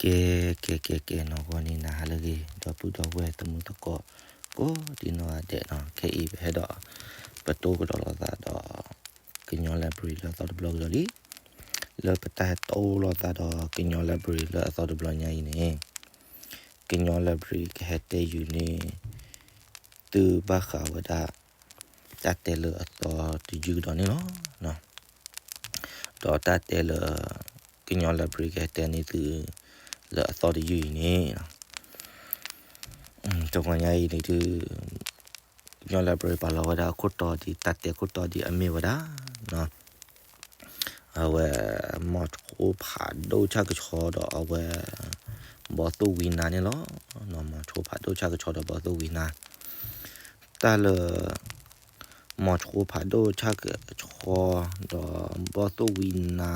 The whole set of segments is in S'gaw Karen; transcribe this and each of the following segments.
ကဲ ကဲ ကဲ ကဲ နီၢ်ဂီၤန့ၣ် နၤဟါလၢအဂ့ၤ ဒီပုၢ်ဒီဝဲၢ် သမူသကိး ကိးဒံနီၢ်ဂၤဒဲးနီၤ, ခဲအံၤပဟဲဒီး ပတိၢ်ကဒီးလိာ်သးဒီး ကညီ library လၢအသီတဘျီကဒီးလံ. လၢပတၢ်ဟဲတိၢ်လိာ်သးဒီးကညီ library လၢအသီတဘျီညါအံၤန့ၣ် ကညီ library ကဟဲတဲယုာ်န့ၢ် သုဘၣ်ဃးဝဲဒၣ် တၢ်တဲလၢအသီတယုၢ်ကဒီးန့ၣ်လီၤ. ဒီးတၢ်တဲလၢ ကညီ library ကဟဲတဲန့ၢ်သု လၢအသီတယုၢ်အံၤန့ၣ် တဂီၤညါအံၤန့ၣ်ဒုး ကညီ library ပာ်လီၤဝဲဒၣ်အခိၣ်တီဒ် တၢ်တဲခိၣ်တီဒ်အမ့ၢ်ဝဲဒၣ် အဝဲ မီၤဆိဖးဒိၣ်ဆၣ်ကဆီဒီးအဝဲ ဘီသိၣ်ဝံနါန့ၣ်လီၤ. မီၤဆိဖးဒိၣ်ဆၣ်ကဆီဒီးဘီသိၣ်ဝံနါ တၢ်လၢ မီၤဆိဖးဒိၣ်ဆၣ်ကဆီဒီးဘီသိၣ်ဝံနါ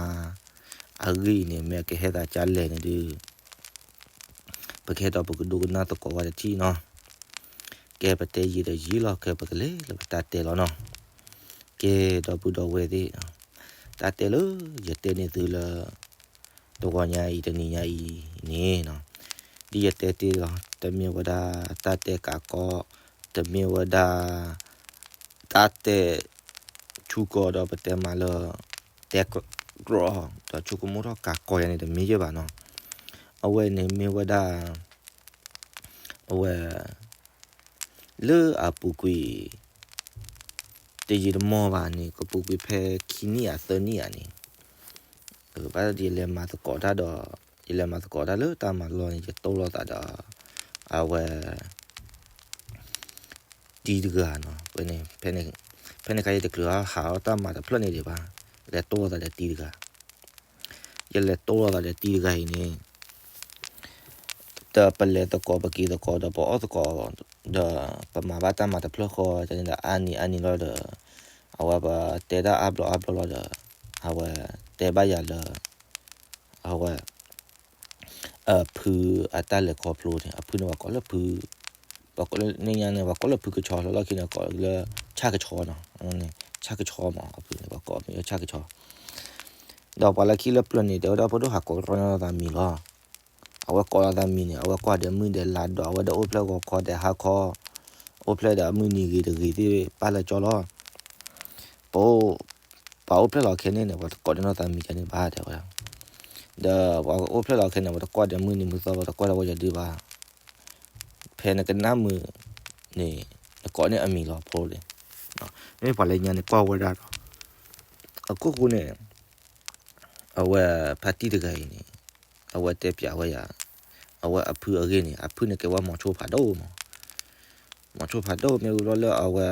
အဂ့ၢ်အံၤန့ၣ် မ့ၢ်အကဟဲသးကလဲၣ်န့ၣ်ဒုး ပကဟဲဒီးပကဒိကနၣ်သကိးဝဲတထံၣ်နီၤ. ကဲ ပတဲယံာ်ဒီးယံာ်လီၤ ကဲ ပကလဲၤလၢပတၢ်တဲလီၤနီၤ. ကဲ ဒီပုၢ်ဒီဝဲၢ်သ့ၣ်, တၢ်တဲလၢယတဲန့ၢ်သုလၢ တဂီၤညါအံၤတနံၤညါအံၤန့ၣ် ဒ်ယတဲတ့ၢ်လီၤ တမ့ၢ်ဝဲဒၣ်တၢ်တဲကးကီ, တမ့ၢ်ဝဲဒၣ် တၢ်တဲ ဆူကီဒီးပတဲမးလၢ တဲကြီ ဒီးဆိကမိၣ်ထီၣ်ကးကီယၤန့ၣ် တမ့ၢ်ယဲၢ်ဘၣ်နီၤ. အဝဲန့ၣ်မ့ၢ်ဝဲဒၣ် အဝဲ လၢအပူၤကွံာ် တယံာ်တမီၢ်ဘၣ်န့ၣ် ကပူၤကွံာ်ဖဲခံနံၣ်ဧါသၢနံၣ်ဧါန့ၣ် ဘၣ်ယလဲၤမၤသကိးတၢ်ဒီး ယလဲၤမၤသကိးတၢ်လၢတၢ်မၤလီၢ်န့ၣ် ယတိၢ်လိာ်သးဒီး အဝဲ တံၤတဂၤနီၤ. ဖဲန့ၣ် ဖဲန့ၣ်ခါယတချုးဟးအီၣ်တၢ်မၤတဖျၢၣ်န့ၣ်ဒံးဘၣ်, လဲၤတိၢ်လိာ်သးဒီးတံၤတဂၤ ယလဲၤတိၢ်လိာ်သးဒီးတံၤတဂၤအံၤန့ၣ် ဒီးပလဲၤသကိးပက့ၤသကိးဒီးပအီၣ်သကိး ဒီးပမၤဘၣ်တၢ်မၤတဖျၢၣ်ဃီန့ၣ်ဒီး အါနံၤအါနံၤလီၤဒီး အဝဲပတဲတၢ်အါဘျီအါဘျီလီၤဒီး အဝဲတဲဘၣ်ယၤလၢ အဝဲ အဖုအတၢ်လဲၤခီဖျိန့ၣ် အဖုန့ၣ်ပှၤကိးလၢဖု ပှၤကိးလၢန့ၣ်ညါန့ၣ် ပှၤကိးလၢဖုကဆီ လၢလီၢ်ခံန့ၣ် ကိးလၢဆၣ်ကဆီနီၤ. ဆၣ်ကဆီမး အဖုန့ၣ် ပှၤကိးမ့ၢ်လၢဆၣ်ကဆီ ဒီးပှၤလၢခံလၢပျၢၤန့ၣ် တဲဝဲဒၣ်ဖိဒိၣ်ဟးကိးကီန့ၢ်သးမံၤလီၤ. အဝဲကိးလီၤသးမံၤန့ၣ် အဝဲကွၢ်ဒီးမုၢ်ဒီးလါဒီး အဝဲဒီးအိၣ်ဖျဲၣ်ဂီၤခီဒီးဟါခီ အိၣ်ဖျဲၣ်ဒီးအမုၢ်နံၤဂ့ၤတဂ့ၤသ့ၣ်ပာ်လၢကၠီလီၤ. ပ ပှၤအိၣ်ဖျဲၣ်လီၤခဲန့ၣ်န့ၣ် ပှၤတကိးဒီးနီၢ်သးမံၤကန့ၣ်ဘၣ် တဲဝဲဒၣ်. ဒီးပှၤအိၣ်ဖျဲၣ်လီၤခဲန့ၣ် ပှၤတကွၢ်ဒီးမုၢ်နံၤမုၢ်သီ ပှၤတကွၢ်ဒီးဝဲယဒုဘၣ်. ဖဲနကနၣ်မုာ်န့ၣ် နကိးန့ၢ်အမံၤလီၤဖိန့ၣ်. မ့ၢ်ပှၤလၢညါန့ၣ်ကွၢ်ဝဲဒၣ်ဒီး အခိၣ်ဃိန့ၣ် အဝဲဖါတံၢ်တဂၤအံၤန့ၣ် အဝဲတဲပျးဝဲယၤ အဝဲအဖုအဂ့ၢ်န့ၣ် အဖုန့ၣ်ကဲဝဲမီၤဆိဖးဒိၣ်မး. မီၤဆိဖးဒိၣ်မ့ၢ်ဝံၤဘျီလၢအဝဲ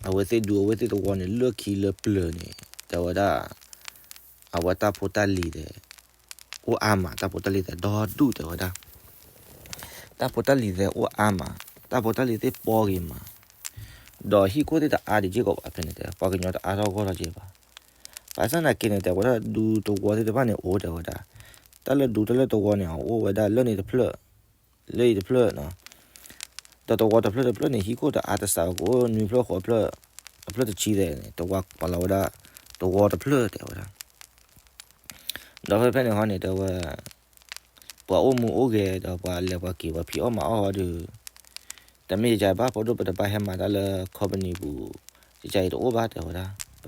အဝဲသ့ၣ်ဒူအဝဲသ့ၣ်သဝီန့ၣ် လၢခံလၢပျၢၤန့ၣ် တဲဝဲဒၣ် အဝဲတၢ်ဖိတၢ်လံၤသဲး အိၣ်အါမး တၢ်ဖိတၢ်လံၤသဲးဒီဒူၣ်တဲဝဲဒၣ်. တၢ်ဖိတၢ်လံၤသဲးအိၣ်အါမး တၢ်ဖိတၢ်လံၤသ့ၣ်ပီဂ့ၤမး ဒီးဟံၣ်ခိၣ်သ့ၣ်တအါဒံးက့ၢ်ကီးဘၣ်ဖဲန့ၣ်တဲ ပှၤကညီတအါထီၣ်ဂီၢ်ထီၣ်က့ၢ်ဘၣ်. ဘၣ်ဆၣ်သနာ်က့န့ၣ် တဲဝဲဒၣ်ဒူသဝီသ့ၣ်တဖၣ်န့ၣ်အိၣ်တဲဝဲဒၣ်. တၢ်လၢဒူတၢ်လၢသဝီန့ၣ် အအိၣ်ဝဲဒၣ်လၢန့ၣ်တဖျၢၣ် လၢအံၤတဖျၢၣ်နီၤ. ဒီးသဝီတဖျၢၣ်တဖျၢၣ်န့ၣ် ဟံၣ်ခိၣ်တအါတစးကအိၣ်နွံဖျၢၣ်ဃိးဖျၢၣ် အဖျၢၣ်တဆံသဲးန့ၣ် သဝီပာ်လီၤဝဲဒၣ် သဝီတဖျၢၣ်တဲဝဲဒၣ်. ဒီးဖဲဖဲန့ၣ်ဟီန့ၣ် တဲဝဲ ပှၤအိၣ်မူအိၣ်ဂဲၤဒီးပှၤလဲၤပှၤက့ၤပှၤဖံးအီၣ်မၤအီၣ်ဟီဒီး တမ့ၢ်ယကဘၣ်ဖိဒိၣ်ပတဘၣ်ဟဲမၤတၢ်လၢ company ပူၤ ကကါအံၤတအိၣ်ဘၣ်တဲဝဲဒၣ်. ပ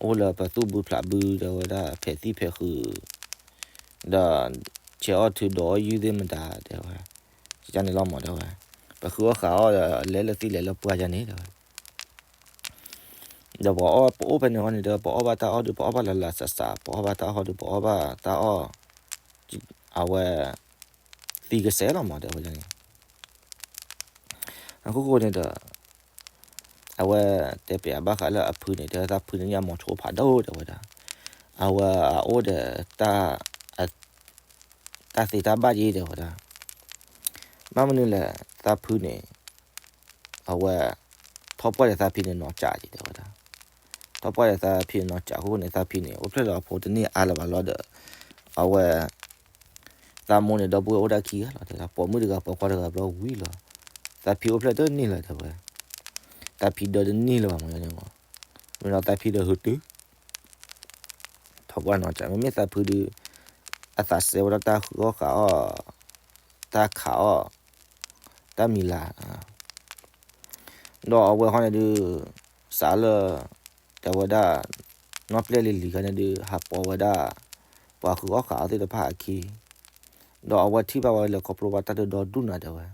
အိၣ်လၢပသူၣ်ဘုဖျးဘုတဲဝဲဒၣ် ဖဲးသံၣ်ဖဲးဃုာ် ဒီးဆဲးအီၣ်ထုးဒီးအီၣ်ယုၢ်သ့ၣ်မတၤတဲဝဲ ကကါန့ၣ်လီၤမးတဲဝဲ ပဃုအီၣ်ဃးအီၣ်ဒီးလဲၤလၢသံၣ်လဲၤလၢပှၢ်ယါန့ၣ်တဲဝဲ ဒီးပှၤအီၣ်ပအိၣ်ဖဲန့ၣ်ဟီန့ၣ်ဒီး ပအီၣ်ဘၣ်တၢ်အီၣ်ဒီး ပအီၣ်ဘၣ်လၢလၢစးစး ပအီၣ်ဘၣ်တၢ်အီၣ်ဒီး ပအီၣ်ဘၣ်တၢ်အီၣ် အဝဲ သံကစဲးလီၤမးတဲဝဲန့ၣ် အခိၣ်ဃိန့ၣ်ဒီး အဝဲတဲပျးဘၣ်ဃးလၢအဖုန့ၣ် တဲသးဖုန့ၣ်ညါမီၤဆိဖးဒိၣ်တဲဝဲဒၣ်. အဝဲအအိၣ်ဒီးတၢ် တၢ်သ့တၢ်ဘၣ်က့ၤတဲဝဲဒၣ်. ဘၣ်မနုၤလဲၣ် သးဖုန့ၣ် အဝဲ ထီၣ်ပှၢ်ဒီးသးဖံန့ၣ်နီၤကးက့ၤတဲဝဲဒၣ်. ထီၣ်ပှၢ်ဒီးသးဖံနီၤကးအဃိန့ၣ် သးဖံန့ၣ် အိၣ်ဖျဲၣ်လီၤအဖိတန့ၢ်အါလၢၤဘၣ်လီၤဒီး အဝဲ သးမိၢ်န့ၣ် ဒီပုၢ်ဝဲၢ်အိၣ်ဒၣ်ခံဂၤလီၤတဲဝဲဒၣ်. ပိာ်မုၣ်တဂၤပိာ်ခွါတဂၤဘျီဝံၤလီၤ. သးဖံအိၣ်ဖျဲၣ်တန့ၢ်လၢၤတဲဝဲ. သးဖံဒၢတန့ၢ်လၢၤဘၣ်မ့ၢ်န့ၣ်မး. မ့ၢ်လီၤသးဖံဒီးဟုတုၤ ထီၣ်ပှၢ်နီၤကး မ့မ့ၢ်သးဖုဒုး အသးစဲဝဲဒၣ်တၢ်ဃုအီၣ်ဃုအီၣ်, တၢ်ခးအီၣ်, တၢ်မံၤလၤ ဒီးအဝဲဃီန့ၣ်ဒုး စးလၢ တဲဝဲဒၣ် နီၢ်ပျဲၢ်လံၤလံၤခါန့ၣ်ဒုး ဟးပိာ်ဝဲဒၣ် ပှၤဃုအီၣ်ဃုအီၣ်သ့ၣ်တဖၣ်အခံ, ဒီးအဝဲထံၣ်ဘၣ်ဝဲလၢခီဖျိဘၣ်တၢ်ဒုးဒီဒူၣ်နၤတဲဝဲ,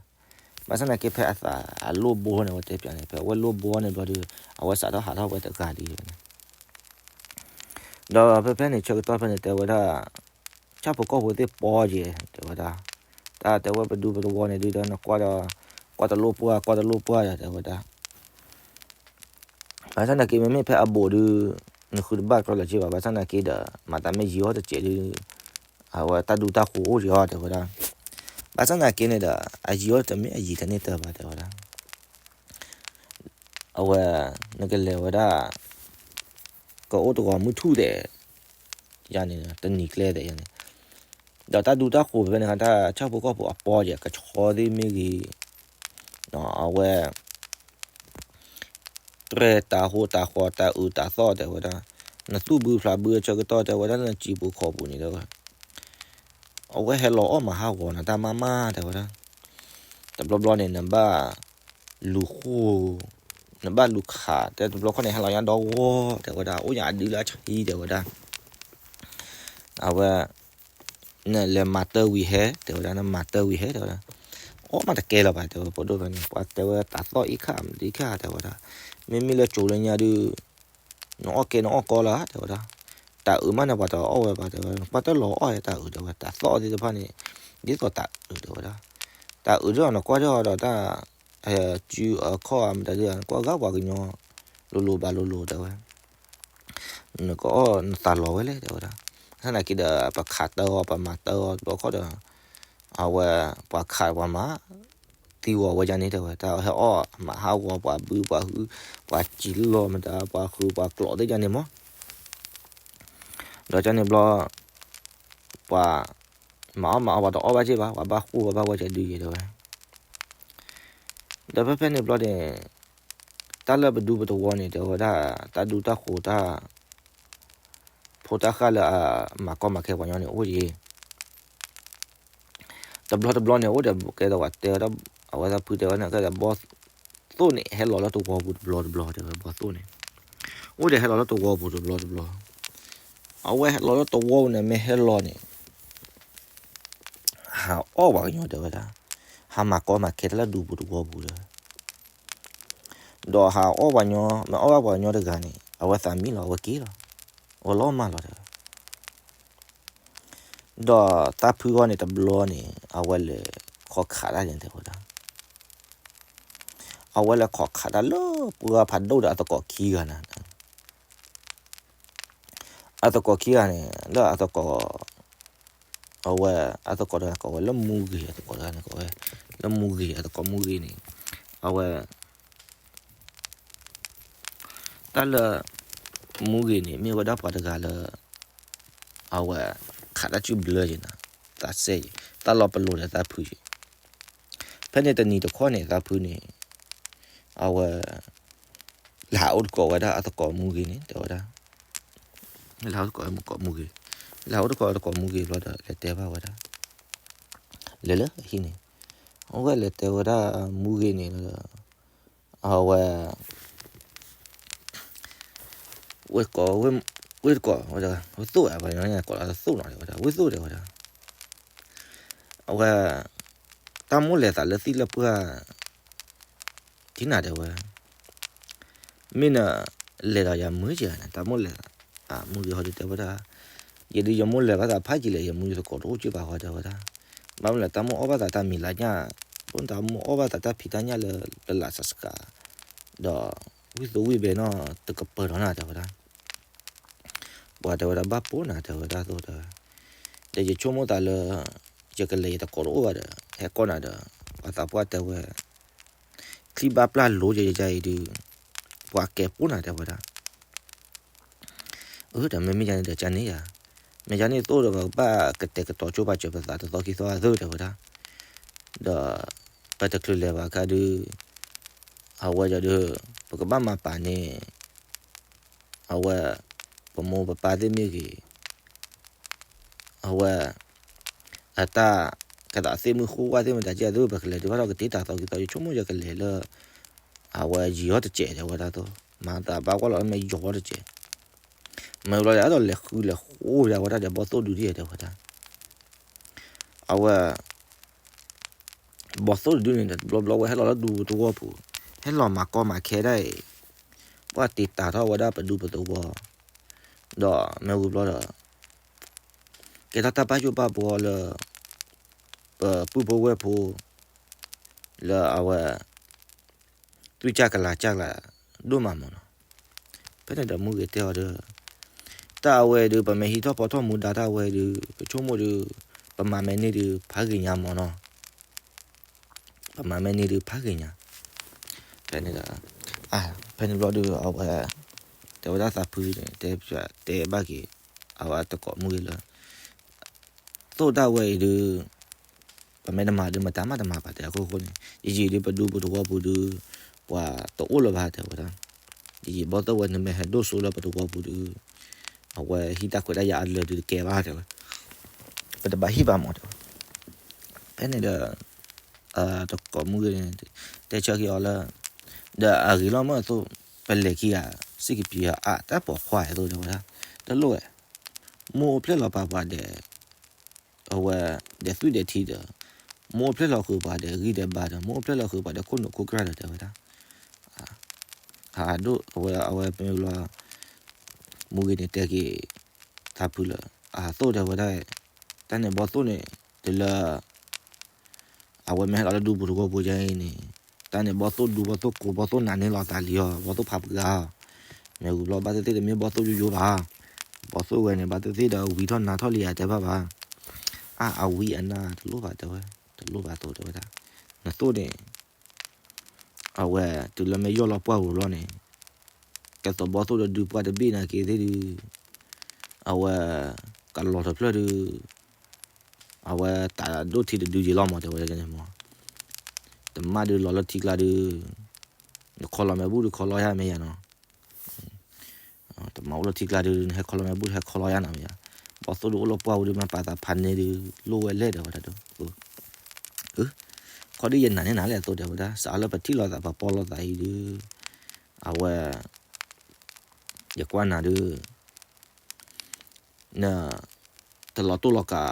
ဘၣ်ဆၣ်သနာ်က့ဖဲအသးအလိၣ်ဘိန့ၣ် အဝဲတဲပၠးန့ၣ် ဖဲအဝဲလိၣ်ဘိန့ၣ်ဘျီဒုး အဝဲစးထီၣ်ဟးထီၣ်ဝဲတဂၤလံန့ၣ် ဒီးဖဲဖဲန့ၣ်ဆၢကတီၢ်ဖဲန့ၣ်တဲဝဲဒၣ် ဆၣ်ဖိကီၢ်ဖိသ့ၣ်ပီယဲၢ် တဲဝဲဒၣ်, တၢ်တဲဝဲပဒူပသဝီန့ၣ်ဒုးဒီးနကွၢ်ဒီး ကွၢ်တလိၣ်ပှၢ် ကွၢ်တလိၣ်ပှၢ်ဒီးတဲဝဲဒၣ်, ဘၣ်ဆၣ်သနာ်က့ မ့မ့ၢ်ဖဲအဘူးဒုး နဃုတဘၣ်ကျီလၢၤက့ဘၣ်, ဘၣ်ဆၣ်သနာ်က့ဒီး မၤသးမ့ၢ်ယံၤအီၣ်တစဲးဒုး အဝဲတၢ်ဒူတၢ်ဃိၤအိၣ်က့ၤအီၤတဲဝဲဒၣ်, ဘၣ်ဆၣ်သနာ်က့န့ၣ်ဒီး အယံၤအီၣ်တမ့ၢ်အယံၤတန့ၢ်တၢ်ဘၣ်တဲဝဲဒၣ် အဝဲ နကလဲၤဝဲဒၣ် ကအိၣ်တဂီၤမုၢ်ထူၣ်သဲး ယၤန့ၣ် တနံၤကျဲသဲးယၤန့ၣ်, ဒီးတၢ်ဒူတၢ်ဃိၤဖဲန့ၣ် တၢ်ဆၣ်ဖိကီၢ်ဖိအပီယဲၢ် ကဆီသ့ၣ်မ့ၢ်ဂ့ၤ, အဝဲ တြဲၤတၤဟိးတၤဃီၤတၤအုးတၤသီၣ်တဲဝဲဒၣ်, နသူၣ်ဘုဖျးဘုအဆၢကတီၢ်တဲဝဲဒၣ် နစံာ်ပူၤခီၣ်ပူၤန့ၣ်တဲဝဲ အဝဲဟဲလီၤအီၣ်မၤဟးဂီၤနၤတၢ်မးမးတဲဝဲဒၣ်, တဘျီဘျီန့ၣ် နဘၣ်လူၤဃိ နဘၣ်လူၤခး တဲတဘျီခီန့ၣ် ဟဲလီၤညါဒီဂီၢ်တဲဝဲဒၣ် အိၣ်ညါအဒုလၢအဆံတဲဝဲဒၣ်, အဝဲ နလဲၤမၤတၢ်ဝံၤဟဲတဲဝဲဒၣ် နမၤတၢ်ဝံၤဟဲတဲဝဲဒၣ်, အီၣ်မးတကဲလၢၤဘၣ်တဲဝဲ ဖိဒိၣ်ဖဲန့ၣ် ပှၤတဲဝဲတၤသီၣ်အံၤခါမတံခါတဲဝဲဒၣ်, မ့မ့ၢ်လၢကၠိလၢညါဒုး နအီၣ်ကဲနအီၣ်ကီလၢၤတဲဝဲဒၣ်, တၤအုးမးန့ၣ်ပှၤတအီၣ်ဝဲဘၣ်တဲဝဲ နကွၢ်တၢ်လီၤအီၣ်တၤအုးတဲဝဲ တၤသီၣ်သ့ၣ်တဖၣ်န့ၣ် ဒ်သိးတၤအုးတဲဝဲဒၣ်, တၤအုးဒ်သိးနကွၢ်ဒ်သိးဒီးတၢ် စုအခီၣ်မတၤဒုး နကွၢ်ဂၤပှၤကညီ လိၤလိၤဘၣ်လိၤလိၤတဲဝဲ နကအီၣ်နသးလီၤဝဲလဲၣ်တဲဝဲဒၣ်, ဘၣ်ဆၣ်သနာ်က့ဒီး ပခးတၢ်အီၤ ပမၤတၢ်အီၤတဘျီခီဒီး အဝဲ ပှၤခးပှၤမၤ သံဝဲယၤန့ၣ်တဲဝဲ တၢ်ဟဲအီၣ်မၤဟးဂီၤပှၤဘုပှၤဟု ပှၤစံာ်လီၤမတၤ ပှၤဃုပှၤကျိးသ့ၣ်ယၤန့ၣ်မး, ဒီးကန့ၣ်ဘျီ ပှၤ မၤအီၣ်မၤအီၣ်ပှၤတအီၣ်ဘၣ်က့ၢ်ဘၣ် ပှၤဘၣ်ဃိပှၤဘၣ်ဝဲကဲဒုးယဲတဲဝဲ, ဒီးဖဲဖဲန့ၣ်ဘျီန့ၣ် တၢ်လၢပဒူပသဝီန့ၣ် တဲဝဲဒၣ် တၢ်ဒူတၢ်ဃိၤတၢ် ဖိတၢ်ဃၢ်လၢအမၤကီမၤခဲပှၤညီန့ၣ်အိၣ်က့ၢ်, တဘျီတဘျီန့ၣ် အိၣ်ဒီးကဲဒီးပှၤတဲဝဲဒၣ် အဝဲသးဖုတဲဝဲန့ၣ် ကဲဒီးဘီသိၣ်န့ၣ် ဟဲလီၤလၢသဝီပူၤတဘျီတဘျီတဲဝဲ ဘီသိၣ်န့ၣ် အိၣ်ဒီးဟဲလီၤလၢသဝီပူၤတဘျီတဘျီ, အဝဲဟဲလီၤလၢသဝီပူၤန့ၣ် မ့ၢ်ဟဲလီၤန့ၣ် ဟးအီၣ်ပှၤကညီတဲဝဲဒၣ်, ဟးမၤကီမၤခဲတၢ်လၢဒူပူၤသဝီပူၤတဲဝဲ, ဒီးဟးအီၣ်ပှၤကညီ မ့ၢ်အီၣ်ဘၣ်ပှၤကညီတဂၤန့ၣ် အဝဲသးမံလီၤ အဝဲက့ၤလီၤ, အဝဲလီၤမၢ်လီၤတဲဝဲ, ဒီးသးဖုဂီၢ်န့ၣ်တဘျီန့ၣ် အဝဲလဲၤခီၣ်ခးတၢ်န့ၣ်တဲဝဲဒၣ်, အဝဲလဲၤခီၣ်ခးတၢ်လၢပှၢ်ဖးဒိၣ်ဒီးအသကိးခံဂၤန့ၣ် အသကိးခံဂၤန့ၣ် လၢအသကိး အဝဲ အသကိးတဂၤကိးဝဲလၢမူဂ့ၤ အသကိးတဂၤန့ၣ်ကိးဝဲ လၢမူဂ့ၤ အသကိးမူဂ့ၤန့ၣ် အဝဲ တၢ်လၢ မူဂ့ၤန့ၣ် မ့ၢ်ဝဲဒၣ်ပှၤတဂၤလၢ အဝဲ ခးတၢ်စုၣ်ဘျၢယဲၢ်နၤ သးစဲယဲၢ် တၢ်လီၤပလိာ်ဒီးသးဖုယဲၢ် ဖဲန့ၣ်တနံၤတခီန့ၣ် သးဖုန့ၣ် အဝဲ လဲၤဟးအိၣ်သကိးဝဲဒၣ်အသကိးမူဂ့ၤန့ၣ် တဲဝဲဒၣ် လဲၤဟးအိၣ်သကိးမူဂ့ၤ လဲၤဟးအိၣ်သကိးသကိးမူဂ့ၤဘျီဒီး လဲၤတဲဘၣ်ဝဲဒၣ် လဲၤလၢဟံၣ်န့ၣ် အဝဲလဲၤတဲဝဲဒၣ် မူဂ့ၤန့ၣ်ဒီး အဝဲ ဝ့ၢ်သကိး ဝ့ၢ်သကိး ဝ့ၢ်သိၣ် ပှၤကညီန့ၣ် ကိးလီၤသိၣ်နီၤ တဲဝဲဒၣ် ဝ့ၢ်သိၣ်တဲဝဲဒၣ် အဝဲ တၢ်မိၣ်လဲၤသးလၢသ့ၣ်လၢပှၢ် ထံၣ်နၤတဲဝဲ မ့ၢ်န လဲၤဒီးယၤမုာ်ကဲန့ၣ် တၢ်မိၣ်လဲၤသး မူဂ့ၤဟီဒုးတဲဝဲဒၣ် ယဒုးယမိၣ်လဲၤဘၣ်သးဖးယံာ်လဲၣ် ယမူယသကိးတအိၣ်က့ၢ်ဘၣ်ဟီတဲဝဲဒၣ် ဘၣ်မနုၤလဲၣ် တၢ်မိၣ်အီၣ်ဘၣ်သးတၢ်မံၤလၤညၣ် ဘၣ်မနုၤတၢ်မိၣ်အီၣ်ဘၣ်သးတၢ်ဖံးတၢ်ညၣ်လၢ လၢလးစှၤစှၤ ဒီး ဝံၣ်သိဝံၣ်ဘဲနီၣ် တကပၢၤထီၣ်နၤတဲဝဲဒၣ် ပှၤတဲဝဲဒၣ်ဘၣ်ပိာ်နၤတဲဝဲဒၣ်သိးတဲဝဲ ဒီးယဆိကမိၣ်သးလၢ ယကလဲၤယသကိးတအိၣ်ဘၣ်ဒီး ဟဲကိးနၤဒီး ပှၤသးပှၢ်တဲဝဲ ချံဘၣ်ပျၢ်လိၤယယအံၤဒုး ပှၤကဲပိာ်နၤတဲဝဲဒၣ် အၢ ဒီးမ့မ့ၢ်ယၤန့ၣ်ဒီးကန့ၣ်ယၤ မ့ၢ်ယၤန့ၣ်သိးဒီးပကဘၣ်ကတဲာ်ကတီၤကၠိပာ်စၢၤပသးတသီခံသီအသၢတဲဝဲဒၣ် ဒီး ပတချုးလဲၤဘၣ်အခါဒုး အဝဲဒၣ်ဒီး ပကဘၣ်မၤပာ်န့ၢ် အဝဲ ပမိၢ်ပပၢ်သ့ၣ်မ့ၢ်ဂ့ၤ အဝဲ အတၢ် ကဲသိးအသ့ၣ်မုၣ်ဃိဝဲသ့ၣ်မတၤကဲသိး ပကလဲၤဒုးဘၣ်ထီၣ်ကတ့တၢ်သီကံသီ ယဆိကမိၣ်ယကလဲၤလၢ အဝဲယံာ်အီၤတစဲးတဲဝဲဒၣ်သိး မၤသးဘၣ်ကွၢ်လီၤမ့ၢ်ယံာ်အီၤတစဲး မ့ၢ်ဘျီဒီး အဲၣ်ဒိးလဲၤဃုလဲၤဃိယၤဝဲဒၣ်ဒီး ဘီၣ်သိၣ်ဒုဒ်တဲဝဲဒၣ် အဝဲ ဘီၣ်သိၣ်တဒုန့ၣ် တဘျီဘျီဝဲဟဲလီၤလၢဒူပူၤသဝီပူၤ, ဟဲလီၤမၤကီမၤခဲဒၣ်အံၤ, ပှၤတ့တၢ်ထီၣ်ဝဲဒၣ်ပဒူပသဝီ, ဒီးမ့ၢ်ဝံၤဘျီဒီး ကဲထီၣ်တၢ်ပာ်ဖှိၣ်ပာ်ဖိလၢ ပပုၢ်ဖိဝဲၢ်ဖိ လၢအဝဲ သွံၣ်ကၢ်ကလၤကၢ်ကလၤဒိၣ်မးမ့ၢ်နီၤ. ဖဲန့ၣ်ဒီးမူဂ့ၤတဲအီၤဒီး တၢ်အဝဲဒုး ပမ့ၢ်ဟံးထီၣ်ဖီထီၣ်မူဒါတၢ်ဝဲဒုး ပဆိကမိၣ်ဒုး ပမၤမဲန့ၢ်ဒုးဖးဂ့ၤညါမ့ၢ်နီၤ. ပမၤမဲန့ၢ်ဒုးဖးဂ့ၤညါ. ဖဲန့ၣ်ဒီး ဖဲန့ၣ်ဘျီဒုး အဝဲ တဲဝဲဒၣ်သးဖုန့ၣ် တဲ တဲဘၣ်က့ၤ အဝဲတကိးမူဂ့ၤလၢ သိၣ်တၢ်ဝဲအံၤဒုး ပမ့ၢ်တမၤဒုး မတၤမးတမၤဘၣ်တဲအခိၣ်ဃိန့ၣ် ယယံာ်ဒုးပဒူပသဝီပူၤဒုး ပှၤတအိၣ်လၢၤဘၣ်တဲဝဲဒၣ်. ယယံာ်ဘီၣ်သိၣ်ဝဲနမ့ၢ်ဟဲဒိၣ်စိလၢပသဝီပူၤဒုး အဝဲဟံးတၢ်ခွဲးတၢ်ယာ်အလၢာ်ဒုးတကဲဘၣ်တဲဝဲ. ပတဘၣ်ဟံးဘၣ်မ့ၢ်တဲဝဲ. ဖဲန့ၣ်ဒီး တကိးမူဂ့ၤန့ၣ် တဲဆၢက့ၤအီၤလၢ ဒီးအဂ့ၤလီၤမ့ၢ်အသိး ပလဲၤခံဂၤ စ့ၢ်ကပံၤအါ တၢ်ပိာ်ခွါအသိးတဲဝဲဒၣ် တလိၣ်ဝဲ မိၢ်အိၣ်ဖျဲၣ်လီၤပာ်ပှၤဒီး အဝဲ ဒီးသွံၣ်ဒီးထံဒီး မိၢ်အိၣ်ဖျဲၣ်လီၤဃုာ်ပှၤဒီးဂံၢ်ဒီးဘါဒီး မိၢ်အိၣ်ဖျဲၣ်လီၤဃုာ်ပှၤဒီးခိၣ်နူာ်ခိၣ်ကြၢ်ဒီးတဲဝဲဒၣ်. အဒိၣ်အဝဲ အဝဲမ့ၢ်ဘျီ မူဂ့ၤန့ၣ်တဲက့ၤ သးဖုလၢ အသိၣ်တဲဝဲဒၣ် တၢ်န့ၣ်ဘီၣ်သိၣ်န့ၣ် တလၢ အဝဲမ့ၢ်ဟဲလီၤလၢဒူပူၤတဝီပူၤယါအံၤန့ၣ် တၢ်န့ၣ်ဘီၣ်သိၣ်ဒူဘီၣ်သိၣ်ကိးဘီၣ်သိၣ်နးန့ၢ်လီၤသးလံအီၤ ဘီၣ်သိၣ်ဖးပှဲၤအီၤ မ့ၢ်ဝံၤဘျီဘၣ်သ့ၣ်သ့ၣ်တမ့ၢ်ဘီၣ်သိၣ်ယိယိဘၣ် ဘီၣ်သိၣ်ဝဲန့ၣ် ဘၣ်သ့ၣ်သ့ၣ်ဒီးဝံၤထီၣ်နၤထီၣ်လံဧါတဲဘၣ်ဘၣ် အါ အဝံအနါတလိၣ်ဘၣ်တဲဝဲ တလိၣ်ဘၣ်သိးတဲဝဲဒၣ် နသိၣ်န့ၣ် အဝဲတုၤလၢမ့ၢ်ယီၢ်လီၤပှၢ်ဝံၤဘျီန့ၣ် ကဲသိးဘီၣ်သိၣ်ဒီးဒုပှၢ်တဘ့ၣ်နာ်က့သ့ၣ်ဒု အဝဲ ကလီၤတဖျၢၣ်ဒု အဝဲတၢ်ဒိၣ်ထံတဒုယံၤလီၤမးတဲဝဲန့ၣ်မး တမၣ်ဒုလီၤလၢထံကျါဒု နခီလီၤမ့ၢ်ဘူၣ်ဒုခီလီၤယါမ့ၢ်ယါနီၤ တမၤအိၣ်လၢထံကျါဒု နဟဲခီလီၤမ့ၢ်ဘူၣ် ဟဲခီလီၤယါနီၤမ့ၢ်ယါ ဘီၣ်သိၣ်ဒုအိၣ်လၢပှၢ်ဝံၤဒု မ့ၢ်ပာ်သးဖးန့ၢ်ဒု လိၣ်ဝဲလဲၣ်တဲဝဲဒၣ်ဒု ခီဒုယနာ်န့ၢ်နၤလဲၣ်အသိးတဲဝဲဒၣ် စးလၢပထံၣ်လိာ်သးပှၤပီလိာ်သးအံၤဒု အဝဲ ယကွၢ်နၤဒု န တလီၤတိၢ်လီၤကး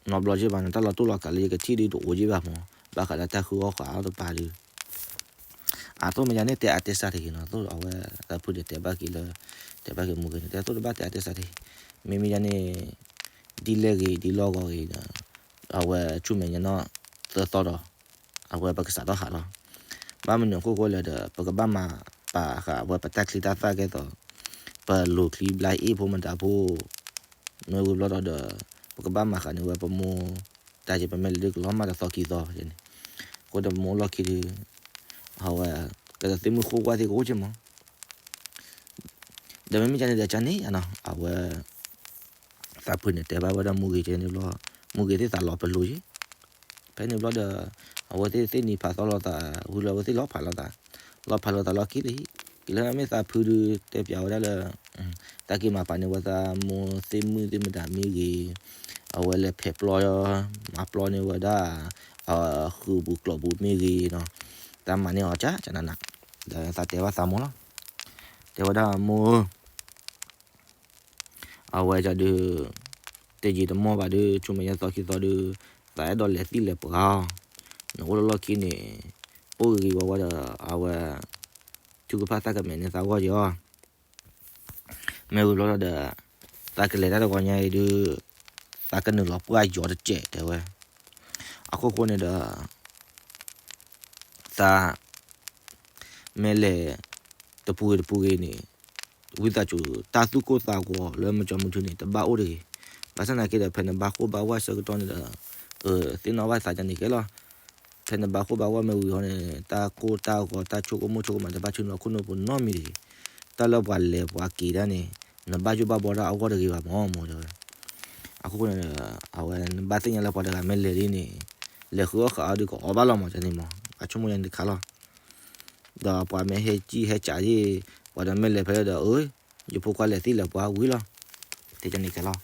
နီတဘျီက့ဘၣ် နတၢ်လီၤတိၢ်လီၤကးလၢယကထံၣ်ဒုတအိၣ်က့ဘၣ်မး ဘၣ်ဃးဒီးတၢ်ဃုအီၣ်ဃုအီတပၤဒု အသိးမ့ၢ်ယါန့ၣ်တဲအါတဲစှၤတဂ့ၤနီၤ သိးအဝဲသးဖုန့ၣ်တဲဘၣ်က့ၤလၢ တဲဘၣ်က့ၤမူဂ့ၤန့ၣ် တဲသိးတဘၣ်တဲအါတဲစှၤတဂ့ၤ မ့မ့ၢ်ယါန့ၣ် ဒ်လဲၣ်ဂ့ၤ ဒ်လီၢ်ဂီၤဂ့ၤဒီး အဝဲဆူမဲာ်ညါနီၢ်သၢသီဒီး အဝဲပကစးထီၣ်ဟးလီၤ ဘၣ်မနုၤအခိၣ်ဃိလဲၣ်ဒီး ပကဘၣ်မၤပာ်ဃာ်အဝဲပတၢ်ချံတၢ်သၣ်ကဲသိး ပလိၤချံဘျါအ့ၣ်ဖိမတၤဖိ မ့ၢ်ဝံၤဘျီဒီး ပကဘၣ်မၤဃာ်န့ၢ်ဝဲပမိၢ် တၢ်ယပမ့ၢ်လဲၤဒုးကလီၤမၢ်တသီခံသီ အဃိဒီးပမိၢ်လီၢ်ခံဒု အဝဲ ကဲသိးသ့ၣ်မုၣ်ဃိဝဲသ့ၣ်ကအိၣ်က့မး ဒီးမ့မ့ၢ်ကန့ၣ်ဒီးကန့ၣ်ယါနီၤ အဝဲ သးဖုန့ၣ်တဲဘၣ်ဝဲဒၣ်မူဂ့ၤကဲန့ၣ်ဘျီ မူဂ့ၤသ့ၣ်သးလီၤပလိၤယ့ၣ် ဖဲန့ၣ်ဘျီဒီး အဝဲသ့ၣ်သ့ၣ်နံၤဖးသီလိာ်သး ဝံၤလၢအဝဲသ့ၣ်လီၤဖးလိာ်သး လီၤဖးလိာ်သးလီၢ်ခံလံ က့ၤလၢမ့ၢ်သးဖုဒု တဲပျးဝဲဒၣ်လၢ တၢ်က့ၤမၤပာ်န့ၢ်ဝဲသးမိၢ်သ့ၣ်မုၣ်သ့ၣ်မတၤမ့ၢ်ဂ့ၤ အဝဲလဲၤဖဲးပျီ မၤပျီန့ၢ်ဝဲဒၣ် ဃုာ်ပူၤကျိးပူၤမ့ၢ်ဂ့ၤနီၤ တၢ်မၤန့ၢ်အီၤကၢ်ကၢနးနး ဒီးသးတဲဘၣ်သးမိၢ်လီၤ တဲဝဲဒၣ်မိၢ် အဝဲဒၣ်ဒုး တယံာ်တမီၢ်ဘၣ်ဒုး ဆူမဲာ်ညါသီခံသီဒုး သးအဲၣ်ဒိးလဲၤသံၣ်လဲၤပှၤအီၤ နအိၣ်လၢလီၢ်ခံန့ၣ် အိၣ်ဂ့ၤဂ့ၤဝါဝါဒီး အဝဲ ထုကဖၣ်သးကမဲာ်န့ၢ်သးဂီၢ်က့ၤအီၤ မ့ၢ်ဝံၤဘျီဒီး သးကလဲၤတၢ်တဂီၤညါအံၤဒုး သးကနုာ်လီၤပှၢ်ယီၤတစဲးတဲဝဲ အခိၣ်ဃိန့ၣ်ဒီး သး မ့ၢ်လဲၤ တပူၤဂ့ၤတပူၤဂ့ၤန့ၣ် ဝံသးစူၤတၢ်သူၣ်ကိၢ်သးဂီၤလၢမုၢ်ကၠီမုၢ်ထူန့ၣ် တဘၣ်အိၣ်တဂ့ၤ. ဘၣ်ဆၣ်သနာ်က့ဒီး ဖဲနဘၣ်ဃိၣ်ဘၣ်ဝါဆၢကတီၢ်န့ၣ်ဒီး သ့ၣ်နီၣ်ဘၣ်သးကန့ၣ်ကဲလီၤ. ဖဲနဘၣ်ဃိၣ်ဘၣ်ဝါမ့ၢ်ဝံၤဃီန့ၣ် တၢ်ကိၢ်တၢ်ဂီၤ တၢ်ဆိကမိၣ်ဆိကမး တဘၣ်ဆ့ၣ်နီၤခိၣ်နူာ်ပူၤနီတမံၤတဂ့ၤ. တၢ်လၢပှၤလဲၤပှၤက့ၤဒၣ်န့ၣ် နဘၣ်ယိၣ်ဘၣ်ဘှီဒၣ်အဂီၢ်တဂ့ၤဘၣ်မၢ် မိၢ်တဲဝဲ. အဃိန့ၣ် အဝဲနဘၣ်သ့ၣ်ညါလၢပှၤတဂၤမ့ၢ်လဲၤဒ်န့ၣ် လဲၤဃုအီၣ်ဃုအီဒုးကအီၣ်ဘၣ်လီၤမၢ် ကန့ၣ်မၢ် ဘၣ်ဆိကမိၣ်ယါန့ၣ်တခါလီၤ. ဒီးပှၤမ့ၢ်ဟဲကံၣ်ဟဲကးယ့ၣ် ပှၤဒီးမ့ၢ်လဲၤဖဲဒီး အၢ ယဖိခွါလဲၤသံၣ်လဲၤပှၤဝံၤလီၤ. တဲကန့ၣ်ကဲလီၤ.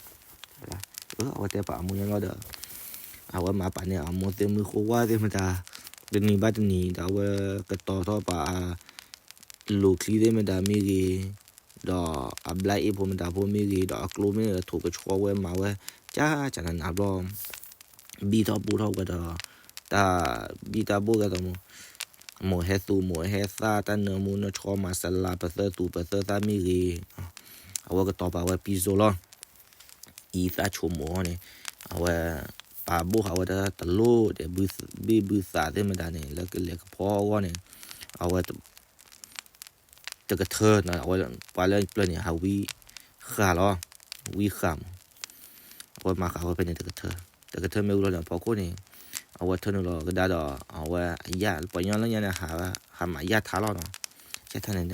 အဝဲတဲပှၤအမူညါလီၤဒီး အဝဲမၤပာ်န့ၢ်အမိၢ်သ့ၣ်မုၣ်ဃိဝါသ့ၣ်မတၤ တနံၤဘၣ်တနံၤ ဒီးအဝဲကတီၤထီၣ်ပာ် လိာ်ချံသ့ၣ်မတၤမ့ၢ်ဂ့ၤ, ဒီးအဘျါအ့ၣ်ဖိမတၤဖိမ့ၢ်ဂ့ၤ, ဒီးအကျိမ့ၢ်ဂ့ၤ ထိၣ်ကဆှီဝဲမၤဝဲ ကၠၢ်ကၠၢ်နးနးဘျီ ဘံၣ်ထီၣ်ဘိၣ်ထီၣ်ဝဲဒီး တၢ်ဘံၣ်တၢ်ဘိၣ်ကဲသိးမး, မိၢ်ဟဲသူၣ်မိၢ်ဟဲသၣ် တၢ်နၢမူနၢဆှီ မၤစလါ ပသၢသူၣ်ပသၢသၣ်မ့ၢ်ဂ့ၤ, အဝဲကတီၤပာ်ဝဲပံၤစိလီၤ. အံၤသၣ်ဆိမိၢ်န့ၣ် အဝဲ ပာ်ဘိၣ်ဟးဝဲဒၣ်တလိၣ်ဒီး ဘံၣ်ဘုသးသ့ၣ်မတၤန့ၣ် လၢကလဲၤကဖီအဂီၢ်န့ၣ် အဝဲ တကထၢ အဝဲပှၤလၢပျၢၤန့ၣ် ဟးဝံဃာ်လီၤ, ဝံဃာ်မး, အဝဲမၤဃာ်ဝဲဖဲန့ၣ်တကထၢ, တကထၢမ့ၢ်ဝံၤလီၤဒီးဖီခိၣ်န့ၣ် အဝဲထၢနုာ်လီၤကဒါဒီး အဝဲအယၣ် ပှၤညီလၢညါန့ၣ် ဟးမၤယၣ်ထါလီၤနီၤ, ယၣ်ထါန့ၣ်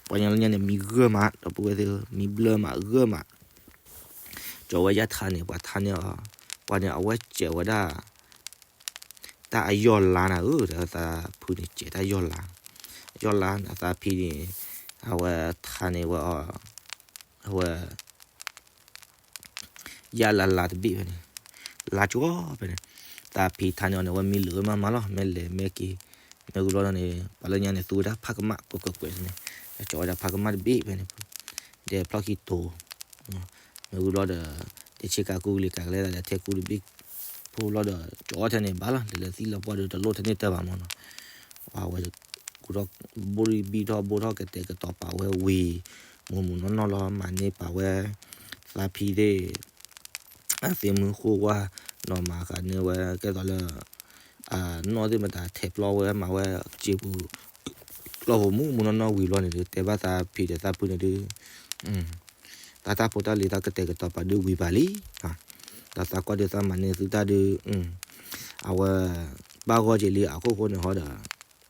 ပှၤညီလၢညါန့ၣ် မံဂၢၢ်မး ဒီပုၢ်ဝဲၢ်သ့ၣ်ဧၢ မံဘျၢမးဂၢၢ်မး ကၠီဝဲယၣ်ထါန့ၣ် ပှၤထါန့ၢ်အီၤ, ပှၤန့ၣ် အဝဲစဲးဝဲဒၣ် တၢ်အယီၢ်လါနၤဧၢ, ဒီးသးဖုန့ၣ် စဲးတၢ်ယီၢ်လါ, ယီၢ်လါ အသးဖံန့ၣ် အဝဲထါန့ၢ်ဝဲအီၤ, အဝဲ ယၣ်လါလါတဘ့ၣ်ဖဲန့ၣ်, လါကၠီဖဲန့ၣ်, သးဖံထါန့ၢ်အီၤန့ၣ် အဝဲမံလၢာ်ဝဲမးမးလီၤ, မ့ၢ်လဲၤမ့ၢ်က့ၤ, မ့ၢ်ဝံၤဘျီဒီးန့ၣ် ပှၤလၢညါန့ၣ် သူဝဲဒၣ်ဖးကမၣ်ကွဲးကွဲးကွဲးန့ၣ်, ကၠီဝဲဒၣ်ဖးကမၣ်တဘ့ၣ်ဖဲန့ၣ်, ဒီးဖျီၣ်ခံတိၤ မ့ၢ်ဝံၤဘျီဒီး တဆ့ကၤကူကလံၤကၤကလဲဒၣ်ဒီး ထဲကူတဘ့ၣ်, ဖဲဘျီဒီး ကၠီထဲန့ၣ်ဘၣ်လီၤ, လဲၤလၢသံလၢပှၢ်ဒီး တလိၣ်ထဲန့ၣ်တၢ်ဘၣ်မးနီၤ, အဝဲ ကူထီၣ် ဘိၣ်ဘံၣ်ထီၣ်ဘိၣ်ထီၣ် ကတဲာ်ကတီၤပာ်ဝဲဝံၤ မုၢ်မုၢ်နီၢ်နီၢ်လီၤ, မၤန့ၢ်ပာ်ဝဲ သးဖံသ့ၣ် အသ့ၣ်မုၢ်ဃိၣ်ဝါ နီၢ်မၤဃာ်န့ၢ်ဝဲ ကဲသိးလၢ အနီၢ်သ့ၣ်မတၤ ထဲးပျီဝဲ မၤဝဲ ကစ့ပူၤ လီၢ်ဟိမုၢ်မုၢ်နီၢ်နီၢ်ဝံၤဘျီန့ၣ်ဒီး တဲဘၣ်သးဖံဒီးသးဖုန့ၣ်ဒုး တၢ်တၢ်ဖိတၢ်လံၤတၢ်ကတဲာ်ကတီၤပာ်ဒုးဝံၤပာ်လံ, ဒီးသးကွၢ်ဒုးသးမၤန့ၢ်သုတၢ်ဒုး အဝဲ ဘၣ်ဂီၢ်က့ၤလံအခိၣ်ဃိန့ၣ်ဟီဒီး သးကအိၣ်ဘှံးအိၣ်သးက့ၤတသီ, အိၣ်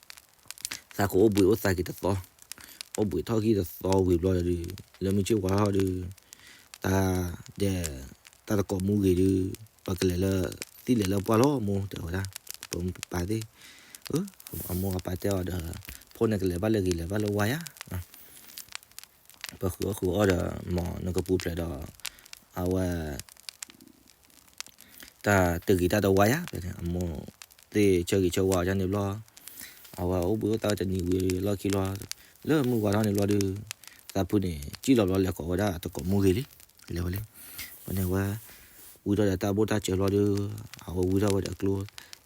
ဘှံးထီၣ်က့ၤတသီဝံၤဘျီဒီး လၢမုၢ်ဆ့ၣ်ဝါထီၣ်ဒုး တၢ်ဒဲး တၢ်တကိးမူဂ့ၤဒုး ပကလဲၤလၢ သံလဲၤလၢပှၢ်လီၤမိၢ် တဲဝဲဒၣ်, ပမုၢ်ပပၢ်သ့ၣ်, အမိၢ်အပၢ်တဲအီၤဒီး ဖိန့ၣ်ကလဲၤဘၣ်လၢဂ့ၤ လဲၤဘၣ်လၢဝါယၤ ပဃုအီၣ်ဃုအီဒီး မ်နကပူၤဖျဲးဒီး အဝဲ တၢ်တဂ့ၤတၢ်တဝါယၤ ဖဲန့ၣ် အမိၢ်သ့ၣ်ဆၢဂ့ၤဆၢဝါအီၤန့ၣ်ဘျီ, အဝဲအိၣ်ဘှံးအိၣ်သးတနံၤဝံၤလီၢ်ခံလီၤ, လၢမုၢ်ဝါထီၣ်န့ၣ်ဘျီဒုး သးဖုန့ၣ် စံၣ်လီၤဘျီလဲၤကိးဝဲဒၣ်တကိးမူဂ့ၤလံ, လဲၤဝဲလံ, ဖဲန့ၣ်ဝဲ ဝံထီၣ်ဒီးတၢ်ဘိၣ်တၢ်စၢၤဘျီဒုး အဝဲဝံထီၣ်ဝဲဒီးကျိ,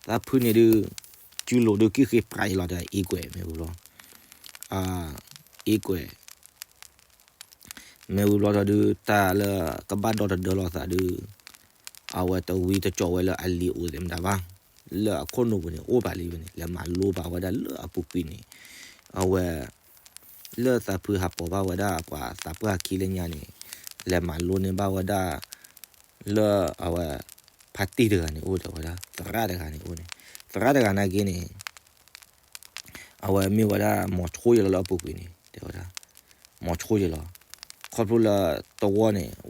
သးဖုန့ၣ်ဒုး စုလိာ်ဒုးကံၣ်ဃ့ပြးအံၤလီၤဒီး အ့ကွဲးမ့ၢ်ဝံၤဘျီ, အ့ကွဲး မ့ၢ်ဝံၤဘျီဒီးဒုး တၢ်လၢကဘၣ်ဒီတဒၢလီၤသးဒုး အဝဲတဝံတကၠီဝဲလၢအလံၤအိၣ်သ့ၣ်မတၤဘၣ်, လၢအခိၣ်နူာ်ပူၤန့ၣ် အိၣ်ဘၣ်လံဝဲန့ၣ် လဲၤမၤလိဘၣ်ဝဲဒၣ်လၢအပူၤကွံာ်န့ၣ်, အဝဲ လၢသးဖုဟးပိာ်ဘၣ်ဝဲဒၣ်ပှၤသးပှၢ်ခံလၢညါန့ၣ် လဲၤမၤလိန့ၢ်ဘၣ်ဝဲဒၣ် လၢအဝဲ ဖါတံၢ်တဂၤန့ၣ်အိၣ်တဲဝဲဒၣ် သရၣ်တဂၤန့ၣ်အိၣ်န့ၣ်, သရၣ်တဂၤနာ်က့န့ၣ် အဝဲမ့ၢ်ဝဲဒၣ် မီၤဆိယဲလီၤလၢအပူၤကွံာ်န့ၣ် တဲ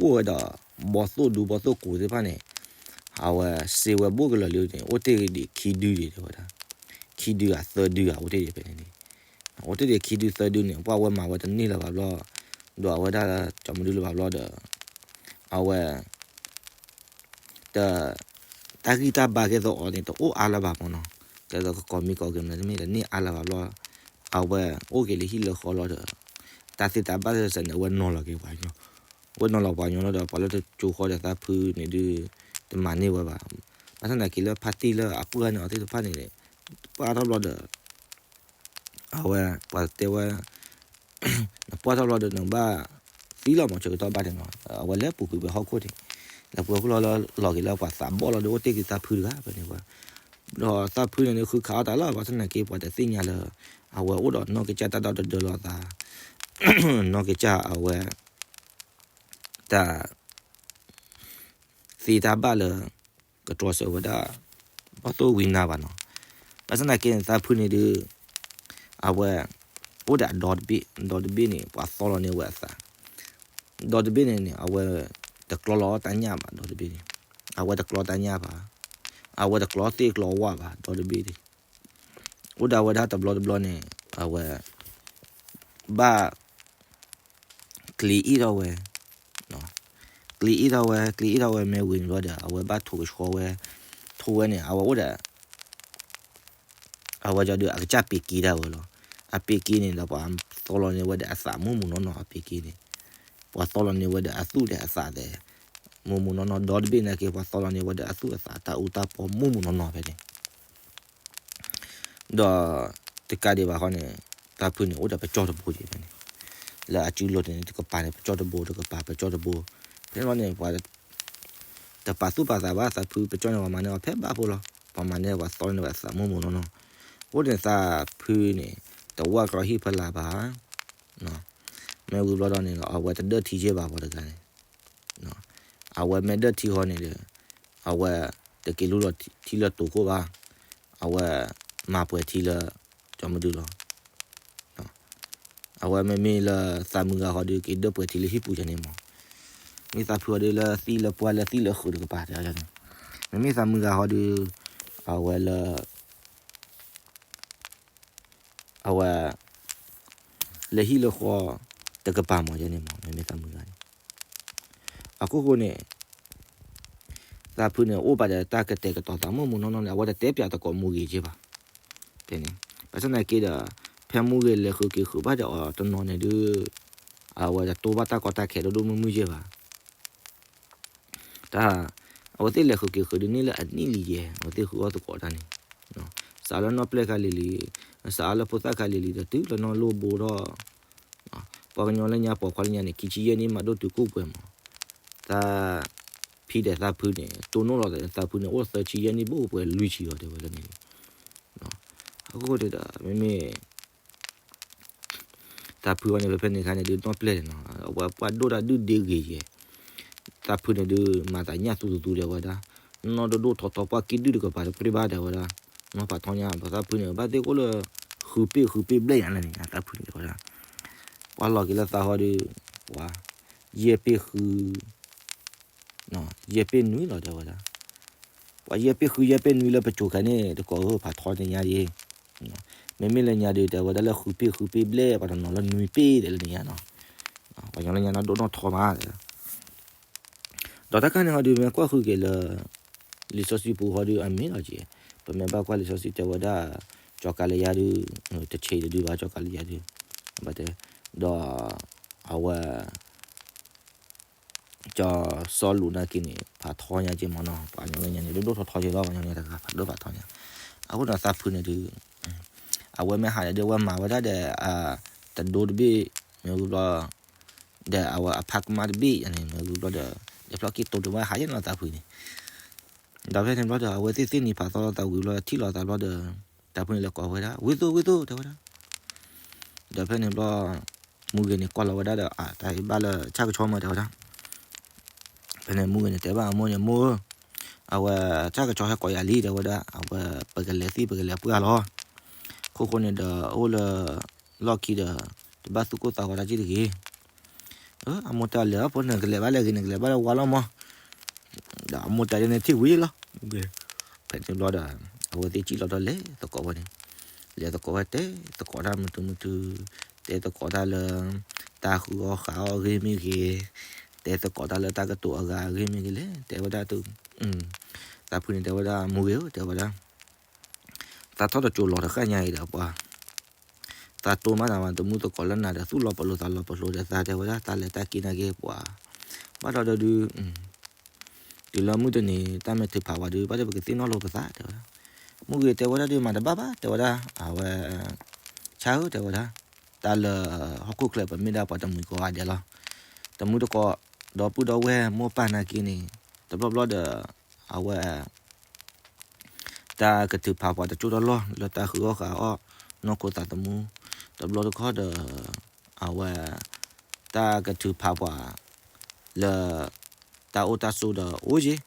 ဝဲဒၣ်, မီၤဆိယဲလီၤ, ခီဖျိလၢတဝီန့ၣ် အိၣ်ဝဲဒီး ဘီသိၣ်ဒူဘီသိၣ်ကိးသ့ၣ်တဖၣ်န့ၣ် အဝဲစ့ဝဲဘိၣ်ကလၢာ်လံန့ၣ် အိၣ်တ့ၢ်ဒံးခံဒုဒံးတဲဝဲဒၣ်, ခံဒုဧါသၢဒုဧါ အိၣ်တ့ၢ်ဒံးဖဲန့ၣ်န့ၣ်, အိၣ်တ့ၢ်ဒံးခံဒုသၢဒုန့ၣ် ပှၢ်ဝဲမၤဝဲတန့ၢ်လၢၤဘၣ်ဘျီ, ဒီးအဝဲဒၣ်ကၠီမဒုလၢၤဘၣ်ဘျီဒီး အဝဲ တ တၢ်ဂံၢ်တၢ်ဘါကဲသိးအီၤန့ၣ် တအိၣ်အါလၢၤဘၣ်မးနီၤ, ကဲသိးကကိးမံၤကိးဂ့ၤမနုၤတမ့ၢ်ဒီး န့ၢ်အါလၢၤဘၣ်ဘျီ, အဝဲအိၣ်က့ၤလၢဟံၣ်လၢဃီလီၤဒီး တၢ်သ့တၢ်ဘၣ်သ့ၣ်စဲးန့ၣ် အဝဲနီၤလီၤက့ၤပှၤကညီ, အဝဲနီၤလီၤပှၤကညီလီၤဒီး ပှၤလၢတကၠိဃီဒီးသးဖုန့ၣ်ဒုး တမၤန့ၢ်ဝဲဘၣ်, ဘၣ်ဆၣ်သနာ်က့လၢဖါတံၢ်လၢအပှၢ်န့ၣ်အီၤသ့ၣ်တဖၣ်န့ၣ် ပှၢ်ထီၣ်ဘျီဒီး အဝဲပှၤတဲဝဲ နပှၢ်ထီၣ်ဘျီဒီးနဘၣ်သံလီၤမး ဆၢကတီၢ်ဘၣ်န့ၣ်နီၤ, အဝဲလဲၤပူၤကွံာ်ဝဲဟီၣ်ခိၣ်န့ၣ်, လဲၤပူၤဟီၣ်ခိၣ်လီၤလီၤက့ၤလၢပှၤသးဘီၣ်လီၤဒီး အိၣ်တ့ၢ်က့ၤသးဖုတဂၤဖဲန့ၣ်ဝဲ, ဒီးသးဖုန့ၣ်ဒုး ဃုခးအီၣ်တၢ်လီၤ ဘၣ်ဆၣ်သနာ်က့ ပှၤတသ့ၣ်ညါလၢ အဝဲအိၣ်ဒီးနီၢ်ကစၢ်တၢ်ဒီတဒၢလီၤသး, နီၢ်ကစၢ်အဝဲ တၢ် သ့တၢ်ဘၣ်လၢ ကတြီဆၢဝဲဒၣ် ဘီၣ်သိၣ်ဝံနါဘၣ်နီၤ, ဘၣ်ဆၣ်သနာ်က့န့ၣ် သးဖုန့ၣ်ဒုး အဝဲ အိၣ်ဒီးအဒီတဘ့ၣ်, ဒီတဘ့ၣ်န့ၣ် ပှၤသီလီၤန့ၢ်ဝဲအသး, ဒီတဘ့ၣ်န့ၣ်န့ၣ် အဝဲ တကျီလီၤတၢ်ညၣ်ဘၣ် ဒီတဘ့ၣ်န့ၣ်, အဝဲတကျီတၢ်ညၣ်ဘၣ်, အဝဲတကျီသ့ၣ်ကျီဝၣ်ဘၣ် ဒီတဘ့ၣ်န့ၣ်, အိၣ်ဒၣ်ဝဲဒၣ်တဘျီတဘျီန့ၣ် အဝဲ ဘၣ် ကျံၤအ့ၣ်ထီၣ်ဝဲ, ကျံၤအ့ၣ်ထီၣ်ဝဲ ကျံၤအ့ၣ်ထီၣ်ဝဲမ့ၢ်ဝံၤန့ၣ်ဘျီဒီး အဝဲဘၣ်ထိၣ်ကဆှီဝဲ, ထိ အဝဲန့ၣ် အဝဲအိၣ်ဒီး အဝဲဒုးအကစၢ်ပ့ၤက့တၢ်ဝဲလီၤ. အပ့ၤက့န့ၣ်ဒီး ပှၤသီလီၤန့ၢ်ဝဲဒီးအသးမိၢ်မိၢ်နီၢ်နီၢ် အပ့ၤက့န့ၣ်, ပှၤသီလီၤန့ၢ်ဝဲဒီးအသူၣ်ဒီးအသးဒီး မိၢ်မိၢ်နီၢ်နီၢ် ဒီတဘ့ၣ်နာ်က့ ပှၤသီလီၤန့ၢ်ဝဲဒီးအသူၣ်အသးတၢ်အူတၢ်ပီမိၢ်မိၢ်နီၢ်နီၢ်ဖဲန့ၣ် ဒီးတကးဒံးဘၣ်ဃီန့ၣ် သးဖုန့ၣ် အိၣ်ဒီးပကၠီၣ်တဘိက့ၤဖဲန့ၣ်, လၢအစုလိၤန့ၣ် တကပၤန့ၣ် ပကၠီၣ်တဘိ တကပၤ ပကၠီၣ်တဘိ, ဖဲန့ၣ်ဘျီန့ၣ် ပှၤတပာ်သူၣ်ပာ်သးဘၣ် သးဖုပကၠီၣ်န့ၣ် ပှၤမၤန့ၢ်အီၤဖဲဘၣ်ဖိလီၤ. ပှၤမၤန့ၢ် ပှၤသီန့ၢ်ဝဲအသးမိၢ်မိၢ်နီၢ်နီၢ်, အဃိန့ၣ် သးဖုန့ၣ် တဝၢ်ကျီဟံၣ်ဖီလာ်ဘၣ် မ့ၢ်ဝံၤဘျီဒီးန့ၣ်ဒီး အဝဲတဒၢထံက့ဘၣ်ပှၤတဂၤန့ၣ်, အဝဲမ့ၢ်ဒၢထံဃီန့ၣ်ဒီး အဝဲတက့ၤလူလီၤထံလၢတိၤခိၣ်ဘၣ်, အဝဲမၤပှဲၤထံလၢ ကၠီမဒုလီၤ. အဝဲမ့မ့ၢ်လၢသးမုၢ်ဂၤဃီဒီး က့ၤဒၢပှဲၤထံလၢဟံၣ်ပူၤယၤန့ၣ်မး, မ့ၢ်သးဖုဃီဒီးလၢသံလၢပှၢ်လၢသံလၢဃုာ်တကပၤတဲန့ၣ်, မ့မ့ၢ်သးမုၢ်ဂၤဃီဒီး အဝဲလၢ အဝဲ လၢဟံၣ်လၢဃီတကပၤမးယဲန့ၣ်မး မ့မ့ၢ်သးမုၢ်ဂၤန့ၣ်, အခိၣ်ဃိန့ၣ် သးဖုန့ၣ် အိၣ်ပာ်ဒီးတၢ်ကတဲာ်ကတီၤသးမိၢ်မိၢ်နီၢ်နီၢ်န့ၣ် အဝဲတတဲပၠးသကိးမိၢ်ဂ့ၤက့ဘၣ်. ဖဲန့ၣ် ဘၣ်ဆၣ်သနာ်က့ဒီး ဖဲမိၢ်ဂ့ၤလဲၤဃုာ်က့ၤဃုာ်ဘၣ်ဒီးအီၤတနီၤန့ၣ်ဒုး အဝဲတတိၢ်ဘၣ်တၢ်ကီတၢ်ခဲဒိၣ်ဒိၣ်မုၢ်မုၢ်က့ဘၣ်. တၢ် အဝဲသ့ၣ်လဲၤဃုာ်က့ၤဃုာ်ဒုးန့ၢ်လၢအနံၣ်လံယဲၢ် အဝဲသ့ၣ်ဃုအီၣ်သကိးတၢ်န့ၣ်, စးလၢနီၢ်ပျဲၢ်ခါလံၤလံၤ, စးလၢဖိသၣ်ခါလံၤလံၤဒီးတုၤလၢနီၢ်လိၣ်ဘိဒီး ပှၤကညီလၢညါပိာ်ခွါလၢညါန့ၣ် ခံဆံယဲၢ်နံၣ် မၤဒိၣ်တုၤကိၣ်ပှဲၤမး, သးဖံဒီးသးဖုန့ၣ် တိၢ်နီၣ်လီၤသးဖုန့ၣ် အိၣ်သၢဆံယဲၢ်နံၣ် ဘိၣ်ပှဲၤလွံၢ်ဆံလီၤတဲဝဲလၢန့ၣ်, အဃိန့ၣ်ဒီး မ့မ့ၢ် သးဖုအီၤန့ၣ် ဖဲဖဲန့ၣ်အခါန့ၣ်ဒုး နီၢ်ပျဲၢ်န့ၣ်နီၤ အဝဲပှၤဒိၣ်တၢ်ဒုၣ်ဒ့ဂ့ၤယဲၢ်, သးဖုန့ၣ်ဒုး မၤသးညၣ်သူသူသူဒဲးဝဲဒၣ်, နီၢ်ဒိၣ်ဒိၣ်ထီထီပှၢ်ကံၣ်ဒုၣ်တကပၤတပြ့ဘၣ်ဒဲးဝဲဒၣ်, နီၢ်ဖးထီညါ ပသးဖုန့ၣ် ဘၣ်သ့ၣ်ကိၣ်လၢ ဃုပ့ၣ်ဃုပ့ၣ်ဘျဲၣ်ညါန့ၣ် သးဖုန့ၣ်ဒဲးဝဲဒၣ်, ပှၤလီၤက့ၤလၢသးဟီဒုး ပှၤ ယဲၢ်ပ့ၣ်ဃု ယဲၢ်ပ့ၣ်နွံလီၤတဲဝဲဒၣ်, ပှၤယဲၢ်ပ့ၣ်ဃုယဲၢ်ပ့ၣ်နွံလၢပကိၤခဲန့ၣ် တကိးဧၢ ဖးထီန့ၣ်ညါယ့ၢ်, မ့မ့ၢ်လၢညါဒုးတဲဝဲဒၣ်လၢဃုပ့ၣ်ဃုပ့ၣ်ဘျဲၣ် ပှၤတနီၤလၢနွံပ့ၣ်ဒဲးလၢန့ၣ်ညါနီၤ, ပှၤညီလၢညါနီၢ်ဒိၣ်နီၢ်ထီမး, ဒီးတၢ်ခါန့ၣ်ဟီဒုး မ့ၢ်ကွၢ်ဃုာ်က့ၤလၢ လံာ်စီဆှံပူၤဟီဒုး အမ့ၢ်လီၤက့ၤ, ပမ့ၢ်ဘၣ်ကွၢ်လံာ်စီဆှံတဲဝဲဒၣ် ကၠီၤကးလံယါဒုး တဆံးတဒုဘၣ် ကၠီၤကးလံယါဒုး, ဘၣ်တဲ, ဒီး အဝဲ ကၠီၤစီလူးနာ်က့န့ၣ် ဖးထီညါက့မ့ၢ်နီၤ ပှၤညီလၢညါန့ၣ် ဒိၣ်ဒိၣ်ထီထီက့လီၤ ပှၤညီလၢတဂၤဖးဒိၣ်ဖးထီညါ, အဃိဒီးသးဖုန့ၣ်ဒုး အဝဲမ့ၢ်ဟးန့ၣ်ဒုး အဝဲမၤဝဲဒၣ်ဒီး တဒိတဘ့ၣ် မ့ၢ်ဝံၤဘျီ ဒီးအဝဲအဖးကမၣ်တဘ့ၣ်ယါန့ၣ် မ့ၢ်ဝံၤဘျီဒီး ဒီးဖျီၣ်က့ၤတိၤတဝဲဟးယဲၢ်နီၤသးဖုန့ၣ်, ဒီးဖဲန့ၣ်ဘျီဒီး အဝဲသ့ၣ်သ့ၣ်န့ၣ်ဖးသီလီၤသးဝံၤဘျီ ထံၣ်လီၤသးဘျီဒီး သးဖုန့ၣ်လဲၤကိးဝဲဒၣ် ဝံသိ ဝံသိ တဲဝဲဒၣ် ဒီးဖဲန့ၣ်ဘျီ မူဂ့ၤန့ၣ်ကွၢ်လီၤဝဲဒၣ်ဒီး အတၢ်ဘၣ်လၢဆၣ်ကဆီမ့ၢ်တဲဝဲဒၣ်, ဖဲန့ၣ်မူဂ့ၤန့ၣ်တဲဘၣ်အမိၢ်န့ၣ် မိၢ်ဧၢ, အဝဲဆၣ်ကဆီဟဲကိးယၤလံတဲဝဲဒၣ် အဝဲပကလဲၤသံပကလဲၤပှၢ်လီၤ, ခိၣ်ဃိန့ၣ်ဒီး အိၣ်လၢ လီၢ်ခံဒီး တဘၣ်သူၣ်ကိၢ်သးဂီၤတၢ်က့ၢ်တဂ့ၤ အမိၢ်တဲလဲၤအီၣ်ဖိနကလဲၤဘၣ်လဲၤဂ့ၤ နကလဲၤဘၣ်လၢဝါလီၤမး, ဒီးအမိၢ်တဲဒ်န့ၣ်ထံၣ်ဝံၤလီၤ, ဖဲန့ၣ်ဘျီဒီး အဝဲသ့ၣ်စံၣ်လီၤဒီးလဲၤသကိးဝဲန့ၣ်, လဲၤသကိးဝဲတဲသကိးတၢ်မုာ်တုၤမုာ်တုၤ, တဲသကိးတၢ်လၢ တၢ်ဃုအီၣ်ဃုအီၣ်အဂ့ၢ်မ့ၢ်ဂ့ၤ, တဲသကိးတၢ်လၢတၢ်ကတိၤအဂၤအဂ့ၢ်မ့ၢ်ဂ့ၤလဲၣ်, တဲဝဲဒၣ်တုၤ, သးဖုန့ၣ်တဲဝဲဒၣ် မိၢ်ဂ့ၤဧၢ တဲဝဲဒၣ် သးထီၣ်တကၠိၤလီၤတဃၣ်ညါအံၤဒီးပှၤ သးတိၢ်မးတၢ်မၤတမူသကိးလၢနၤဒီး သူၣ်လီၤပလိာ်သးလီၤပလိာ်ဒီးသးတဲဝဲဒၣ် တၢ်လဲၤတၢ်က့ၤနာ်က့ၤပှၤ, ဘၣ်ဒီးဒုး တုၤလၢမုၢ်တနံၤ တၢ်မဲာ်ထုးဖးဝဲဒုး ဘၣ်ဒီးပကသ့ၣ်နီၣ်လိာ်ပသးတဲဝဲဒၣ်, မူဂ့ၤတဲဝဲဒၣ်ဒုး မၤတဘၣ်ဘၣ်တဲဝဲဒၣ် အဝဲ ဆါဧၢတဲဝဲဒၣ်, တၢ်လၢဟီၣ်ခိၣ်ချၢပမ့ၢ်ဒၣ်ပှၤတမှံၤကိးဂၤဒဲးလီၤ, တမှံၤတကိး ဒီပုၢ်ဒီဝဲၢ်မိၢ်ပၢ်နာ်က့ၤန့ၣ် တဘျီဘျီဒီး အဝဲ တၢ်ကထုးဖးပှၤတကၠိၢ်တလီၢ် လၢတၢ်ဃုအီၣ်ဃုအီၣ် နီၢ်ခိသးသမူ, တဘျီတခီၣ်ဒီး အဝဲ တၢ်ကထုးဖးပှၤ လၢ တၢ်အိၣ်တၢ်ဆိးဒီးအိၣ်က့ၤ,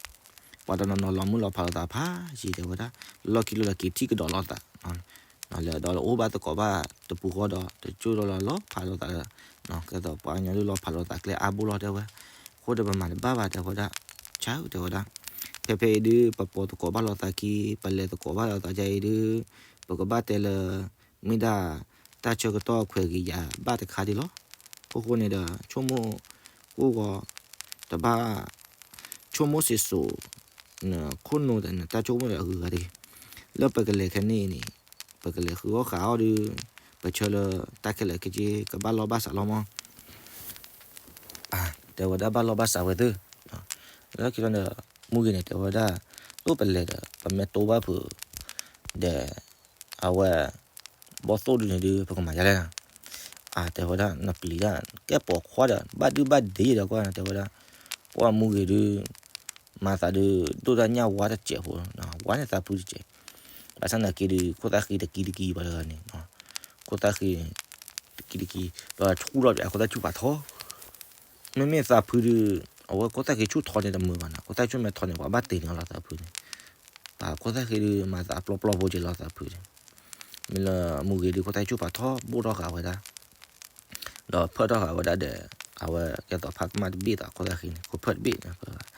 ပှၤတနီၤနီၤလီၤမုၢ်လီၤဖးလိာ်သးဖးယံၤတဲဝဲဒၣ်, လီၢ်ခံလီၤဒီးက့ၤထံၣ်ကဒီးလိာ်သး လဲၤဒီးအိၣ်ဘၣ်သကိးဘၣ်တပူၤဃီဒီး တကၠိၢ်ဒီးလီၤလီၤဖးလိာ်သး, ကဲသိးပှၤကညီဒုးလီၤဖးလိာ်သးကျဲအါဘိလီၤတဲဝဲ, အဃိဒီးပမၤတဘၣ်ဘၣ်တဲဝဲဒၣ်, ဆါဧၢတဲဝဲဒၣ်, ဖဲဖဲအံၤဒုး ပပိာ်သကိးဘၣ်လိာ်သးခံ ပလဲၤသကိးဘၣ်လိာ်သးဒ်အံၤဒုး, ပကဘၣ်တဲလၢ မ့ၢ်ဒၣ် တၢ်ဆၢကတီၢ်ခွဲးဂ့ၤယာ်ဘၣ်တခါဒံးလီၤ. အဃိဃိန့ၣ်ဒီး ဆိကမိၣ် ကိၢ်ဂီၤ တဘၣ် ဆိကမိၣ်စ့ၢ်စိၤ ခိၣ်နူာ်တၢ်ဆိကမိၣ်ဒီးအဂုၤအဂၤတဂ့ၤ. လၢပကလဲၤခဲန့ၣ်အံၤန့ၣ် ပကလဲၤဃုအီၣ်ဃုအီၣ်ဒီး ပဆၢလၢတၢ်ခဲလၢာ်ခဲဆ့ကဘၣ်လီၢ်ဘၣ်စးလီၤမး. တဲဝဲဒၣ်ဘၣ်လီၢ်ဘၣ်စးဝဲသ့ၣ်, လၢခံလီၤဒီး မူဂ့ၤန့ၣ် တဲဝဲဒၣ် ဒ်ပလဲၤဒီး ပမ့ၢ်တိဘၣ်ဖုး ဒီး အဝဲ ဘီၣ်သိၣ်ဒုန့ၣ်ဒုး ပကမၤယါလဲၣ်. အတဲဝဲဒၣ် နပျံၤဒၣ် ကဲပိာ်ခွါဒီး ဘၣ်ဒုဘၣ်ဒ့ဒီးကွၢ် တဲဝဲဒၣ်, ပှၢ်မူဂ့ၤဒုး မၤသးဒုး ဒိၣ်တၢ်ညၣ်ဝါတစဲးဖိ, ဝါန့ၢ်သးဖုတစဲး, ဘၣ်ဆၣ်နာ်က့ဒုး ခိၣ်သၣ်ဃံတကံတကံဘၣ်တဂၤန့ၣ်, ခိၣ်သၣ်ဃံ တကံတကံ ဒီးထူလီၤပၠးခိၣ်သၣ်ဆူၣ်ပာ်ထီ, မ့မ့ၢ်သးဖုဒုး အဝဲခိၣ်သၣ်ဃံဆူၣ်ထီန့ၣ်တမုာ်ဘၣ်နီၤ, ခိၣ်သၣ်ဆူၣ်မ့ၢ်ထီန့ၣ် ပှၤဘၣ်တ့ၢ်န့ၢ်အီၤလီၤသးဖုန့ၣ်, ပှၤခိၣ်သၣ်ဃံဒုး မၤသးအပျီပျီဖိက့ၤလီၤသးဖုန့ၣ်, မ့ၢ်လၢမူဂ့ၤဒုး ခိၣ်သၣ်ဆူၣ်ပာ်ထီ ဘိၣ်ထီၣ်ဃာ်ဝဲဒၣ် ဒီးဖၢၣ်ထီၣ်ဃာ်ဝဲဒၣ်ဒီး အဝဲကဲသိးဖးကမၣ်တဘ့ၣ်သးခိၣ်သၣ်ဃံန့ၣ် ခိၣ်ဖၢၣ်တဘ့ၣ်န့ၣ်,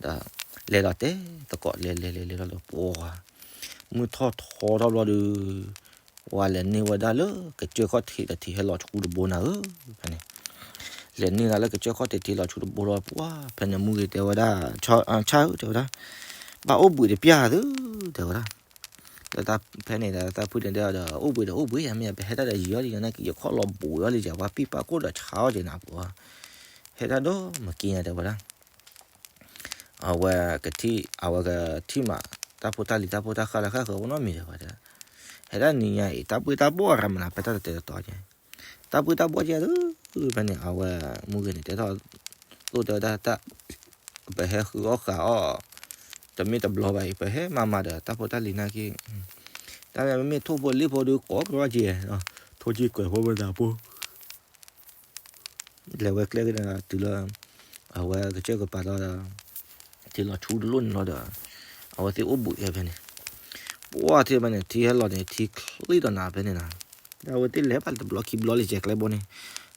ဒီးလဲၤဒီးတဲသကိး လဲၤလဲၤလဲၤလဲၤလီၤဒီး ပှၤ မုၢ်ထီၣ်ထီထီၣ်ဘျီဒုး ဝဲလဲၤန့ၢ်ဝဲဒၣ်လၢကစၢၢ်ခီၣ်ထံးတထံးဟဲလီၤဆူတဘိနၤဧၢ, ဖဲန့ၣ် လဲၤန့ၢ်ဒၣ်လၢကစၢၢ်ခီၣ်ထံးတထံးလီၤဆူတဘိလီၤ ပှၤ ဖဲန့ၣ်မူဂ့ၤတဲဝဲဒၣ် ဆၢဧၢ တဲဝဲဒၣ်, ဘၣ်အိၣ်ဘှံးတပျၢ်သု တဲဝဲဒၣ် လၢဖဲန့ၣ်ဒီး သးဖုန့ၣ်တဲအီၤဒီး အိၣ်ဘှံးဒီးအိၣ်ဘှံးယၤ မ့ၢ်ယၤ ပဟဲတၢ်ဒီးယံာ်အီၤလံ ယနာ်က့ၤယခီၣ်လီၤဘူးအီၤလံ ယပှၤပံၣ်ပာ်ကိၣ်ဒီးဆါအီၤက့ၤနၤပှၤ, ဟဲတၢ်ဒီးမက့ၤညါတဲဝဲဒၣ်, အဝဲကထံၣ် အဝဲကထံၣ်မး တၢ်ဖိတၢ်လံၤတၢ်ဖိတၢ်ဃၢ်လၢဃၣ်ဃၢၤအိၣ်နီတမံၤတဲဝဲဒၣ်, ဟဲဒၣ်နံၤညါအံၤ တၢ်ပှ့ၤတၢ်ဘီၣ်ရၤမနၤ ပတၢ်တတဲတတီၤက့ၤ, တၢ်ပှ့ၤတၢ်ဘီၣ်က့ၤသု ဖဲန့ၣ် အဝဲမူဂ့ၤန့ၣ် တဲထီၣ် သိၣ်တဲဝဲဒၣ်တၢ် ပဟဲဃုအီၣ်ဃုအီၣ် တမ့ၢ်တဘျီဘၣ်အံၤ ပဟဲမၤမၤဒီး တၢ်ဖိတၢ်လံၤနာ်က့ၤ, တၢ်မ့ၢ်မ့ၢ်ထိၣ်ဖိလ့ၣ်ဖိဒုးကိးကရီက့ၤ, ထိၣ်က့ၤကွဲးဖိဝဲဒၣ်ဖိ လဲၤဝဲကျဲကဒီးတုၤလၢ အဝဲကစၢၢ်ကပၤလီၤဒီး ထံလီၤဆူတလိၣ်န့ၣ်လီၤဒီး အဝဲသ့ၣ်အိၣ်ဘှံးက့ၤဖဲန့ၣ်, ပှၢ်ထံဖဲန့ၣ် ထံဟဲလီၤန့ၣ် ထံချံဒီးနၤဖဲန့ၣ်နၤ, ဒီးအဝဲသ့ၣ်လဲၤဘၣ်လၢတဘျီခံဘျီလံ ကဲကျဲဘိန့ၣ်,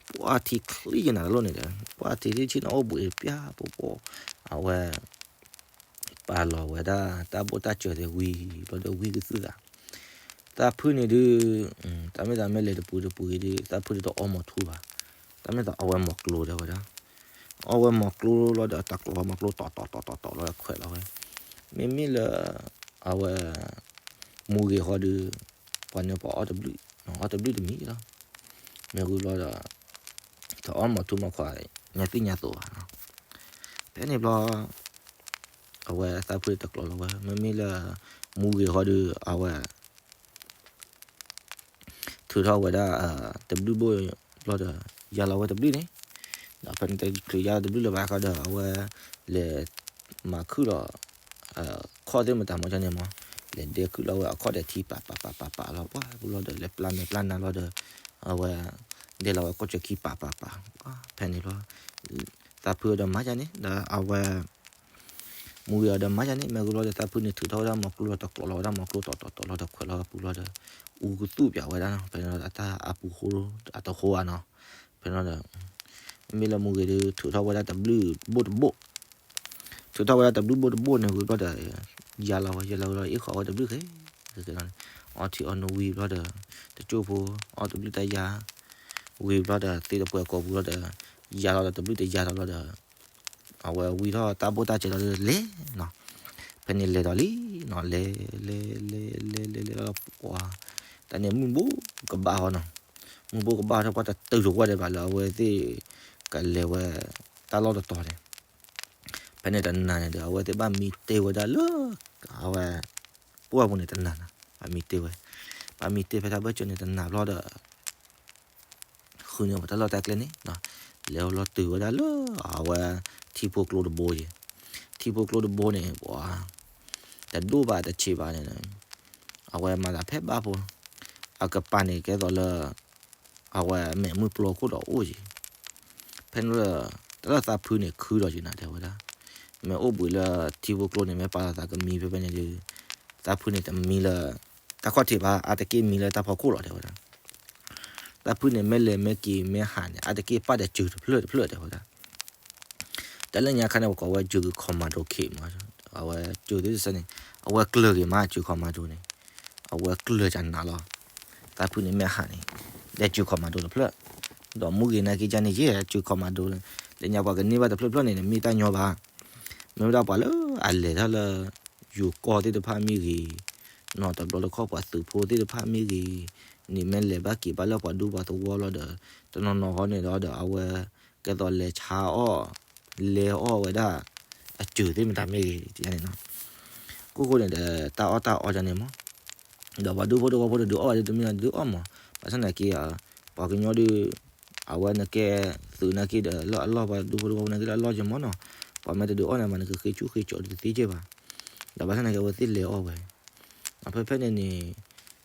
ပှၢ်ထံချံက့ၤနၤတလိၣ်န့ၣ်ဒီး ပှၢ်ထံထံဆံၣ်န့ၣ်အိၣ်ဘှံးပျၢ်ပှၤပှၤ, အဝဲ ပာ်လီၤဝဲဒၣ်တၢ်ဘိၣ်တၢ်စၢၤသ့ၣ်ဝံၤဘျီဒီးဝံကသုၣ်သး, သးဖုန့ၣ်ဒုး တၢ်မ့ၢ်သးမ့ၢ်လဲၤတပူၤတပူၤအံၤဒုး သးဖုဒုးတအီမိာ်ထူဘၣ်, တၢ်မ့ၢ်သးအီဝဲမိာ်ကျိတဲဝဲဒၣ်, အီဝဲမိာ်ကျိလီၤဒီးတကျိၤမိာ်ကျိတီၤတီၤတီၤတီၤတီၤလီၤဒီး ခွဲးလီၤဝဲ, မ့မ့ၢ်လၢ အဝဲ မူဂ့ၤဃီဒုး ပှၤန့ၣ်ပှၤအီၣ်တဘျုး, အီၣ်တဘျုးတမံၤလီၤ, မ့ၢ်ဂုၤလီၤဒီး တအီမိာ်ထူမိာ်ခွါ ညါသ့ၣ်ညါသိးဘၣ်, ဖဲန့ၣ်ဘျီ အဝဲသးဖုတကျိၤလီၤဝဲ မ့မ့ၢ်လၢ မူဂ့ၤဃီဒုး အဝဲ ထုးထီၣ်ဝဲဒၣ် တဘျုးဘိၣ်ဘျီဒီး ယါလီၤဝဲတဘျုးန့ၣ်, ဒီးဖဲန့ၣ်တချုးယါလီၤတဘျုးလၢၤဘၣ်ဃီဒီး အဝဲ လဲၤ မၤခုၣ်လီၤ ခီၣ်သ့ၣ်မတၤမီၤကန့ၣ်မး, လဲၤဒဲခုၣ်လီၤဝဲအခီၣ်ဒီးထံပာ်ပာ်ပာ်ပာ်ပာ်လီၤ ပှၤပူၤလီၤဒီး လဲၤပျၢ်မဲာ်ပျၢ်နါလီၤဒီး အဝဲ ဒဲလီၤဝဲကီၢ်စၢၤခံပာ်ပာ်ပာ်, ဖဲန့ၣ်လီၤ သးဖုအီၤဒီးမၤယါန့ၣ် ဒီးအဝဲ မူဂ့ၤအီၤဒီးမၤယါန့ၣ် မ့ၢ်ဂုၤလီၤဒီး သးဖုန့ၣ်ထုးထီၣ်ဝဲဒၣ်မိာ်ကျိလီၤ တကျိၤလီၤဝဲဒၣ်မိာ်ကျိတီၤတီၤတီၤလီၤဒီး ခွဲးလီၤပူၤလီၤဒီး အူကသူၣ်ပၠးဝဲဒၣ်နီၤ ဖဲန့ၣ်လီၤ အတၢ်အပူၤဃိအတဃိဧါနီၤ ဖဲန့ၣ်လီၤဒီး မ့ၢ်လၢမူဂ့ၤဒီး ထုးထီၣ်ဝဲဒၣ်တဘျုးဘိၣ်တဘိၣ် ထုးထီၣ်ဝဲဒၣ်တဘျုးဘိၣ်တဘိၣ်န့ၣ် ဂုၤဘျီဒီး ယါလီၤဝဲ ယါလီၤဝဲလီၤ အ့ၣ်ဃီဝဲတဘျုးဃဲ အီထံအီနိဝံၤဘျီဒီး တကၠိၢ်ဖိ အီၣ်တဘျုးတၢ်ယါ ဝံၤဘျီဒီး သ့ၣ်တပှဲၤကိာ်ပူၤလီၤဒီး ယါလီၤဒီးတဘျုးတယါလီၤလီၤဒီး အဝဲဝံၤထီၣ်တၢ်ဘိၣ်တၢ်စဲးလီၤဒီးလဲၤနီၤ ဖဲန့ၣ်လဲၤဒီးလံနီၤ လဲၤ လဲၤ လဲၤ လဲၤ လဲၤ လဲၤလီၤပှၤ တၢ်န့ၣ်မုၢ်ဘိကဘၣ်ဟီနီၤ မုၢ်ဘိကဘၣ်ထီၣ်ပှၤတတုၤတဝီဒံးဘၣ်လၢအဝဲသ့ၣ် ကလဲၤဝဲ တၢ်လီၢ်တတီၤန့ၣ် ဖဲန့ၣ်တနၤန့ၣ်ဒီး အဝဲသ့ၣ်ဘၣ်မံတ့ၢ်ဝဲဒၣ်လၢ အဝဲ ပှၢ်ပူၤန့ၣ်တနၤနီၤ ဘၣ်မံတ့ၢ်ဝဲ ဘၣ်မံတ့ၢ်ဖဲတၢ်ဘၢၣ်စၢၤန့ၣ်တနၤဘျီဒီး ဃုန့ၢ်ပှၤတၢ်လီၢ်တၢ်ကျဲန့ၣ် လဲၤလီၤတုၤဝဲဒၣ်လၢ အဝဲ ထံဖိကျိတဘိအံၤ ထံဖိကျိတဘိန့ၣ် ပှၤ တဒိၣ်ဘၣ်တဆံးဘၣ်န့ၣ် အဝဲမၤသးဖဲဘၣ်ဖိ အကပၤန့ၣ်ကဲသိးလၢ အဝဲမဲာ်မုၢ်ပျီခိၣ်ဒီးအိၣ်က့ၤ ဖဲန့ၣ်လၢ တၢ်လၢသးဖုန့ၣ်ခုဒီးက့ၤနၤတဲဝဲဒၣ် မ့ၢ်အိၣ်ဘှံးလၢထံဖိကျိန့ၣ် မ့ၢ်ပာ်လီၤသးကမံဖဲဖဲန့ၣ်ဒီး သးဖုန့ၣ်တမံလၢ တၢ်ခီၣ်ထံးဘၣ် အါတက့ၢ်မံလၢတၢ်ဖီခိၣ်လီၤတဲဝဲဒၣ် သးဖုန့ၣ် မ့ၢ်လဲၤမ့ၢ်က့ၤမ့ၢ်ဟးန့ၣ် အါတက့ၢ်ပာ်ဒီးစၢၤတဖျၢၣ်တဖျၢၣ်တဲဝဲဒၣ် တၢ်လၢညါခါန့ၣ် ပကိးဝဲ စၢၤ commando ခ့မး အဝဲစၢၤသ့ၣ်တဖၣ်န့ၣ် အဝဲကျၢၤက့ၤမး စၢၤ commando န့ၣ် အဝဲကျၢၤကနၤလီၤ သးဖုန့ၣ်မ့ၢ်ဟးန့ၣ် လဲၤစၢၤ commando တဖျၢၣ် ဒီးမူဂ့ၤနာ်က့ၤကန့ၣ် ယဲၢ်စၢၤ commando လၢညါပှၤကန့ၢ်ဘၣ်တဖျၢၣ်ဖျၢၣ်န့ၣ် မ့ၢ်တၢ်ညီဘၣ် မ့ၢ်ဝဲဒၣ်ပှၤလၢ အလဲၤတၢ်လၢ ယိၤကီၢ်သ့ၣ်တဖၣ်မ့ၢ်ဂ့ၤ, နီၢ်တဘျီတခီၣ်ပှၤသုးဖိသ့ၣ်တဖၣ်မ့ၢ်ဂ့ၤ, န့ၣ်မ့ၢ်လဲၤဘၣ်က့ၤဘၣ်လၢပှၤဒူပှၤသဝီလီၤဒီး တနီၤနီၤဃီန့ၣ်ဒီး အဝဲ ကဲသိးလဲၤဆါအီၣ် လဲၤအီၣ်ဝဲဒၣ် အစၢၤသ့ၣ်မတၤမ့ၢ်ဂ့ၤန့ၣ်နီၤ, ကိၣ်ဃိန့ၣ်ဒီး တၢ်အီၣ်တၢ်အီန့ၣ်မး, ဒီးပှၤဒူဖိသဝီဖိတဒုးအီၣ်ဝဲဒ်တမ့ၢ်နီၤ ဒုးအီၣ်မး, ဘၣ်ဆၣ်သနာ်က့ ပှၤကညီဒုး အဝဲနကဲသုးနာ်က့ဒီး လၢအလီၢ်ပှၤဒူဖိသဝီဖိနာ်က့လၢအလီၢ်က့မးနီၤ, ပှၤမ့ၢ်တဒုးအီၣ်န့ၣ်မး နကဃ့ဆူၣ်ဃ့ကၠီတသ့က့ဘၣ်, ဒီးဘၣ်ဆၣ်သနာ်က့ အဝဲသ့ၣ်လဲၤအီၣ်ဝဲ, ဖဲဖဲန့ၣ်န့ၣ်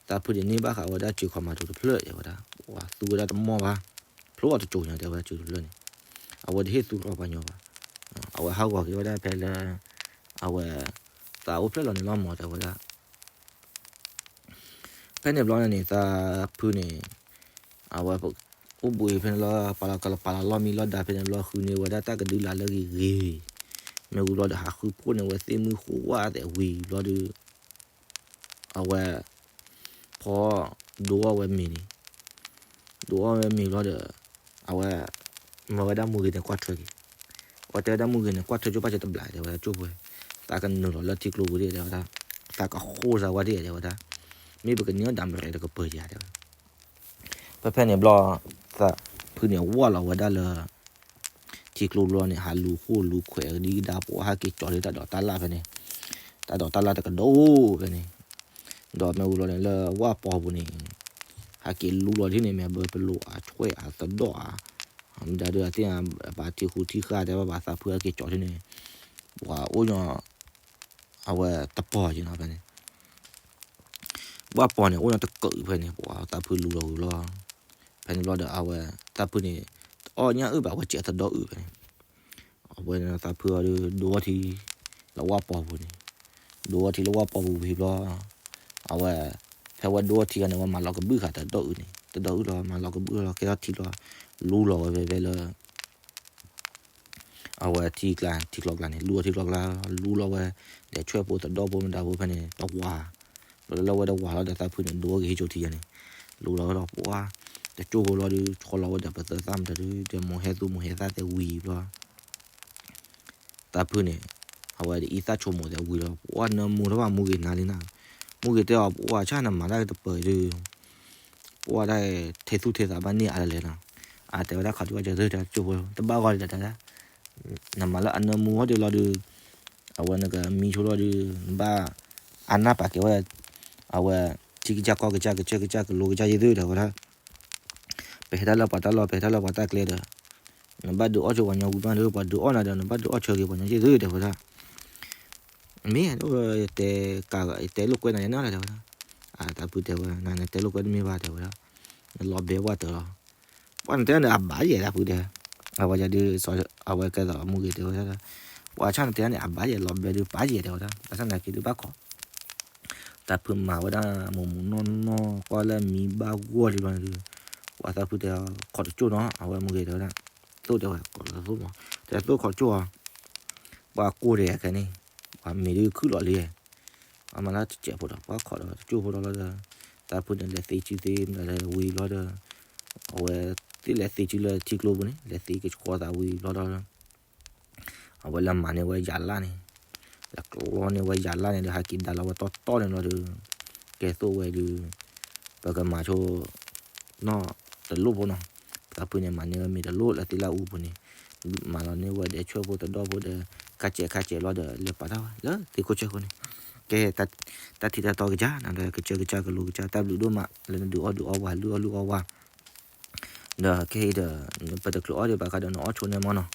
သးဖုန့ၣ်န့ၢ်ဘၣ်ဃးဝဲဒၣ်စၢၤခီမၤဒိတဖျၢၣ် တဲဝဲဒၣ်, ပှၤသူဝဲဒၣ်တမီၢ်ဘၣ်, ဖျိအီၤတစိၤညါ တဲဝဲဒၣ်စၢၤတဖျၢၣ်န့ၣ်, အဝဲတဟ့ၣ်သူထီၣ်ပှၤညီဘၣ်, အဝဲဟးဂီၤက့ၤဝဲဒၣ်ဖဲလၢ အဝဲ သးအိၣ်ဖျဲၣ်လီၤန့ၣ်လီၤမး တဲဝဲဒၣ် ဖဲန့ၣ်ဘျီန့ၣ်န့ၣ် သးဖုန့ၣ် အဝဲ အိၣ်ဘှံးဖဲန့ၣ်လီၤ ပာ်လီၤကလပာ်လီၤလီၢ်မံလီၢ်ဒါဖဲန့ၣ်ဘျီ ဃုန့ၢ်ဝဲဒၣ်တၢ်ကဒုလာ်လၢဂ့ၤဂ့ၤ, မ့ၢ်ဝံၤဘျီဒီးဟးဃုဖှိၣ်န့ၢ်ဝဲသ့ၣ်မုၢ်ဃိဝဲသဲးဝံၤဘျီဒီး အဝဲ ဖီ ဒိအီၣ်ဝဲမ့ၤန့ၣ်, ဒိအီၣ်ဝဲမ့ၤဘျီဒီး အဝဲ မၢဝဲဒၣ်မူဂ့ၤန့ၣ်ကွၢ်ထွဲက့ၤ, အဝဲတဲဝဲဒၣ်မူဂ့ၤန့ၣ် ကွၢ်ထွဲကၠိဘၣ်စဲတဘျီ တဲဝဲဒၣ်ကၠိဖိ, သးကနုာ်လီၤလၢထံကျိပူၤဒၣ် တဲဝဲဒၣ်, သးကဃိသးဝဲဒၣ် တဲဝဲဒၣ်, မ့ၢ်ပကန့ၢ်အီၣ်ဒၣ်မရဲတကပၢၤယၤ တဲဝဲဒၣ်, ဖဲဖဲန့ၣ်ဘျီ သးဖုန့ၣ်ဝၢ်လီၤဝဲဒၣ်လၢ ထံကျိဘျီန့ၣ် ဟးလူၤဃိလူၤခွဲးဒ်ကဒါ ပှၤဟဲက့ၤကၠီၤလၢတၢ်ဒိးတၢ်လၣ်ဖဲန့ၣ်, တၢ်ဒိးတၢ်လၣ်တကဒိၣ်ဖဲန့ၣ်, ဒီးမ့ၢ်ဝံၤလီၤန့ၣ် လၢဝၣ်ပီၤပူၤန့ၣ် ဟဲက့ၤလူလီၤဒ်န့ၣ် မ့ၢ်ဘၢပလိာ်အဆွဲအသဒီၣ်ဧါ, မ့ၢ်ဒၣ်ဒုးအသ့ၣ်ညါ ဘၣ်ထံဃူထံဃာ်တဲဘၣ်ဘၣ်သးဖုဟဲက့ၤကၠီၤဒ်န့ၣ်, ပှၤအိၣ်ညီ အဝဲတပီၤက့ၤနီၤဖဲန့ၣ် ဝၣ်ပီၤန့ၣ် အိၣ်နီတကၢးဖဲန့ၣ် ပှၤသးဖုလူလီၤဝံၤလီၤ. ဖဲန့ၣ်ဘျီဒီးအဝဲ သးဖုန့ၣ် တအီၣ်ညၣ်အုၣ်ဘၣ် အဝဲစဲးသဒီၣ်အုၣ်ဖဲန့ၣ်. အဝဲန့ၣ်သးဖုအီၤဒီး ဒိအီထံ လၢဝၣ်ပီၤပူၤန့ၣ်, ဒိအီထံလၢဝၣ်ပီၤပူၤဝံၤဘျီ အဝဲ ဖဲဝဲဒိအီထံဂၤန့ၣ် ဝဲမၤလီၤကဘုၣ်ဃာ်တဒီၣ်အုၣ်န့ၣ် တဒီၣ်အုၣ်လီၤ မၤလီၤကဘုၣ်လီၤ ကဲထီၣ်ထံလီၤ လူလီၤဝဲဖဲဖဲလၢ အဝဲထံကျါ ထံကျိကျါန့ၣ် လူလီၤထံကျိကျါ လူလီၤဝဲ ဒီးဆွဲၣ်ဖိသဒီၣ်ဖိမတၤဖိဖဲန့ၣ် တဝၤ လီၤလၢဝဲတဝၤလီၤဒီး သးဖုန့ၣ် ဒိအီက့ၤဟံးကၠိထံယၤန့ၣ် လူလီၤဝဲလီၤ ပှၤ တကၠိဖိလီၤဒုး ဆီလီၤဝဲဒီးပသၢသၣ်မတၤဒုး ဒီးမိၢ်ဟဲသူမိၢ်ဟဲသၣ်သဲဝံၤဘျီ သးဖုန့ၣ် အဝဲဒ်အံၤသၣ်ဆိမိၣ်သဲဝံၤလီၤ ပှၤနၢမူထီၣ်ဘၣ်မူဂ့ၤနၤလံနၤ, မူဂ့ၤတဲအီၤ ပှၤဆၣ်နမၤတၢ်တပၢၤဒုး ပှၤဒၣ်ထဲသူၣ်ထဲသးဘၣ်န့ၢ်အါလဲၣ်နီၤ, အတဲဝဲဒၣ်ခီဒုးဘၣ်ကၢၤသၢတၢ်ကၠိဖိ တဘၣ်ဂီၤဒံးတၢ် နမၤလၢအနၢမူဝဲဒုးလီၤဒုး အဝဲနကမံဆိလီၤဒုး နဘၣ် အနၢ်ပာ်ကဲဝဲ အဝဲ ထံကစၢ်ကီၢ်ကစၢ်ကစၢ်ကစၢ်ကလိကစၢ်ယ့ၢ်သုတဲဝဲဒၣ် ပဟဲတၢ်လၢပှၤတၢ်လီၢ် ပဟဲတၢ်လၢပှၤတၢ်ကျဲဒီး နဘၣ်ဒုးအီၣ်ဆိပှၤညီဝံၤမးဒီး ပှၤဒုးအီၣ်နၤဒီး နဘၣ်ဒုးအီၣ်ဆၢက့ၤပှၤညီယ့ၢ်သုတဲဝဲဒၣ် မ့ၢ် ယတဲ ယတဲလိာ်ကွဲနၤယဲန့ၣ်လီၤတဲဝဲဒၣ်, အသးဖုတဲဝဲ နတဲလိာ်ကွဲတမ့ၢ်ဘၣ်တဲဝဲဒၣ်, နလီၤဘဲဝဲတၢ်လီၤ, ပှၤနတဲန့ၣ်အဘၣ်ယဲၢ်သးဖုတဲ, အဝဲယဒုး အဝဲကဲသိးမူဂ့ၤတဲဝဲဒၣ်, ပှၤဆၣ်နတဲန့ၣ်အဘၣ်ယဲၢ်လီၤဘဲဒုးပၣ်ယဲၢ်တဲဝဲဒၣ် ဘၣ်ဆၣ်သနာ်က့ဒုးဘၣ်ခိး တၢ်ဖုမၤဝဲဒၣ်မိၢ်မိၢ်နီၢ်နီၢ် ကွၢ်လၢမံဘၣ်ဂီၢ်လံဘျီန့ၣ်ဒုး, ပှၤသးဖုတဲ ခိးတကၠိၢ်နီၤ အဝဲမူဂ့ၤတဲဝဲဒၣ်, သိၣ်တဲဝဲ ကိးလၢသိၣ်မး, တဲသိၣ်ခိးတကၠိၢ်အီၤ, ပှၤကိးတဲခဲန့ၣ်, ပှၤမ့ၢ်ဒုးခုၣ်လီၤလံ, အမၤလၢတစဲးဖိဒီး ပှၤခိးဒီးတကၠိၢ်ဖိဒီးလီၤဒီး, သးဖုန့ၣ်လဲၤသ့စုသ့မတၤလဲၤဝံၤလီၤဒီး, အဝဲသ့ၣ်လဲၤသ့စုလၢထံကျိပူၤန့ၣ် လဲၤသ့ကဆှီသးဝံၤလီၤဒီး အဝဲလၢမၤန့ၢ်ဝဲယၤလၣ်န့ၣ်, လဲၤကျီန့ၢ်ဝဲယၤလၣ်န့ၣ်ဒီး ဟဲက့ၤဒါလီၤဝဲတီတီန့ၣ်လီၤဒီး, ကဲသိၣ်ဝဲဒုး, ပကမၤဆိ, နီၢ်တလိၣ်ဖိနီၤ, သးဖုန့ၣ်မၤန့ၢ်ဝဲမ့ၤတလိၣ်လၢသ့ၣ်လၣ်အူပူၤန့ၣ်, မၤလီၤန့ၢ်ဝဲဒီးဆွဲၣ်ဖိသဒီၣ်ဖိဒီး, ခါစဲးခါစဲးလီၤဒီး လဲၤပာ်တၢ်ဝဲလၢသ့ၣ်ခိၣ်ဆၢဃိန့ၣ်, ကဲ, တၢ်ထံတၢ်တီကစၢ်နၤဒီး ကစၢ်ကစၢ်ကလိကစၢ် တၢ်ဘျုးဒိၣ်မး လၢနဒုးအီၣ်ဒုးအီဝဲ လုၢ်အီၣ်လုၢ်အီဝဲ ဒီးခဲအံၤဒီး ပတချုးအီၣ်ဒံးဘၣ်ဃးဒီးနအီၣ်ဆိန့ၣ်မ့ၢ်နီၤ,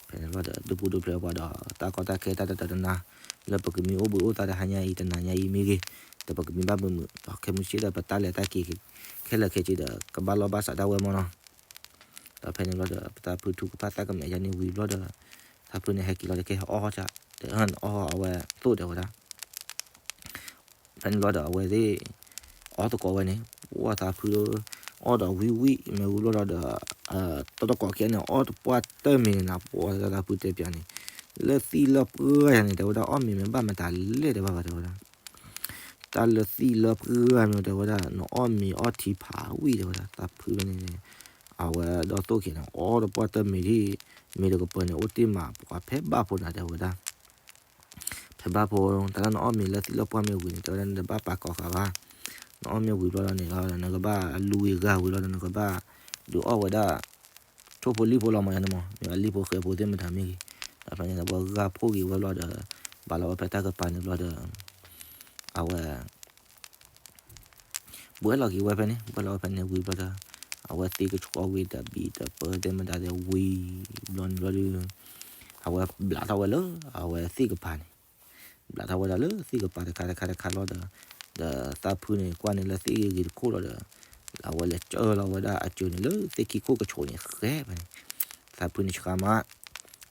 ဖဲန့ၣ်ဘျီဒီး ဒုးပူၤဒုးဖျဲးပှၤဒီး တၢ်ကီတၢ်ခဲတၢ်တတၢတနါ, လၢပကမံအိၣ်ဘှံးအိၣ်သါတဟါညါအံၤ တနၤညါအံၤမ့ၢ်ဂ့ၤ, ဒီးပကမံဘၣ်မုာ်မုာ် ဒီးခဲမုၢ်ဆ့ၣ်ဒီး ပတၢ်လဲၤတၢ်က့ၤ ခဲလၢာ်ခဲဆ့ဒီး ကဘၣ်လီၢ်ဘၣ်စးဒၣ်ဝဲမ့ၢ်နီၤ. ဒီးဖဲန့ၣ်ဘျီဒီး ပသးဖုထုကဖၣ်သၣ်ကမဲာ်ယါန့ၣ်ဝံၤဘျီဒီး သးဖုန့ၣ်ဟဲက့ၤလီၤဒီး ကဲအီၣ်ဟီၣ် အီၣ်ဟီၣ်အဝဲသိၣ်တဲဝဲဒၣ် ဖဲန့ၣ်ဘျီဒီးအဝဲသ့ၣ် အီၣ်သကိးဝဲန့ၣ် ပှၤသးဖု အီၣ်ဒီးဝံၣ်ဝံၣ် မ့ၢ်ဝံၤဘျီဒီး တၢ်တကိးခဲန့ၣ် အီၣ်တပှၢ်တၢၢ်မ့ၤန့ၣ်နၤ ပှၤသးဖုတဲပၠးန့ၣ် လၢသံၣ်လၢပှၢ်ယၤန့ၣ် တဲဝဲဒၣ် အီၣ်မ့ၤမ့ၢ်ဘၣ်မတၤလဲၣ်တဲဘၣ်ဘၣ်တဲဝဲဒၣ် တၢ်လၢသံၣ်လၢပှၢ်မ့ၢ်တဲဝဲဒၣ် နအီၣ်မ့ၤအီထံဖးဝံၣ်တဲဝဲဒၣ် သးဖုန့ၣ် အဝဲဒီသိၣ်ခံန့ၣ် အီၣ်တပှၢ်တၢၢ်မ့ၤဒ် မ့ၤတကပၤန့ၣ် အိၣ်တ့ၢ်မးပှၤဖဲဘၣ်ဖိနၤတဲဝဲဒၣ် ဖဲဘၣ်ဖိ တၢ်လၢနအီၣ်မ့ၤလၢသံၣ်လီၢ်ပှၢ်မ့ၢ်ဝံၤန့ၣ် တဲဝဲဒၣ်နတဘၣ်ပာ်ကီၤဃာ်ဘၣ်. နအီၣ်မ့ၤဝံၤဘျီဒီးန့ၣ်လီၤ နကဘၣ်လူၤဂ့ၤဂၤဝံၤလီၤဒီး နကဘၣ်ဒုးအီၣ်ဝဲဒၣ် ထိၣ်ဖိလံၣ်ဖိလီၤမးန့ၣ်မး မ့ၢ်ဘၣ်လံၣ်ဖိဃဲဖိသ့ၣ်မတၤမ့ၢ်ဂ့ၤ, ဒီးဖဲန့ၣ် ပှၤဂၤဖှိၣ်ဂ့ၤဝဲဘျီဒီး ဘၣ်လီၤဝဲဖဲတၢ်ကပၤန့ၣ်ဘျီဒီး အဝဲ ဘှဲလီၤက့ၤဝဲဖဲန့ၣ် ဘှဲလီၤဝဲဖဲန့ၣ်ဝံၤဘျီဒီး အဝဲသ့ကဆှီဝံၤတဘံၣ်တပၢသ့ၣ်မတၤသ့ၣ်ဝံၤဘျီန့ၣ်ဘျီဒီး အဝဲဘျးထီၣ်ဝဲလၢ အဝဲသ့ၣ်ကပၤန့ၣ် ဘျးထီၣ်ဝဲဒၣ်လၢသ့ၣ်ကပၤတခါတခါတခါလီၤဒီး ဒီးသးဖုန့ၣ်ကွၢ်န့ၣ်လၢသ့ၣ်ဂ့ၤဂ့ၤတခိၣ်လီၤဒီး အဝဲလဲၤကၢလီၤဝဲဒၣ်အစၢၤန့ၣ်လၢသ့ၣ်ခံခိၣ်ကဆိးန့ၣ်ဃဲဖဲန့ၣ် သးဖုန့ၣ်ဆှါမး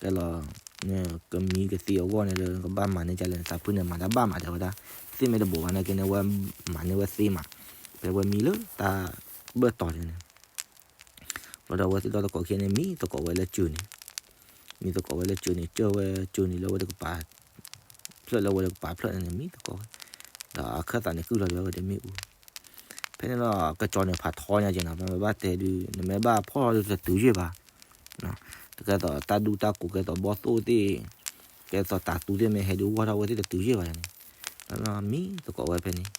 ကဲလီၤ နကမံကသံအဂီၢ်န့ၣ်ဒီး နကဘၣ်မၤန့ၢ်ဒ်လဲၣ်န့ၣ် သးဖုန့ၣ်မၤတၢ်ဘၣ်မးတဲဝဲဒၣ် သ့ၣ်မ့ၢ်တဘိးဘၣ်နာ်က့န့ၣ် ဝဲမၤန့ၢ်ဝဲသ့မး ဖဲဝဲမံလၢတၢ်ဘၢၣ်တီၤန့ၣ် ဘျီဒီးအဝဲသ့ၣ်ဒီသကိးခံဂၤန့ၣ် မံသကိးဝဲလၢစၢၤန့ၣ် မံသကိးဝဲလၢစၢၤန့ၣ် ကၢဝဲစၢၤန့ၣ်လၢဝဲတကပၤ ဖျၢၣ်လၢဝဲတကပၤဖျၢၣ်န့ၣ်န့ၣ် မံသကိးဝဲ ဒီးအခၢၣ်သးန့ၣ်ကုၢ်လီၤဒံးဝဲတမ့ၢ်အူ ဖဲန့ၣ်လီၤ ကစီၤန့ၣ်ဖးထီညါက့ၤနီၤ မ့ၢ်ဘၣ်တဲဒုး နမ့ၢ်ဘၣ်ဖီၣ်လီၤဒုးတတုၤယ့ၢ်ဘၣ် တကဲသိးတၢ်ဒူၣ်တၢ်ကိးကဲသိးဘီၣ်သိၣ်သ့ၣ် ကဲသိးတၤသူသ့ၣ်မ့ၢ်ဟဲဒုးဝီၢ်ထီၣ်ဝဲသ့ၣ်တတုၤယ့ၢ်ဘၣ်န့ၣ် မံသကိးဝဲဖဲန့ၣ်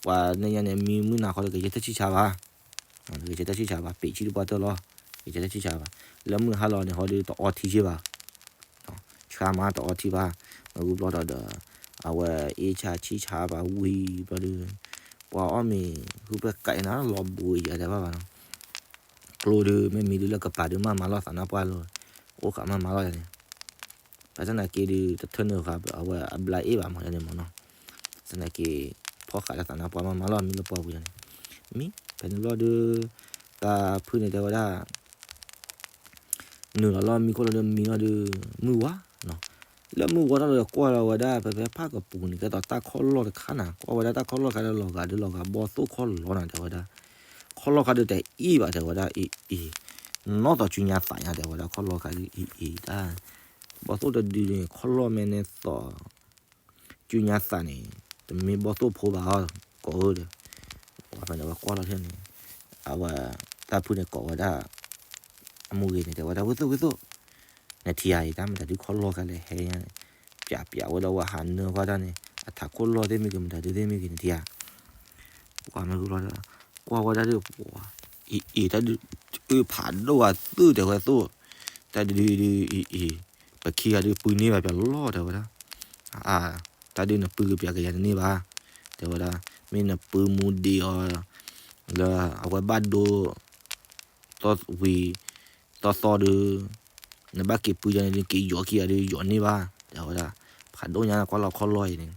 ပှၤန့ၣ်ညါန့ၣ် မံမုၢ်နၤခီဒီးကယဲၢ်တၢ်ဆံၣ်ဆါဘၣ် ကယဲၢ်တၢ်ဆံၣ်ဆါဘၣ် ပ့းဆံတပှၢ်တၢၢ်လီၤ ကယဲၢ်တၢ်ဆံၣ်ဆါဘၣ် လၢမုၢ်ဟါလီၤန့ၣ်ဟီဒီးတအီထံယ့ၢ်ဘၣ် ဆှါမးတအီထံဘၣ် မ့ၢ်ဝံၤဘျီဒီး အဝဲအ့ၣ်ဆါဆံၣ်ဆါဘၣ်ဝံၤဘျီဒီး ပှၤအီၣ်မ့ၤ ဟုၣ်ဖျၢၣ်ကးအံၤနၤလီၤဘှံးယၤတဲဘၣ်ဘၣ်နီၤ ကျိဒုးမ့ၢ်မံဒုးလၢကပၤဒုးမးမၤလီၤသးနါပှၢ်လီၤ အိၣ်ဃာ်မးမၤလီၤယၤန့ၣ် ဘၣ်ဆၣ်သနာ်က့ဒုး တထၢနုာ်ဃာ်အဝဲအဘျါအ့ၣ်ဘၣ်မးယၤန့ၣ်မးနီၤ သနာ်က့ ဖီၣ်ဃာ်လၢသးနါပှၢ်မးမၤလီၤမံလၢပှၢ်ပူၤယၤန့ၣ် မံ ဖဲန့ၣ်ဘျီဒီး သးဖုန့ၣ်တဲဝဲဒၣ် နုာ်လီၤလီၤမံခိၣ်လီၤဒီးမံလီၤဒီး မုၢ်ဝါနီၤ လၢမုၢ်ဝါထီၣ်ဒီးကွၢ်လီၤဝဲဒၣ် ဖဲဖဲဖၣ်ကပူၤန့ၣ် ကဲသိးတၢ်ခီၣ်လီၢ်တခါနၤ ကွၢ်ဝဲဒၣ်တၢ်ခီၣ်လီၢ်တခါဒီးလီၤဂာ်ဒုးလီၤဂာ်ဘီၣ်သိၣ်ခီၣ်လီၢ်နၤတဲဝဲဒၣ် ခီၣ်လီၢ်ခါဒုးတအ့ၣ်ဘၣ်တဲဝဲဒၣ် အ့ၣ်အ့ၣ် နီၢ်သိးစုညါသးညါတဲဝဲဒၣ် ခီၣ်လီၢ်ခါဒုးအ့ၣ်အ့ၣ်တၢ် ဘီၣ်သိၣ်တဒုန့ၣ် ခီၣ်လီၢ်မ့ၢ်န့ၣ်သိး စုညါသးန့ၣ် တမ့ၢ်ဘီၣ်သိၣ်ဖိဘၣ် ကိးဧၢဒီး ဝဲဖဲန့ၣ် ဝဲကွၢ်လီၤထဲန့ၣ် အဝဲ သးဖုန့ၣ်ကိးဝဲဒၣ် အမူဂ့ၤန့ၣ် တဲဝဲဒၣ် ဝ့ၢ်သိၣ် ဝ့ၢ်သိၣ် နထံၣ်ဧါအံၤ တၢ်မတၤဒုးခီၣ်လီၢ်ခါလဲၣ်ဟဲညါန့ၣ် ပျးပျးဝဲဒီးဝဲဟးနၢခီၣ်တၢ်န့ၣ် အထးခိၣ်လီၢ်သ့ၣ်မ့ၢ်ဂ့ၤ မတၤဒုးသ့ၣ်မ့ၢ်ဂ့ၤ နထံၣ်ဧါ ပှၤမ့ၢ်ဂုၢ်လီၤဒီး ကွၢ်ဝဲဒၣ်ဒီး ပှၤ အ့ၣ်အ့ၣ် တၢ်ဒုး အၢဖးဒိၣ်အသုတဲဝဲသိၣ် တၢ်ဒုးဒုး အ့ၣ်အ့ၣ် ပခံဂၤဒုးပုၢ်န့ၢ်ဘၣ်ပၠးလီၤတဲဝဲဒၣ် အါ တၢ်ဒုးနပုၢ်ကပၠးကယၤတန့ၢ်ဘၣ် တဲဝဲဒၣ် မ့ၢ်နပုၢ်မူဒံးအီၤ လၢအဝဲဘၣ်ဒိ သီဝံၤ သီသီဒုး နဘၣ်က့ၤပုၢ်ယၤန့ၣ်ဒုး က့ၤယီၤခံဂၤဒုး ယီၤန့ၢ်ဘၣ် တဲဝဲဒၣ် ဖးဒိၣ်ညါကွၢ်လီၤခီၣ်လီၢ်အံၤန့ၣ်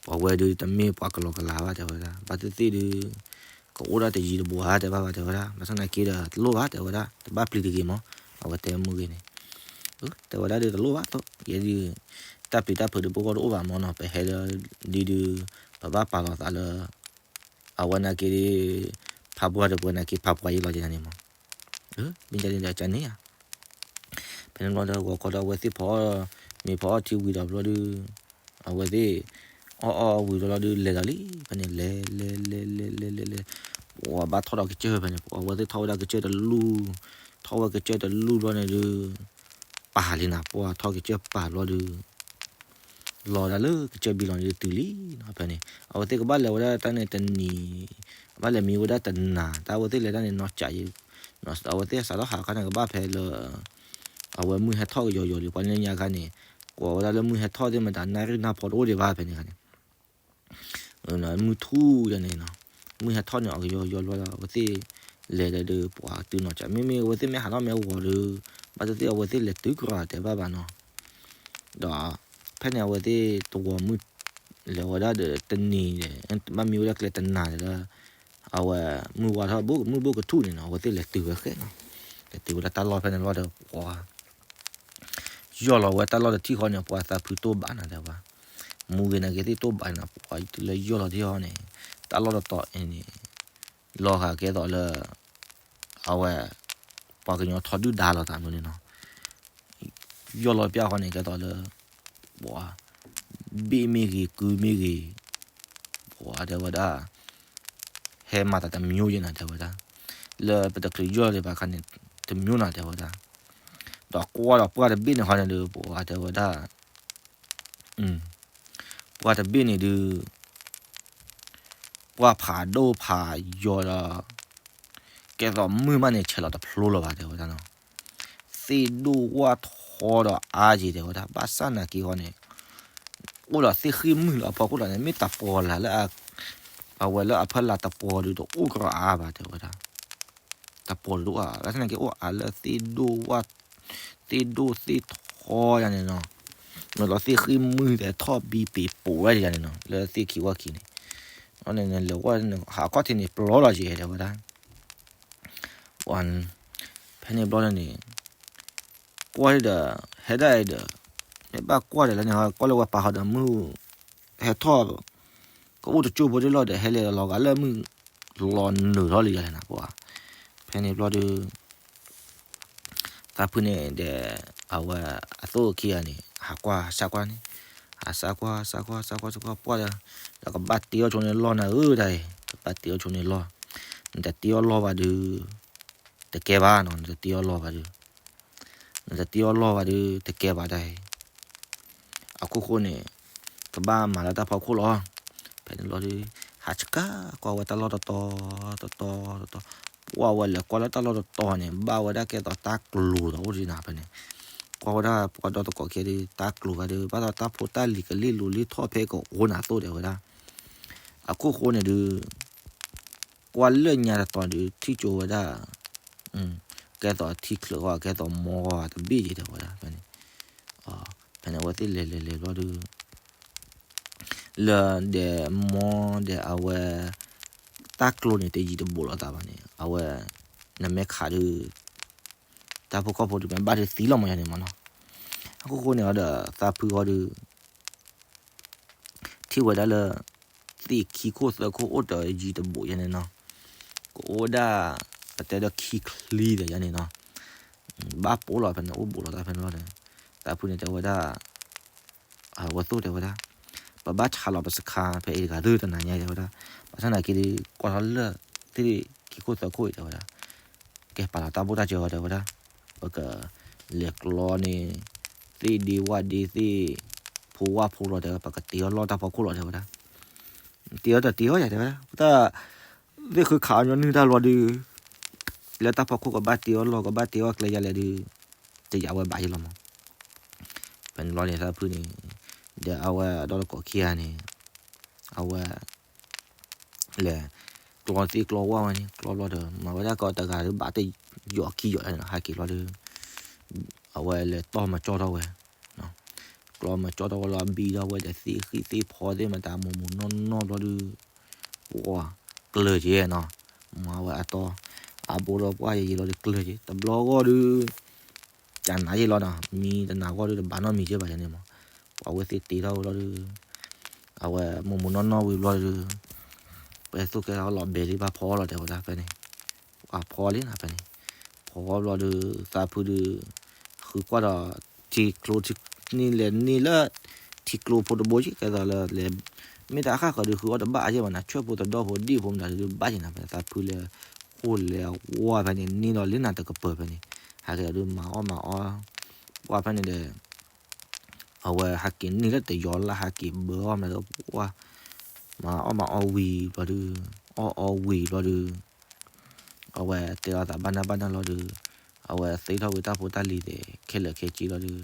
ပှၤဝဲဒုးတမ့ၢ်ပှၤကလီကလီဘၣ်တဲဝဲဒၣ် ဘၣ်သ့ၣ်သ့ၣ်ဒုး ကအိၣ်ဒၣ်တယံၤတဘှါတဲဘၣ်ဘၣ်တဲဝဲဒၣ် ဘၣ်ဆၣ်သနာ်က့ဒီး တလိၣ်ဘၣ်တဲဝဲဒၣ် တဘၣ်ပျံၤတဂ့ၤမး အဝဲတဲမူဂ့ၤန့ၣ် တဲဝဲဒၣ်ဒုးတလိၣ်ဘၣ်သိး ယဲဒုး တၢ်ပျံၤတၢ်ဖုးဒုးပဂီၢ်တအိၣ်ဘၣ်မးနီၤ ပဟဲလၢ ဒုးဒုး ပဘၣ်ပာ်လီၤသးလၢ အဝဲနာ်က့ ဖးပှၢ်တပှဲၤနာ်က့ ဖးပှၢ်ယံၤလီၤက့ၤနၤန့ၣ်မး မ့ၢ်ကန့ၣ်ဒီးကန့ၣ်ဧါ ဖဲန့ၣ်ဘျီဒီး ဂီၤခီဒီးအဝဲသ့ၣ်ဖီအီၣ် မ့ၤဖီအီၣ်ထံဝံၤဒီးဘျီဒုး အဝဲသ့ၣ် အီၣ်အီၣ်ဝံၤဘျီဒုး လဲၤဒီးလံ ဖဲန့ၣ် လဲၤလဲၤလဲၤလဲၤလဲၤလဲၤလဲၤ ပှၤဘၣ်ထီၣ်ဒီးကစၢၢ်ဖဲန့ၣ် ပှၤအဝဲသ့ၣ်ထီၣ်ဝဲဒၣ်ကစၢၢ်တလူၢ် ထီၣ်ဝဲကစၢၢ်တလူၢ်ဘျီန့ၣ်ဒုး ပာ်လံနၤ ပှၤထီၣ်ကစၢၢ်ပာ်ဘျီဒုး လီၤဒၣ်လၢကစၢၢ်ဘံလီၤန့ၣ်တုၤလံနီၤ ဖဲန့ၣ် အဝဲသ့ၣ်ကဘၣ်လဲၤဝဲဒၣ်တၢ်န့ၣ်တနံၤ ဘၣ်လဲၤမံဝဲဒၣ်တနၤ တၢ်အဝဲသ့ၣ်လဲၤတၢ်န့ၣ်နီၤကးယံၤ အဝဲသ့ၣ်စးထီၣ်ဟးအခါန့ၣ် ကဘၣ်ဖဲလၢ အဝဲမုၢ်ဟဲထီၣ်ကယီၤယီၤလံ ပှၤလၢညါခါန့ၣ် ကိးဝဲဒၣ်လၢမုၢ်ဟဲထီၣ်သ့ၣ်မတၤ နၣ်ရံၣ်နၢ်ဖီတအိၣ်ဒံးဘၣ်ဖဲန့ၣ်ခါန့ၣ် မုၢ်ထူၣ်ယၤန့ၣ်နီၤ မုၢ်ဟဲထီၣ်န့ၣ် အကယီၤယီၤလီၤဒီး အဝဲသ့ၣ်လဲၤဒီး ပှၤတုၤနီၤကး မ့မ့ၢ်အဝဲသ့ၣ်မ့ၢ်ဟးထီၣ်မ့ၢ်ဂီၤဒီး ဘၣ်သ့ၣ်သ့ၣ်အဝဲသ့ၣ်လဲၤတုၤကြၢးတဲဘၣ်ဘၣ်နီၤ ဒီး ဖဲန့ၣ်အဝဲသ့ၣ်တဂီၤမုၢ် လဲၤဝဲဒၣ်ဒီးတနံၤဒီး ဘၣ်မံဝဲဒၣ်ကျဲတနၤဒီး အဝဲမုၢ်ဝါထီၣ်ဘိၣ်မုၢ်ဘိၣ်ကထူၣ်န့ၣ်နီၤ အဝဲသ့ၣ်လဲၤတုၤဝဲဃဲနီၤ လဲၤတုၤဝဲဒၣ်တၢ်လီၢ်ဖဲန့ၣ်လီၤဒီး ပှၤ ယီၢ်လီၤဝဲတၢ်လီၢ်တထံၣ်ဃီန့ၣ် ပှၤသးဖုတိၢ်ဘၣ်နၤတဲဝဲ မူဂ့ၤနၤက့ၤသ့ၣ်တိၢ်ဘၣ်နၤ ပှၤတုၤလၢယီၢ်လီၤထံၣ်ဃီန့ၣ် တၢ်လီၢ်တတီၤအံၤန့ၣ် လီၤဂာ်ကဲသိးလၢ အဝဲ ပှၤကညီထီဒုၣ်ဒါလီၤသးမုၢ်န့ၣ်နီၤ ယီၢ်လီၤပျၢ်ဃီန့ၣ် ကဲသိးလၢ ပှၤ ဘ့ၣ်မ့ၢ်ဂ့ၤ ကုမ့ၢ်ဂ့ၤ ပှၤတဲဝဲဒၣ် ဟဲမၤသးတမျိုးယဲနၤတဲဝဲဒၣ် လၢပတချုးယီၢ်လီၤဒံးဘၣ်ခါန့ၣ် တမျိုးနၤတဲဝဲဒၣ် ဒီးကွၢ်ဒီးပှၢ်တဘ့ၣ်န့ၣ်ဃီန့ၣ်ဒီး ပှၤတဲဝဲဒၣ် ပှၢ်တဘ့ၣ်န့ၣ်ဒုး ပှၢ်ဖးဒိၣ်ဖးယိာ်ဒီး ကဲသိးမုၢ်မးန့ၣ် ဆဲးလီၤတဖျိလၢၤဘၣ်တဲဝဲဒၣ်နီၤ. သ့ၣ်ဒိၣ်ဝၣ်ထီဒီးအါက့ၤတဲဝဲဒၣ် ဘၣ်ဆၣ်နာ်က့ၤဃီန့ၣ် အိၣ်ဒီးသ့ၣ်ဃံၢ်မုၢ်လၢအဖီခိၣ်လီၤန့ၣ် မ့ၢ်တပီၤလၢ်လၢ အဝဲလၢအဖီလာ်တပီၤဒုးတအိၣ်ကရီအါဘၣ်တဲဝဲဒၣ် တပီၤဒုးတအိၣ်အါ ဘၣ်ဆၣ်နာ်က့ၤအိၣ်အါလၢသ့ၣ်ဒိၣ်ဝၣ် သ့ၣ်ဒိၣ်သ့ၣ်ထီယါန့ၣ်နီၤ, မ့ၢ်လီၤသ့ၣ်ဃံၢ်မုၢ်သဲထီၣ်ဘံပ့ၤပိာ်ဝဲဒၣ်ယါန့ၣ်နီၤ လၢသ့ၣ်ခံဝၣ်ခံန့ၣ်, န့ၣ်လဲၤဝဲဟးခီၣ်ထံးန့ၣ်ပျီလီၤက့ၤတဲဝဲဒၣ် ဖဲန့ၣ်ဘျီန့ၣ် ကွၢ်ဒီး ဟဲဒၣ်အံၤဒီး မ့ၢ်ဘၣ်ကွၢ်ဒီးလၢန့ၣ် ကွၢ်လၢဝဲပာ်ဃီဒီးမုၢ် ဟဲထီၣ် ကအိၣ်တကၠိဖိဒ်လီၤဒီး ဟဲလဲၤလီၤဂာ်လၢမုၢ် လီၤနုာ်ထီၣ်လံယါလဲၣ်နၤပှၤ, ဖဲန့ၣ်ဘျီဒီး သးဖုန့ၣ်ဒီး အဝဲအသိၣ်ခံဂၤန့ၣ် ဟးကွၢ်စၢ်ကွၢ်န့ၣ်, ဟးစၢ်ကွၢ် စၢ်ကွၢ် စၢ်ကွၢ် စၢ်ကွၢ် ပှၢ်ဒီး ဒီးကဘၣ်တ့အီၣ်ဆိန့ၣ်လီၢ်နၤဧၢတၢ်အံၤ ကဘၣ်တ့အီၣ်ဆိန့ၣ်လီၢ်, နတတ့အီၣ်လီၢ်ဘၣ်ဒုး တကဲဘၣ်နီၤ နတတ့အီၣ်လီၢ်ဘၣ်ဒုး နတတ့အီၣ်လီၢ်ဘၣ်ဒုး တကဲဘၣ်တၢ်အံၤ, အခိၣ်ဃိန့ၣ် ကဘၣ်မၤလၢတၢ်ဖီခိၣ်လီၤ, ဖဲန့ၣ်လီၤဒုး ဟးဆှၢကွၢ်ဝဲတၢ်လီၢ်တတီၤ တတီၤ တတီၤ, ပှၢ်ဝဲလဲၤကွၢ်လၢတၢ်လီၢ်တတီၤန့ၣ် ဘၣ်ဝဲဒၣ်ကဲသိးတၢ်ကျိၤဒီးအိၣ်ဒံးနၤဖဲန့ၣ်, ကွၢ်ဝဲဒၣ်ပှၤဒီသကိးခံဂၤဒုး တၢ်ကျိၤဂၤဒုး ဘၣ်သးတၢ်ဖိတၢ်လံၤကလံၣ်လူၤလံၣ်ထီၣ်ဖဲကအိၣ်နၤသိၣ်တဲဝဲဒၣ်, အခိၣ်ဃိန့ၣ်ဒုး ကွၢ်လၢညါတတီၤဒုး ထံၣ်ကၠိဝဲဒၣ်, ကဲသိးထံချၢးဂီၢ် ကဲသိးမီဂီၢ်တဘ့ၣ်ယံၤတဲဝဲဒၣ်ဖဲန့ၣ်, ဖဲန့ၣ်အဝဲသ့ၣ်လဲၤလဲၤလဲၤဘျီဒုး လၢဒီးမီဒီးအဝဲ တၢ်ကျိၤန့ၣ် တယံၤတဘူးလိာ်သးဘၣ်န့ၣ် အဝဲ နမ့ၢ်ခးဒုး တၢ်ဖိကီၢ်ဖိဒုးမ့ၢ်ဘၣ်ဒုးသံလီၤမးယါန့ၣ်မးနီၤ, အခိၣ်ဃိန့ၣ်ဒီးသးဖုဃီဒုး ထံၣ်ဝဲဒၣ်လၢ သ့ၣ်ခံခိၣ်သၢခိၣ်အိၣ်တယံၤတဘူးယါန့ၣ်နီၤ, ကအိၣ်ဝဲဒၣ် ပတဲဒီးခံချံဒီးယါန့ၣ်နီၤ, ဘၣ်ပိာ်လီၤဖဲန့ၣ် အိၣ်ဘူးလီၤတၢ်ဖဲန့ၣ်လီၤဒီး သးဖုန့ၣ်တဲဝဲဒၣ် အဝဲသိၣ်တဲဝဲဒၣ်, ပဘၣ်ဆးလီၤပစခါဖဲအံၤတဂၤသုတနၤညါတဲဝဲဒၣ်, ဘၣ်ဆၣ်နာ်က့ဒီး ကွၢ်ထီၣ်လၢ သ့ၣ်ခံခိၣ်သၢခိၣ်အံၤတဲဝဲဒၣ်, ကဲပာ်လီၤတၢ်ဘိၣ်တၢ်စၢၤဝဲတဲဝဲဒၣ်, ပကလဲၤကျီန့ၣ် သ့ၣ်ဒ့ဝၣ်ဒ့သ့ၣ် ဖိဝၣ်ဖိလီၤတဲဝဲ ပကတ့အီၣ်လီၢ်တၢ်ဖီခိၣ်လီၤတဲဝဲဒၣ်, တ့အီၣ်တတ့အီၣ်ယါတဲဝဲဒၣ်, ပတၢ် သ့ၣ်ဃုခးအီၣ်ညီနုၢ်တၢ်လီၤဒုး လၢတၢ်ဖီခိၣ်ကဘၣ်တ့အီၣ်လီၢ် ကဘၣ်တ့အီၣ်ကျဲယါလဲၣ်ဒုး တယာ်ဝဲဘၣ်ယဲလီၤမး, ဖဲန့ၣ်လီၤန့ၣ် သးဖုန့ၣ် ဒီးအဝဲဒီသကိးခံဂၤန့ၣ် အဝဲ လဲၤ ကျီသ့ၣ်ကျီဝၣ်ဝဲန့ၣ် ကျီဘျီဒီး မၤဝဲဒၣ်ကီးတဂၤဒုး ဘၣ်တယီၤခံယီၤ ဟဲက့ၤလီၤဒုး အဝဲလဲၤတီၢ်မၤကၠီၣ်ထီၣ်ဝဲ ကျီမၤကၠီၣ်ထီၣ်ဝဲလီၤ ဘံထီၣ်ဝဲဒီးသ့ၣ်ဃံၣ်သ့ၣ်ဖီသ့ၣ်မတၤမိၢ်မိၢ်နီၢ်နီၢ်ဘျီဒုး ပှၤကျၢၤက့ၤနီၤ, မၤဝဲအတီ အဘိဒီးပှၢ်ယံာ်ယံာ်လီၤဒုးကျၢၤက့ၤ တဘျီဂီၢ်ဒုး ကနၤယ့ၢ်လီၤနီၤ မံတနၤဂီၢ်ဒုးတဘၣ်နီတမံၤက့ဘၣ်ယါန့ၣ်မး, ပှၤဝဲသ့ၣ်တ့ထီၣ်ဝဲလီၤဒုး အဝဲမိၢ်မိၢ်နီၢ်နီၢ်ဝံၤဘျီဒုး ပှၤသိၣ်ကဲထီၣ်လီၤဘဲဒုးဘၣ်ဖီအီၣ်လီၤတဲဝဲဒၣ်ဖဲန့ၣ်, ပှၤဖီလံနီၤဖဲန့ၣ်, ဖီဘျီဒုး သးဖုဒုး ဃုကွၢ်ဒီး ထံကျိထံန့ၣ်လဲၤန့ၢ်လၢ ထံကျိဖိတဘိယ့ၢ် ကဲသိးလၢလဲၤ မ့ၢ်တၢ်ဃၣ်ဃၢၤဒုးဃုအီၣ်တဘၣ်အါယဲၢ်ဘၣ်နၤ ဆၢဖိတဒီဖိဒံၣ်ဖိမတၤဒုးဘၣ်ယဲၢ်နၤဖဲန့ၣ် သးဖုလဲၤဃိလဲၤဝါဖဲန့ၣ် န့ၢ်ဒီးလၢနၤတကပၤဖဲန့ၣ်, ဟဲက့ၤဒီးဒုးမၤအီၣ်မၤအီ ပှၢ်ဖဲန့ၣ်ဒီး အဝဲဟးက့ၤန့ၢ်လၢတယီၤလၢဟးက့ၤဘၢအီၣ်မးဒီး ပှၢ် မၤအီၣ်မၤအီဝံၤဘျီဒုး အီၣ်အီဝံၤဘျီဒုး အဝဲတဲအီၤသးဘၣ်နၢ်ဘၣ်နၢ်လီၤဒုး အဝဲသ့ၣ်ထီၣ်ဝံၤတၢ်ဖိတၢ်လံၤသ့ၣ် ခဲလၢာ်ခဲဆ့လီၤဒုး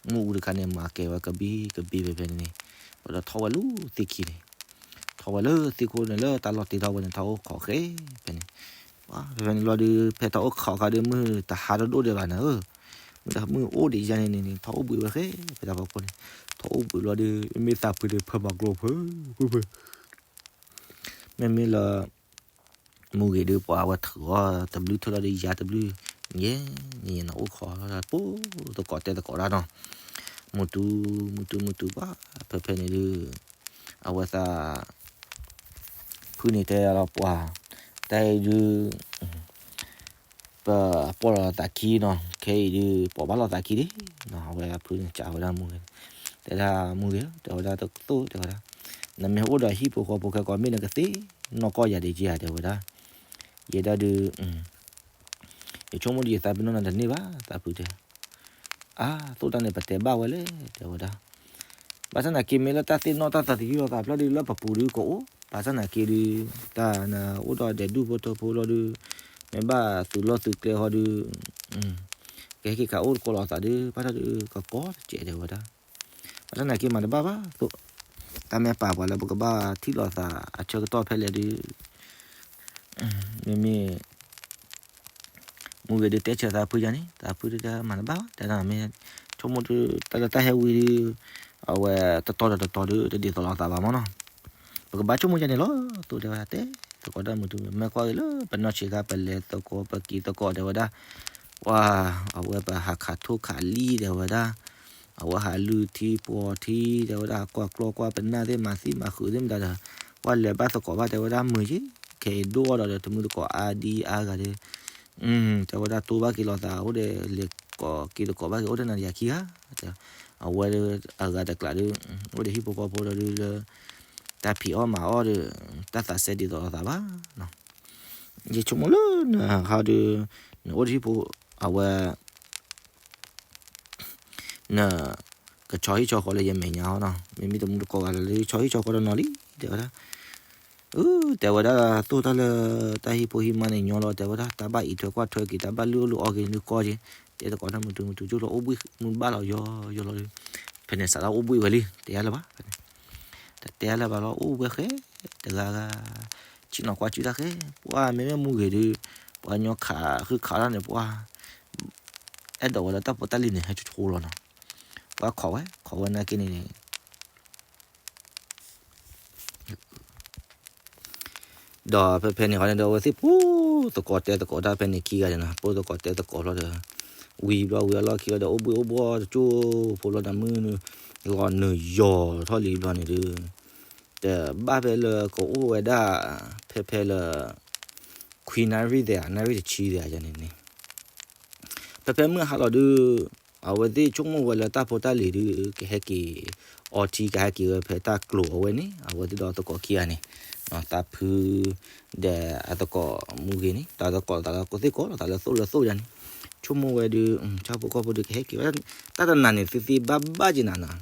မ့ၣ်အူတခါန့ၣ်မၤကဲဝဲကဘံကဘံဖဲဖဲန့ၣ်န့ၣ် ဘျီဒီးထီၣ်ဝဲလၢသ့ၣ်ခံန့ၣ် ထီၣ်ဝဲလၢသ့ၣ်ခိၣ်န့ၣ်လၢတၢ်လီၢ်တ့ထီၣ်ဝဲန့ၣ် ထီၣ်အိၣ်ခိးဃဲဖဲန့ၣ် ဖဲဖဲန့ၣ်ဘျီဒုး ဖဲထီၣ်အိၣ်ခိးခါဒုး မုၢ်တဟါတဒိၣ်ဒံးဘၣ်နၤဧၢ, မုၢ်တဟါမုၢ်အိၣ်ဒံးယါန့ၣ်န့ၣ် ထီၣ်အိၣ်ဘှံးဝဲဃဲ ဖဲတၢ်ဖီခိၣ်န့ၣ် ထီၣ်အိၣ်ဘှံးဘျီဒုး မ့မ့ၢ်သးဖုဒုးဖၢမၤကျိဖုဖုဖု မ့မ့ၢ်လၢ မူဂ့ၤဒုး ပှၤအဝဲထုးအီၣ်တဘျုးထၢၣ်လီၤဒုး ယါတဘျုး ယဲ ယဲနအိၣ်ခိးလီၤ ပိၢ်သကိးတဲသကိးတၢ်နီၤ မုၢ်တူ မုၢ်တူ မုၢ်တူ ပှၤ ဖဲဖဲန့ၣ်ဒုး အဝဲသး ဖုန့ၣ်တဲလီၤပှၤ တၢ်အံၤဒုး ပပိာ်လီၤသးခံနီၤ ခဲအံၤဒုး ပိာ်ဘၣ်လီၤသးခံဒံးနီၤ အဝဲဖုန့ၣ်စံးဝဲဒၣ်မူဂ့ၤ တဲဒၣ်မူဂ့ၤ တဲဝဲဒၣ်တသိၣ် တဲဝဲဒၣ် နမ့ၢ်အိၣ်ဒီးဟံၣ်ဖိဃီဖိခဲကိးမ့ၢ်နကသ့ နီၢ်ကီၢ်ယၤဒံးက့ဧါ တဲဝဲဒၣ် ယဲဒၣ်ဒုး ယဆိကမိၣ်ဒ်ယသးပ့ၤနီၣ်နၤတန့ၢ်ဘၣ် သးဖုတဲ အါ သိၣ်တၢ်န့ၣ် ပတဲဘၣ်ဝဲလဲၣ် တဲဝဲဒၣ် ဘၣ်ဆၣ်သနာ်က့ မ့ၢ်လၢတၢ်သ့ၣ်နီၣ်တၢ်သးသယုၢ်လီၤသးဖျၢၣ်ဒုး လၢပပူၤဒုးကအိၣ်, ဘၣ်ဆၣ်သနာ်က့ဒုး တၢ်နအိၣ်ဒီးဒဲးဒူၣ်ဖိထၢဖိလီၤဒုး မ့ၢ်ဘၣ်သုးလီၢ်သုးကျဲဟီဒုး ကဟဲက့ၤခးအိၣ်သကိးလိာ်သးဒုး ဘၣ်ဆၣ်ဒုး ကကီတစဲးတဲဝဲဒၣ်. ဘၣ်ဆၣ်သနာ်က့မၤတဘၣ်ဘၣ်သိး တၢ်မ့ၢ်ပာ်ပှၤလၢပကဘၣ်ထံၣ်လိာ်သးအဆၢကတီၢ်ဖဲလဲၣ်ဒုး မ့မ့ၢ် မူဂ့ၤဒုးတဲဆၢသးဖုယၤန့ၣ် သးဖုဒုးတဲမၤတဘၣ်ဘၣ် တဲဒၣ်မ့ၢ် ဆိကမိၣ်ဒုး တၢ်လၢတၢ်ဟဲဝံၤဒုး အဝဲတတီၤဒီးတတီၤဒုး တဒ်သိးလိာ်သးဘၣ်မနီၤ. ပကဘၣ်ဆိကမိၣ်ယၤန့ၣ်လီၤ သိးတဲဝဲဒၣ် တဲသကိးတၢ်မုာ်တုၤမုာ် မ့ၢ်ကွၢ်က့ၤလၢပနီၢ်ဆံးခါ ပလဲၤသကိး ပက့ၤသကိးတဲဝဲဒၣ် ပှၤ အဝဲပဟးခးထိၣ်ခးလံၣ်တဲဝဲဒၣ် အဝဲဟးလုၢ်ထံပှီၤထံတဲဝဲဒၣ် ကွၢ်ကျီကွၢ်ပနၢ်သ့ၣ် မၤသံမၤဃုာ်သ့ၣ်မတၤဒီး ပှၤလဲၤဘၣ်သကိးဘၣ်တဲဝဲဒၣ် မုာ်က့ၤ ခဲအံၤဒိၣ်အီၤဒီး တမုာ်သကိးအါဒံအါဂၤဒီး တဲဝဲဒၣ် တိၢ်ဘၣ်က့ၤလိာ်သးအိၣ်ဒီး လဲၤကိးက့ၤသကိးဘၣ်က့ၤအိၣ်တနၤယၤခံဂၤ အဝဲအဂၤတကျးဒီး အိၣ်ဒီးဟံၣ်ဖိဃီဖိဒီးလၢ တၢ်ဖံးအီၣ်မၤအီၣ်ဒီး တၢ်သးစဲဒ်သိးလိာ်သးဘၣ် ယဆိကမိၣ်လၢနဟးဒီး နအိၣ်တဟံၣ်ဖိ အဝဲ န ကဆီဟံၣ်ဆီဃီလၢယမဲာ်ညါအီၤနီၤ မ့မ့ၢ်တမူတကိးဂၤလၢ ဆီဟံၣ်ဆီဃီတနီၤလံ တဲဝဲဒၣ် အ တဲဝဲဒၣ် သိၣ်တၢ်လၢ တၢ်ဟံၣ်ဖိဟံၣ်မါန့ၣ်ညီလီၤ တဲဝဲဒၣ် တၢ်ဘၣ်အံးထွဲကွၢ်ထွဲက့ၤ တၢ်ဘၣ်လုၢ်အီၣ်လုၢ်အီက့ၤန့ၣ်ကီက့ၤ တဲသကိးတၢ်မုာ်တုၤမုာ်တုၤ ကၠိလီၤအိၣ်ဘှံးမုၢ်ဘၣ်လီၤယီယီလီၤဒီး ဖဲန့ၣ်စးထီၣ်အိၣ်ဘှံးဝဲလံ တဲယါလၢၤဘၣ် တတဲယါလၢၤဘၣ်လီၤ အိၣ်ဝဲဃဲ တဂၤဂၤ ဆ့ၣ်နီၤကွၢ်စုတၢ်ဃဲ ပှၤမ့မ့ၢ်မူဂ့ၤဒီး ပှၤညီခးဃုခးတၢ်န့ၣ် ပှၤ အဲၣ်ဒိးဝဲလၢတၢ်ဖိတၢ်လံၤန့ၣ် ဟဲဆိဆိလီၤနီၤ ပှၤခိးဝဲ ခိးဝဲနာ်က့န့ၣ် ဒီးဖဲဖဲန့ၣ်ဃီန့ၣ်ဒီး အဝဲသ့ၣ်ပိၢ်သကိးတဲသကိးတၢ်ဖဲန့ၣ်ခံဂၤန့ၣ်နီၤ ပိၢ်သကိးတဲသကိးလီၤဒီး ဝံၤဘျီဝံၤအလီၢ်ခံလီၤဒီး အိၣ်ဘှံးအိၣ်ဘှီတကၠိဖိလီၤဒီး မုၢ်နုာ်လီၤနုာ်ယီၤထီၣ်လံဘျီန့ၣ်ဒီး တဘၣ်ဖဲလၢကအိၣ်ဝဲဒၣ် ဖဲဖဲလၢ ခွံနၣ်ရံၣ်သဲး နၣ်ရံၣ်တဆံသဲးန့ၣ်န့ၣ် ဖဲဖဲမုၢ်ဟါလီၤဒုး အဝဲသ့ၣ်ဆိကမိၣ်ဝဲလၢတၢ်ဖိတၢ်လံၤဒုး ကဟဲက့ၤ အီထံကဟဲက့ၤဝဲဖဲတၢ်ကျိၤအဝဲန့ၣ် အဝဲသ့ၣ်ဒီးသကိးခံဂၤန့ၣ် သးဖု ဒီးအသကိးမူဂ့ၤန့ၣ် တၢ်သကိးသးလၢကိးသ့ၣ်ကိးလီၤ သးလၢသိၣ်လၢသိၣ်ယါန့ၣ် ဆိကမိၣ်ဝဲဒုး ဆၣ်ဖိကီၢ်ဖိဒုးကဟဲက့ၤဝဲ တၢ်တနၤန့ၣ် သ့သ့ဘၣ်ဘၣ်က့ၤနၤနီၤ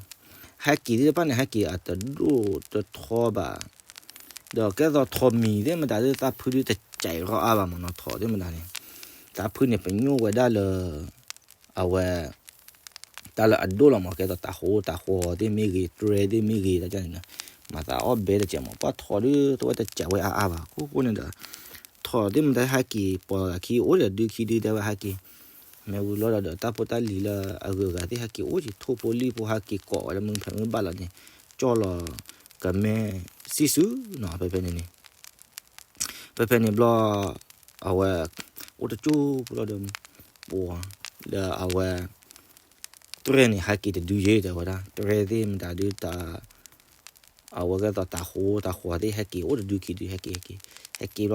ဟဲက့ၤသ့ၣ်တဖၣ်န့ၣ် ဟဲက့ၤအတဒိၣ်တထီဘၣ် ဒီးကဲသိးထိးမံၤသ့ၣ်မတၤသ့ၣ် သးဖုဒုးတစဲးရီအါဘၣ်မ့ၢ်နီၤ ထိးသ့ၣ်မတၤန့ၣ် သးဖုန့ၣ် ပညိၣ်ဝဲဒၣ်လၢ အဝဲ တၢ်လၢအဒိၣ်လီၤမ့ၢ် ကဲသိးတၤဟိတၤဃီသ့ၣ်မ့ၢ်ဂ့ၤ တြဲၤသ့ၣ်မ့ၢ်ဂ့ၤ တၢ်န့ၣ် မၤသးအီၣ်ဘဲတစဲးမ့ၢ် ပှၤထိးဒုး တဝဲတစဲးဝဲအါအါဘၣ် အဃိဃိန့ၣ်ဒီး ထိးသ့ၣ်မတၤဟဲက့ၤ ပိာ်သးခံအိၣ်ဒီးဒုခံဒု တဲဝဲဟဲက့ၤ မ့ၢ်ဝံၤလီၤဒီး တၢ်ဖိတၢ်လံၤလၢအဂုၤအဂၤသ့ၣ်ဟဲက့ၤအိၣ်က့ၤ ထိၣ်ဖိလံၣ်ဖိဟဲက့ၤကိးဝဲလၢ မုၢ်ဖဲမုၢ်ဘၣ်လီၤန့ၣ် ကၠီလီၤ ကမဲစံၣ်စုနီၤ ဖဲဖဲန့ၣ်န့ၣ် ဖဲဖဲန့ၣ်ဘျီ အဝဲ အိၣ်တကၠိဖိလီၤဒီး ပှၤ လၢအဝဲ တြဲၤန့ၣ် ဟဲက့ၤတဒုယဲ တဲဝဲဒၣ် တြဲၤသ့ၣ်မတၤဒုးတၢ် အဝဲကဲသိးတၤဟိတၤဃီသ့ၣ် ဟဲက့ၤအိၣ်တဒုခံဒု ဟဲက့ၤ ဟဲက့ၤ ဟဲက့ၤဘျီဒီး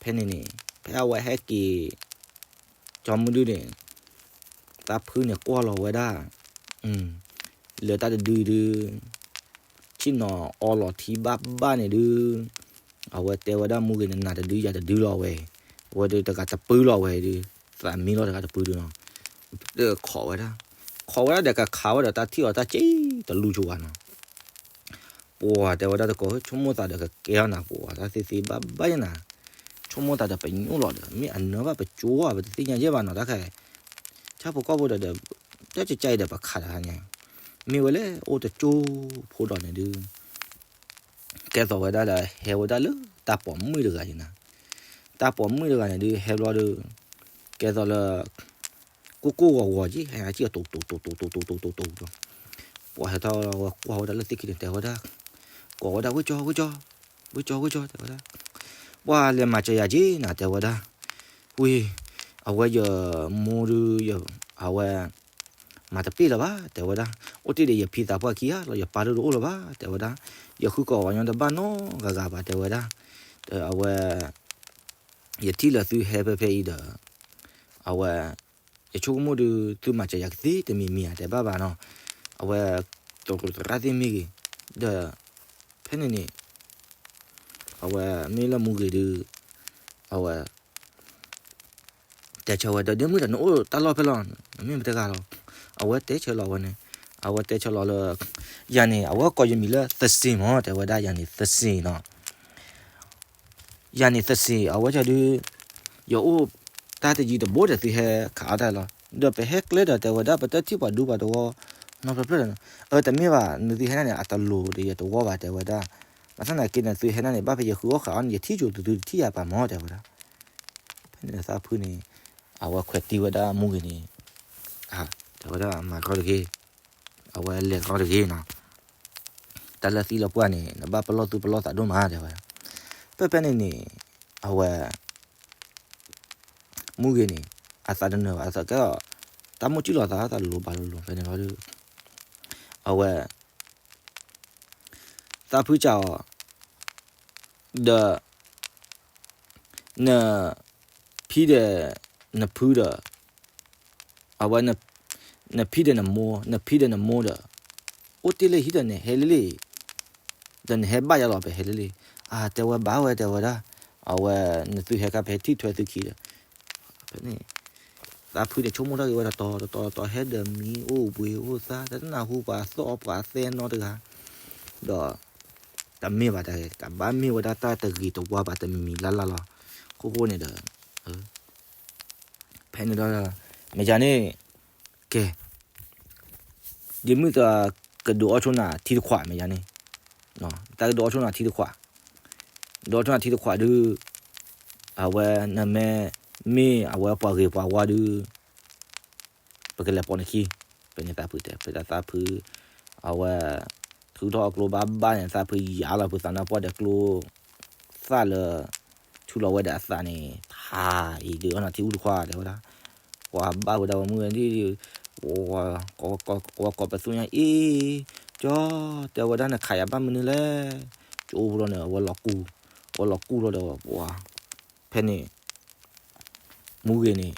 ဖဲန့ၣ်န့ၣ် ဖဲအဝဲဟဲက့ၤ ကၠီမုၢ်ဒုန့ၣ် သးဖုန့ၣ်ကွၢ်လီၤဝဲဒၣ် လၢတၢ်တဒုဒု ဆ့ၣ်နီၤအီလီၤထံဘၣ်ဘၣ်န့ၣ်ဒု အဝဲတဲဝဲဒၣ်မူဂ့ၤ နနၤတဒုယၤတဒုလီၤဝဲ, အဝဲဒုးတဂၤတပုၢ်လီၤဝဲဒုး, သးမံလီၤတဂၤတပုၢ်ဒုးနီၤ, ခိးဝဲဒၣ်, ခိးဝဲဒၣ်ဒီးကခးဝဲဒီးတၢ်ထံၣ်အီၤတၢ်စ့တလူၤဆိဝဲနီၤ, ပှၤတဲဝဲဒၣ်တကိး ဆိကမိၣ်သးဒီးကကဲထီၣ်နၤပှၤ တၢ်သ့သ့ဘၣ်ဘၣ်ယဲနၤ, ဆိကမိၣ်သးဒီးပညိၣ်လီၤဒီး မ့ၢ်အနၢဘၣ်ပကၠိဘၣ် ပတသ့ၣ်ညါယဲၢ်ဘၣ်နီၤ တၢ်ခဲ ဆၣ်ဖိကီၢ်ဖိဒီး တၢ်ကကါအံၤဒီးပခးတဟါညါ, မ့ၢ်ဝဲလၢအိၣ်တကၠိဖိဒီးန့ၣ်ဒုး ကဲသိးဝဲဒၣ်ဒီး ဟဲဝဲဒၣ်လၢတၢ်ပိာ်မုၣ်တဂၤန့ၣ်နၤ, တၢ်ပိာ်မုၣ်တဂၤန့ၣ်ဒုး ဟဲဘျီဒီး ကဲသိးလၢ ကိၢ်ကိၢ်ဂီၤဂီၤက့ၤ ဟဲအကံၣ်အီၤတိၤတိၤတိၤတိၤတိၤတိၤတိၤတိၤတိၤ, ပှၤဟဲထီၣ်ဝဲကွၢ်ဝဲဒၣ်လၢသ့ၣ်ခံန့ၣ် တဲဝဲဒၣ်, ကိးဝဲဒၣ် ဝ့ၢ်ကၠီ ဝ့ၢ်ကၠီ ဝ့ၢ်ကၠီ ဝ့ၢ်ကၠီ တဲဝဲဒၣ်, ပှၤလဲၤမၤစၢၤယၤက့ၤနၤ တဲဝဲဒၣ်, ဝ့ၢ်, အဝဲယမိၢ်ဒုး အဝဲ မၤတပ့ၢ်လၢၤဘၣ် တဲဝဲဒၣ်, အိၣ်တ့ၢ်ဒီးယဖံသးပှၢ်ခံဂၤလီၤ ယပၢ်ဒိၣ်တအိၣ်လၢၤဘၣ် တဲဝဲဒၣ်, ယဃုကိးပှၤကညီတဘၣ်နီတဂၤဂၤဘၣ် တဲဝဲဒၣ်, အဝဲ ယထံၣ်လၢသုဟဲဖဲဖဲအံၤဒီး အဝဲ ယဆိကမိၣ်ဒုး သုမၤစၢၤယၤကသ့တမံၤမံၤဧါ တဲဘၣ်ဘၣ်နီၤ, အဝဲ သရၣ်သ့ၣ်မ့ၢ်ဂ့ၤ, ဒီး ဖဲန့ၣ်န့ၣ် အဝဲမ့ၢ်လၢမူဂ့ၤဒုး အဝဲ တဲဆၢဝဲဒီး ဒ့မုၣ်ဒီး နအိၣ်တၢ်လီၢ်ဖဲလဲၣ်, နမ့ၢ်မတၤတဂၤလီၤ, အဝဲတဲဆၢလီၤဝဲန့ၣ်, အဝဲတဲဆၢလီၤလၢ ယၤန့ၣ် အဝဲကိးယမံၤလၢသစ့ၣ်မး တဲဝဲဒၣ် ယၤန့ၣ်သစ့ၣ်နီၤ. ယၤန့ၣ်သစ့ၣ် အဝဲဒၣ်ဒုး ယအိၣ်တၢ်တယံၤတဘိဒီးသုဟဲခးအီၣ်တၢ်လီၤ. ဒီးပဟဲကျဲဒီးတဲဝဲဒၣ် ပတထံၣ်ပှၤဒူပှၤတဝီနီတဖျၢၣ်ဒီး, အၢ တမ့ၢ်ဘၣ် နသုဟဲဒၣ်န့ၣ် အတလိၤဒီးယတဝီဘၣ် တဲဝဲဒၣ်. ဘၣ်ဆၣ်သနာ်က့န့ၣ် သုဟဲဒၣ်န့ၣ် ဘၣ်ဖဲယဃုအီၣ်ဃးအီၣ်န့ၣ် ယထံၣ်ကိၤသုသုတထံၣ်ယၤပာ်မး တဲဝဲဒၣ်. ဖဲန့ၣ်သးဖုန့ၣ် အဝဲခွဲးတံၢ်ဝဲဒၣ်မူဂ့ၤန့ၣ်, တဲဝဲဒၣ် မၤကီတဂ့ၤ, အဝဲလဲၤကီတဂ့ၤနီၤ. တၢ်လၢသံလၢပှၢ်န့ၣ် နဘၣ်ပလီၢ်သူၣ်ပလီၢ်သးဒိၣ်မး တဲဝဲ. ဖဲဖဲန့ၣ်န့ၣ် အဝဲ မူဂ့ၤန့ၣ် အသးတနၢၤဘၣ် အသးကဲအီၤ, တၢ်မိၣ်ကံၣ်လီၤသး တၢ်လိၤဘၣ်လိၤလိၤ ဖဲန့ၣ်လီၤဒီး အဝဲ သးဖုစံးအီၤ ဒီး န ဖံဒီး နဖုဒီး အဝဲ နဖံဒီးနမိၢ် နဖံဒီးနမိၢ်ဒီး အိၣ်တ့ၢ်လၢဟံၣ်ဒီးနဟဲလံလံ, ဒီးနဟဲဘၣ်ယၤလီၤ ပဟဲလံလံ. အါ တဲဝဲဘၣ်ဝဲ တဲဝဲဒၣ်, အဝဲ နသုဟဲခါ ပဟဲထံၣ်ထွဲသုခံဒီး ဖဲန့ၣ် သးဖုဒီးဆိကမိၣ်ထီၣ်က့ၤဝဲတတီၤတတီၤတတီၤ ဟဲဒီးမံအိၣ်ဘှံးအိၣ်သါ တနၢ်ဟူပှၤသီၣ်ပှၤသဲနီတဂၤ, ဒီး တမ့ၢ်ဘၣ်တၢ်ဂ့ၤ တဘၣ်မ့ၢ်ဝဲဒၣ်တၢ်တဂ့ၤတဝါဘၣ် တမံၤမံၤလၢ်လၢ်လီၤ. အဃိဃိန့ၣ်ဒီး ဖဲန့ၣ်ဒီး မ့ၢ်ယၤန့ၣ် ကဲ ဒ်မုၢ်တကဒုးအီၣ်ဆိနၤထံတခွး မ့ၢ်ယၤန့ၣ်, တၢ်ကဒုးအီၣ်ဆိနၤထံတခွး, ဒုးအီၣ်ဆိနၤထံတခွးဒုး အဝဲနမ့ၢ် မ့ၢ်အဝဲပှၤဂ့ၤပှၤဝါဒုး ပကလဲၤပိာ်နခံ, ဖဲန့ၣ်သးဖုတဲ ဖဲသးဖု အဝဲ ထုးထီၣ်အကျိဘၣ်ဘၣ်န့ၣ် သးဖုယၤလီၤဖုသးနါပှၢ်ဒီးကျိ သၣ်လၢ ထုးလီၤဝဲဒီးအသးန့ၣ် ထါအံၤဒုးအီၣ်နၤထံအူတခွး တဲဝဲဒၣ်, ပှၤဘၣ်ဝဲဒၣ်ဝဲမုၢ်ဝဲဒၣ် ဝဲကိးပသူညါအံၤ ကၠီ တဲဝဲဒၣ်နခးယၤဘၣ်မနုၤလဲၣ်, ကၠိဖိလီၤန့ၣ် အဝဲလီၤကူၢ်, အဝဲလီၤကူၢ်လီၤဒီး ပှၤ ဖဲန့ၣ် မူဂ့ၤန့ၣ်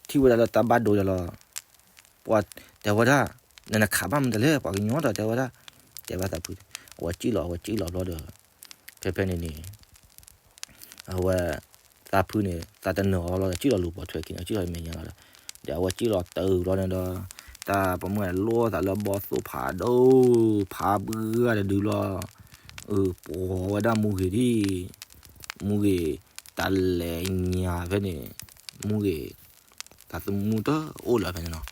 ထံၣ်ဝဲဒၣ်လၢတၢ်ဘၣ်ဒိယၤလီၤ, ပှၤတဲဝဲဒၣ် နနခးဘၣ်မနုၤလဲၣ် ပှၤကညီဒီး တဲဝဲဒၣ်, တဲဘၣ်သးဖု, အဝဲကံၣ်လီၤ အဝဲကံၣ်လီၤဘျီဒီး ဖဲဖဲန့ၣ်န့ၣ် အဝဲ သးဖုန့ၣ် သးတနၢၤအီၤလီၤဒီး ကံၣ်လီၤလူၤပိာ်ထွဲခံန့ၣ် ကံၣ်လီၤမဲာ်ညါလီၤဒီး ဒီးအဝဲကံၣ်လီၤတၢ်အုးလီၤန့ၣ်ဒီး တၢ်ပမ့ၢ်လိၣ်သးလၢဘီသိၣ်ဖးဒိၣ် ဖးဘုဂၤတဒုလီၤ, အပှၤဝဲဒၣ်မူဂ့ၤဒ် မူဂ့ၤ တၢ်လဲၤညါဖဲန့ၣ် မူဂ့ၤ တၢ်သမူတအိၣ်လၢၤဖဲန့ၣ်နီၤ,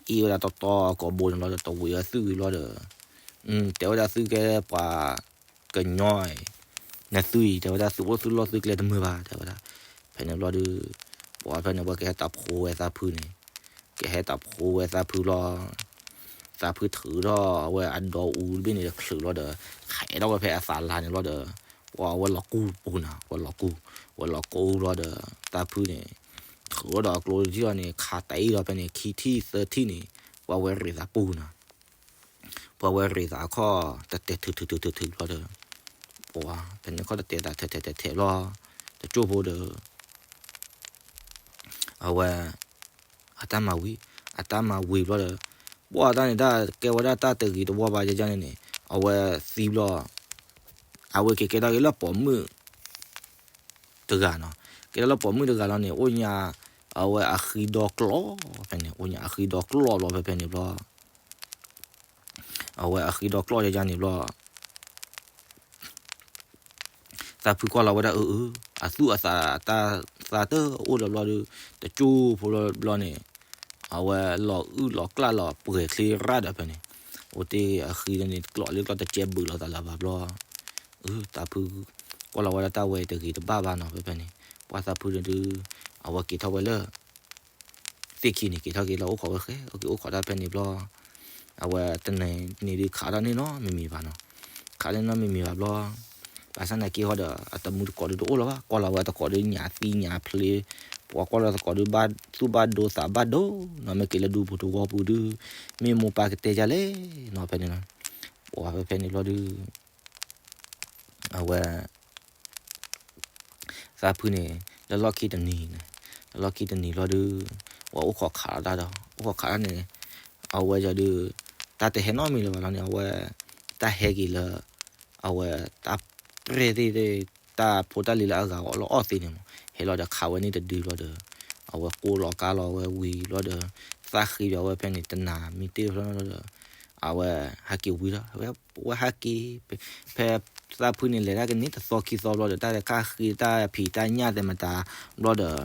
အ့ၣ်ဝဲဒၣ်တီတီကိးဘိန့ၣ်လီၤဒီး တဝံၤအီၤသုဝံၤလီၤဒီး တဲဝဲဒၣ်သုကဲပှၤကညီအံၤ နသုအံၤ တဲဝဲဒၣ်သုအိၣ်သုလီၢ်သုကျဲတမုာ်ဘၣ် တဲဝဲဒၣ်, ဖဲန့ၣ်ဘျီဒီး ပှၤဖဲန့ၣ် ပှၤကဟဲတၢ်ဖိဝဲသးဖုန့ၣ် ကဟဲတၢ်ဖိဝဲသးဖုလီၤ, သးဖုထုးထီၣ်အဝဲအဒီအူတဘ့ၣ်န့ၣ် တချုးလီၤဒီး ခးအဲၣ်ထီၣ်ဝဲဖဲအသးလါန့ၣ်လီၤဒီး ပှၤအဝဲလီၤကူၣ်ပူၤနၤ ဝဲလီၤကူၣ်, ဝဲလီၤကူၣ်လီၤဒီး သးဖုန့ၣ် ထုးထီၣ်ဒီးအကျိတထံၣ်လီၤန့ၣ် ခးတၢ်အ့ၣ်လီၤဖဲန့ၣ် ခံထံၣ်သၢထံၣ်န့ၣ် ပှၤဝဲရ့းသးပူၤနၤ ပှၤဝဲရ့းသးအခီၣ် တတဲာ်ထုးထုးထုးထုးထုးဘျီဒီး ပှၤဖဲန့ၣ်ခီၣ်တတဲာ်သးထဲးထဲးထဲးထဲးဘျီ တကၠိၢ်ဖိဒီး အဝဲ အတၢ်မၤဝံၤ အတၢ်မၤဝံၤဘျီဒီး ပှၤတၢ်န့ၣ် တၢ်ကဲဝဲဒၣ်တၢ်တဂ့ၤတဝါဘၣ်ယဲန့ၣ်န့ၣ် အဝဲသံဘျီ အဝဲက့ၤကဲထီၣ်က့ၤလၢပိာ်မုၣ် တဂၤနီၤ, ကဲထီၣ်လၢပိာ်မုၣ်တဂၤလီၤန့ၣ် အိၣ်ညါ အဝဲအဃံဒီကျီၢ် ဖဲန့ၣ် အိၣ်ညါအဃံဒီကျီၢ်ဘျီ ဖဲဖဲန့ၣ်ဘျီ အဝဲအဃံဒီကျီၢ်ယဲယဲန့ၣ်ဘျီ သးဖုကွၢ်လီၤဝဲဒၣ် အၢ အၢ အသူၣ်အသးတၢ်သးတအိၣ်ဒီးဘျီဒီး တကၠိၢ်ဖိဘျီန့ၣ် အဝဲလီၤအုၣ်လီၤကျၢ်လီၤပှဲၤချ့ရၣ်ဒီးဖဲန့ၣ် အိၣ်တ့ၢ်အဃံန့ၣ် ကျီၢ်လၢကျီၢ်တကဲဘုးလိာ်သးလၢၤဘၣ်ဘျီ အၢ သးဖု ကွၢ်လီၤဝဲဒၣ်တၢ်ဝဲတဂ့ၤတဘၣ်ဘၣ်နီၤ ဖဲဖဲန့ၣ် ပှၤသးဖုန့ၣ်ဒုး အဝဲက့ၤထီၣ်ဝဲလၢ သ့ၣ်ခံန့ၣ် က့ၤထီၣ်က့ၤလၢအိၣ်ခိးဝဲဃဲ အက့ၤအိၣ်ခိးတၢ်ဖဲန့ၣ်ဘျီ အဝဲတနံၤန့ၣ်ဒုးခးတၢ်န့ၣ်နီတမံၤမံၤဘၣ်နီၤ ခးတၢ်န့ၣ်နီတမံၤမံၤဘၣ်ဘျီ ဘၣ်ဆၣ်သနာ်က့ဟီဒီး အတမူတကိးဒုးတအိၣ်လၢၤဘၣ် ကွၢ်လီၤဝဲတကိးဒုးညၣ်သံညၣ်ဖျ့ ပှၤကွၢ်လီၤတကိးဒုးဘၣ်သူၣ်ဘၣ်ဒိသးဘၣ်ဒိနီၤ မ့ၢ်က့ၤလၢဒူပူၤတဝီပူၤဒုး မ့ၢ်မိၢ်ပၢ်ကတဲယၤလဲၣ်နီၤ ဖဲန့ၣ်နီၤ ပှၤဖဲဖဲန့ၣ်ဘျီဒုး အဝဲ သးဖုန့ၣ် လၢလီၢ်ခံတနံၤန့ၣ် လၢလီၢ်ခံတနံၤဘျီဒုး ပှၤအိၣ်ခိးခးလီၤတၢ်ဒီး အိၣ်ခိးခးတၢ်န့ၣ် အဝဲယၤဒုး တၢ်တဟဲနီတမံၤလၢၤဘၣ်လီၤန့ၣ် အဝဲ တၢ်ဟဲက့ၤလၢ အဝဲ တၢ်ပြဲၢ်သ့ၣ်သ့ၣ် တၢ်ဖိတၢ်လံၤလၢအဂၤအီၤလၢအီၣ်သ့န့ၣ်မး ဟဲလီၤဒီးခးဝဲန့ၣ်တဒုဘျီဒီး အဝဲကိးလီၤကါလီၤဝဲဝံၤဘျီဒီး သၣ်ဃံဘၣ်ဝဲဖဲန့ၣ် တနၤမံတ့ၢ်ဘျီဒီး အဝဲဟဲက့ၤဝံၤလီၤ, ဝဲဟဲက့ၤ, ဖဲသးဖုန့ၣ် လဲၤတၢ်ကန့ၢ်တသီခံသီဘျီဒီး တၢ်ခါဃ့တၢ်ဖံးတၢ်ညၣ်သဲးမတၤဘျီဒီး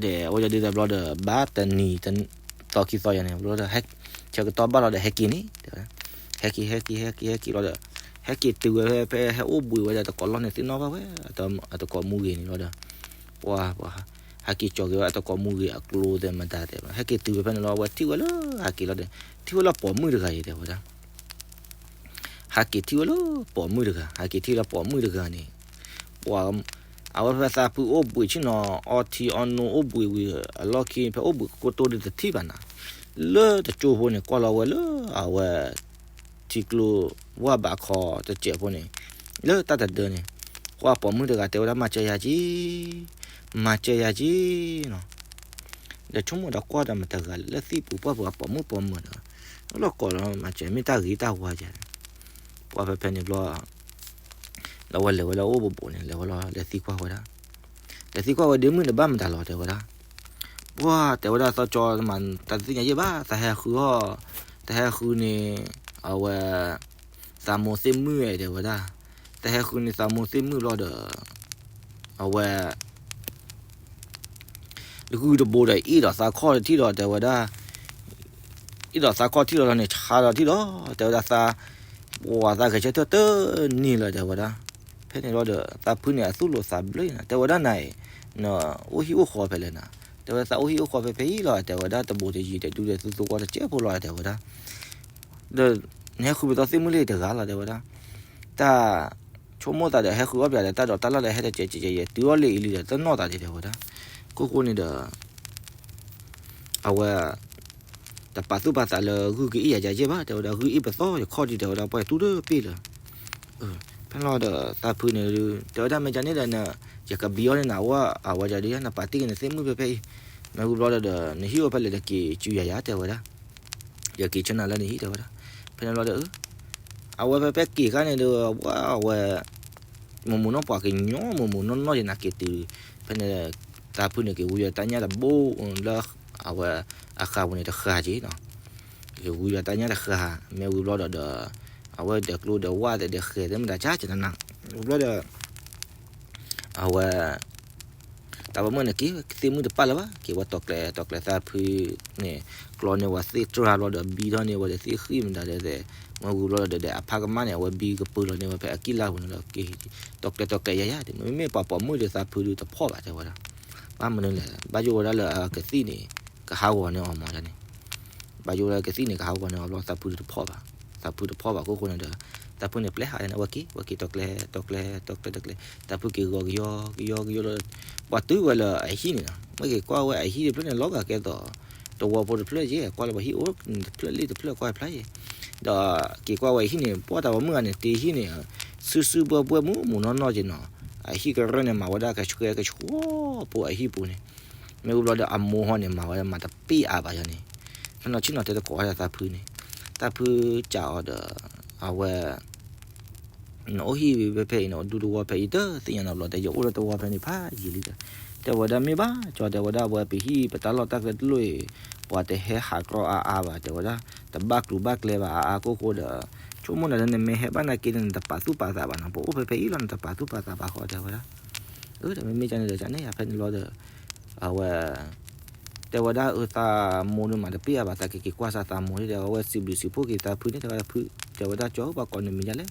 ဒီးအဝဲဒၣ်ဒ်သိးဘျီဒီး ဘၣ်တနံၤ သီခံသီယၤန့ၣ် ဘျီဒီး ဆၢကတီၢ်ဘၣ်လီၤဒီး ဟဲက့ၤန့ၣ် တဲဝဲဒၣ်, ဟဲက့ၤ ဟဲက့ၤ ဟဲက့ၤ ဟဲက့ၤလီၤဒီး ဟဲက့ၤတုၤဝဲဖဲ ဟဲအိၣ်ဘှံးဝဲဒီးတကိးလီၢ်န့ၣ် သ့ၣ်နီၣ်ဘၣ်ဝဲ အတကိးမူဂ့ၤန့ၣ်လီၤဒီး ပှၤ ပှၤ ဟဲက့ၤကၠီၤက့ၤဝဲအတကိးမူဂ့ၤအကျိသဲးမတၤသဲး ဟဲက့ၤတုၤဝဲဖဲန့ၣ်လီၤ အဝဲထံၣ်ဝဲလၢဟဲက့ၤလီၤဒီး ထံၣ်ဝဲလၢပိာ်မုၣ်တဂၤအံၤ တဲဝဲဒၣ် ဟဲက့ၤထံၣ်ဝဲလၢပိာ်မုၣ်တဂၤ ဟဲက့ၤထံၣ်လၢပိာ်မုၣ်တဂၤန့ၣ် ပှၤ အဝဲဖဲသးဖုအိၣ်ဘှံးဆ့ၣ်နီၤ အီထံအီနိအိၣ်ဘှံးဝံၤ အလီၢ်ခံ ဖဲအိၣ်ဘှံးကိတိၢ်ဒုတထံၣ်ဘၣ်နၤ လၢတကၠိဖိန့ၣ် ကွၢ်လီၤဝဲလၢအဝဲ ထံကျိဝၢ်ဘးခီတစဲးဖိန့ၣ် လၢတၢ်တဒၢန့ၣ် ပှၤပိာ်မုၣ်တဂၤတဲဝဲဒၣ် မၤစၢၤယၤက့ၤ မၤစၢၤယၤက့ၤနီၤ ဒီးဆိကမိၣ်ဒီးကွၢ်ဒီးမတၤတဂၤလဲၣ် လၢသံၣ်ပူၤပှၢ်ပူၤအပိာ်မုၣ်ပိာ်မုၣ်ဒီး လီၤကိးလီၤ မၤစၢၤမ့ၢ်တၢ်ဂ့ၤတၢ်ဝါယၤန့ၣ် ပှၤဖဲဖဲန့ၣ်ဘျီ လၢဝဲလဲၤဝဲလၢအိၣ်ဘူးဘူးန့ၣ် လဲၤဝဲလီၤ လဲၤသံကွၢ်ဝဲဒၣ် လဲၤသံကွၢ်ဝဲဒ့မုၣ်န့ၣ်ဘၣ်မတၤလီၤ တဲဝဲဒၣ် ပှၤတဲဝဲဒၣ် သီကၠီမၤတၢ်တသ့ၣ်ညါယဲၢ်ဘၣ် သးဟဲဃုအီၣ် သးဟဲဃုန့ၣ် အဝဲ သးမိၢ်သ့ၣ်မုၣ်ဝဲ တဲဝဲဒၣ် သးဟဲဃုန့ၣ်သးမိၢ်သ့ၣ်မုၣ်ဘျီဒီး အဝဲ ဂုၢ်တဘိဒီး အ့ၣ်ဒီးသးခီၣ်တထံၣ်ဒီး တဲဝဲဒၣ် အ့ၣ်ဒီးသးခီၣ်ထံၣ်လီၤလီၤန့ၣ် ဆါဒီးထံၣ်လီၤ တဲဝဲဒၣ်သး ပှၤသးဂဲၤဆၢထၢၣ်တန့ၢ်လၢၤ တဲဝဲဒၣ် ဖဲန့ၣ်ဘျီဒီး သးဖုန့ၣ်အသူၣ်လိာ်သးဘျၢနၤ တဲဝဲဒၣ်နၤအံၤ နအိၣ်ဟံၣ်အိၣ်ဃီဖဲလဲၣ်နၤ တဲဝဲသးအိၣ်ဟံၣ်အိၣ်ဃီဖဲဖဲအံၤလီၤ တဲဝဲဒၣ် တဘူးတယံၤတဒုဒီးသူသူကွၢ်တစဲးဖိလီၤ တဲဝဲဒၣ် ဒီး နဟဲဃုပသီသ့ၣ်မုၣ်လၢတဂၤလီၤ တဲဝဲဒၣ် တၢ် ဆိကမိၣ်သးဒီး ဟဲဃုအီၣ်ပၠးဒီး တၢ်ဒိးတၢ်လၢ်လၢဟဲတစဲးစဲးယဲ တုၤအီၣ်လၢအံၤလံဒီး တနီၣ်သးဒံး တဲဝဲဒၣ် ခိၣ်ဃိန့ၣ်ဒီး အဝဲ တပာ်သူၣ်ပာ်သးလၢဂုၢ်ကအ့ၣ်ယၤယၤယဲၢ်ဘၣ် တဲဝဲဒၣ် ဂုၢ်အ့ၣ်ပသီယခီၣ်ဒံး တဲဝဲဒၣ် ပှၤတူၢ်တပ့ၢ်လၢ ဖဲလီၤဒီးသးဖုန့ၣ် တဲဝဲဒၣ် မ့ၢ်ကန့ၣ်ဒီး ယကဘံအီၤန့ၣ်နၤ အဝဲ အဝဲဒၣ်ဒုး နပာ်တ့ၢ်က့ၤနသ့ၣ်မုၣ်ဖဲဖဲအံၤ မ့ၢ်ဝံၤဘျီဒီး နဟံၣ်အိၣ်ဖဲလဲၣ် နက့ၤစုယၤယၤ တဲဝဲဒၣ် ယက့ၤဆၢနၤလၢနဟံၣ် တဲဝဲဒၣ် ဖဲန့ၣ်ဘျီဒီး အဝဲဖဲဖဲက့ၤခါန့ၣ်ဒီး ဝဲ အဝဲ မိၢ်မိၢ်နီၢ်ပှၤကညီ မိၢ်မိၢ်နီၢ်နီၢ်ယဲနၤက့ၤတုၤ ဖဲန့ၣ် သးဖုန့ၣ်က့ၤဝံယီၤတၢ်ညၣ်တဘိလၢ အဝဲ အဃးပူၤန့ၣ်တဃာ်က့ၤနီၤ က့ၤဝံယီၤတၢ်ညၣ်တဃာ် မ့ၢ်ဝံၤဘျီဒီးဒီး အဝဲဒီးကျိဒီးဝၣ်သဲးဒီးဃဲၤသဲးမတၤ ကၢ်ကနနၤ ဝံၤဘျီဒီး အဝဲ တၢ်ပိာ်မုၣ်န့ၣ်က့ၤ သ့ၣ်မုၣ်တပာ်လၢၤဘၣ် က့ၤဝဲတီၤကျဲ တီၤကျဲသးဖုန့ၣ် ကျီန့ၢ်ဝဲသ့ၣ်တြၢ်ဘျီဒီး ဘံထီၣ်န့ၢ်ဝဲဒီးသ့ၣ်ဃံၣ်မတၤဒီးသဲး မ့ၢ်ဝံၤဘျီဒီးဒီး အဖးကမၣ်န့ၣ် အဝဲဘံကပၢၤလီၤန့ၢ်ဝဲဖဲအကံၣ်လါပူၤန့ၣ်လီၤ က့ၤ တီၤကျဲတီၤကျဲယၤယၤ မ့မ့ၢ်ပှၤပိာ်မုၣ်ဒီးသးဖုဒုးတဖီၣ်ဘၣ် တဲဝဲဒၣ် ဘၣ်မနုၤလဲၣ် ဘၣ်ယိၣ်ဝဲဒၣ်လၢအကသံၣ်န့ၣ် ကဟးဂီၤန့ၢ်အီၤမးန့ၣ် ဘၣ်ယိၣ်ဝဲဒၣ်ကသံၣ်န့ၣ် ကဟးဂီၤန့ၢ်အီၤဘျီ သးဖုဒုးတဖီၣ်ဘၣ် သးဖုတဖီၣ်ဘၣ် ခိၣ်ဃိန့ၣ်ဒီး သးဖုန့ၣ်ပျဲဟးန့ၣ် အဝဲက့ၤ ဝဲက့ၤတီၤကျဲ တီၤကျဲ တီၤကျဲတီၤကျဲ သးဖုက့ၤဂီၤကယီကယီကယီလီၤ ပှၤတုၤဝဲလၢအဟံၣ်န့ၣ်လီၤ မ့ၢ်က့ၤကွၢ်ဝဲအဟံၣ်တဖျၢၣ်န့ၣ် လီၤဂာ်ကဲသိး တဝီဖိတဖျၢၣ်ယဲ ကွၢ်လၢပှၤဟံၣ်အိၣ်တဖျၢၣ်လံတဖျၢၣ်ကွၢ်ဖျါယဲ ဒီးက့ၤကွၢ်ဝဲအဟံၣ်န့ၣ် ပှၢ်တၢ်ပိာ်မုၣ်ဂၤန့ၣ် တ့ဟံၣ်န့ၣ် စုစုဘှဲဘှဲ မူးမူးနီၢ်နီၢ်က့ၤနီၤ အဟံၣ်ကရၢၢ်န့ၣ် မၤဝဲဒၣ်ကဆှဲကဆှီဖိအဟံၣ်ပူၤန့ၣ် မ့ၢ်ဝံၤဘျီဒီးအမိၢ်ဟီန့ၣ် မၤဝဲဒၣ်မၤတပ့ၢ်အါဘၣ်ယၤန့ၣ် ဖဲနီၤဆ့ၣ်နီၤတဲတကိးဝဲဒၣ်သးဖုန့ၣ် သးဖုစံးအီၤဒီး အဝဲ နအိၣ်ဟံၣ်ဖဲဖဲအံၤ နအိၣ်ဒူတဝီဖဲအံၤ တသ့ၣ်ညါနီတဘျီ တဲ ယအိၣ်လၢတဝီဖဲန့ၣ်ဖးယံာ်လံဒီး တဲဝဲဒၣ်မ့ၢ်ဘၣ် ကၠီတဲဝဲဒၣ် ဝဲပဟံၣ်ပတၢ်လီၢ်တၢ်ကျဲတလိၣ်အံၤ ပှၤတဟဲဟးကြီအါအါဘၣ် တဲဝဲဒၣ် တဘၣ်ကျူဘၣ်ကျဲဘၣ်အါအါခိၣ်ဃိဒီး ဆိကမိၣ်နၤလၢနမ့ၢ်ဟဲဘၣ်နာ်က့န့ၣ် နတပာ်သူၣ်ပာ်သးဘၣ်နီၤ ပအိၣ်ဖဲဖဲအံၤလီၤ နတပာ်သူၣ်ပာ်သးဘၣ်ဃီ တဲဝဲဒၣ် အၢ တမ့မ့ၢ်ကန့ၣ်ဒီး ကန့ၣ်ယၤဖဲန့ၣ်လီၤဒီး အဝဲ တဲဝဲဒၣ်အၢ သးမိၢ်ဒုးမၤတပ့ၢ်အါဘၣ် သးကက့ၤကွၢ်စၢ်သးမိၢ်ဒ်ဒီး အဝဲစံးဘျုးစံးဖှိၣ်က့ၤသးဖုန့ၣ် တဲဝဲဒၣ်ဖု တဲဝဲဒၣ်ကၠီဧၢ ပှၤကိးနမံၤဒ်လဲၣ်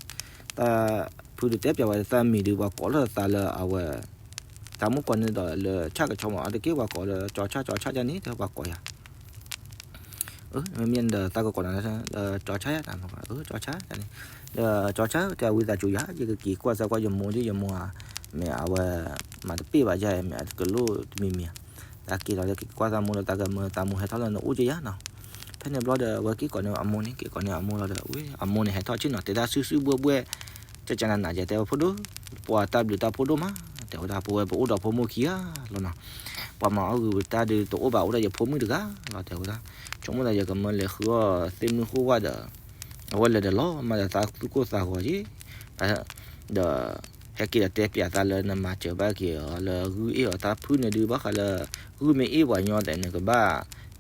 သးဖုဒုးတဲပျးဝဲသးမံၤဒုး ပှၤကိးလီၤသးလၢအဝဲ သးမိၢ်ကိးန့ၣ်ဒီးလၢဆၣ်ကဆီမး အတက့ၢ်ပှၤကိးလၢ ကၠီဆၣ် ကၠီဆၣ်ဒ်န့ၣ် တဲပှၤကိးယၤ မ့မ့ၢ်ဒီးသးကကိးနၤလၢ ကၠီဆၣ် ကၠီဆၣ်န့ၣ် ဒီးကၠီဆၣ် တဲဝံသးစူၤယၤ ယကက့ၤကွၢ်စၢ်ကွၢ်ယမိၢ်ဒ်ယမိၢ်ဧါ မ့ၢ်အဝဲ မၤတပ့ၢ်ဘၣ်ယၤ မ့ၢ်အတကလိၣ်တမံၤမံၤဧါ သးက့ၤလီၤလၢက့ၤကွၢ်သးမိၢ်လၢသးကမၢသးမိၢ်ဟဲထီၣ်လၢနအိၣ်က့ယၤနီၤ ဖဲန့ၣ်ဘျီဒီး အဝဲက့ၤကိးန့ၢ်အမိၢ်န့ၣ် က့ၤကိးန့ၢ်အမိၢ်လီၤဒီး အမိၢ်န့ၣ်ဟဲထီၣ်ဆ့ၣ်နီၤ တဲဒၣ်စုစုဘှဲဘှဲ ကကနနၤယဲ တဲဝဲဖိဒိၣ် ပှၤတၢ်ဘျုးတၢ်ဖှိၣ်ဒိၣ်မး တဲဝဲဒၣ် ပဝဲပအိၣ်ဒီးဖိမုၣ်ခံဂၤလီၤနီၤ ပှၤမၤအီၣ်ဂ့ၤပတၢ်ဒုးတအိၣ်ဘၣ် အိၣ်ဒီးယဖိမုၣ်တဂၤလီၤ တဲဝဲဒၣ် ဆိကမိၣ်သးယကမၢလဲၤဃုအီၣ်သ့ၣ်မုၢ်ဃိၣ်ဝၣ်ဒီး အဝဲလဲၤဒီးလီၤမၢ်ဒီးသးသူၣ်ကိၢ်သးဂီၤက့ၤ ဒီး ဟဲက့ၤဒီးတဲပျးသးလၢနမၤစၢၤဘၣ်က့ၤအီၤလၢဂုၢ်အ့ၣ်အီၤသးဖုန့ၣ်ဒုးဘၣ်ဃးလၢ ဂုၢ်မ့ၢ်အ့ၣ်ပှၤညီသးန့ၣ်ကဘၣ်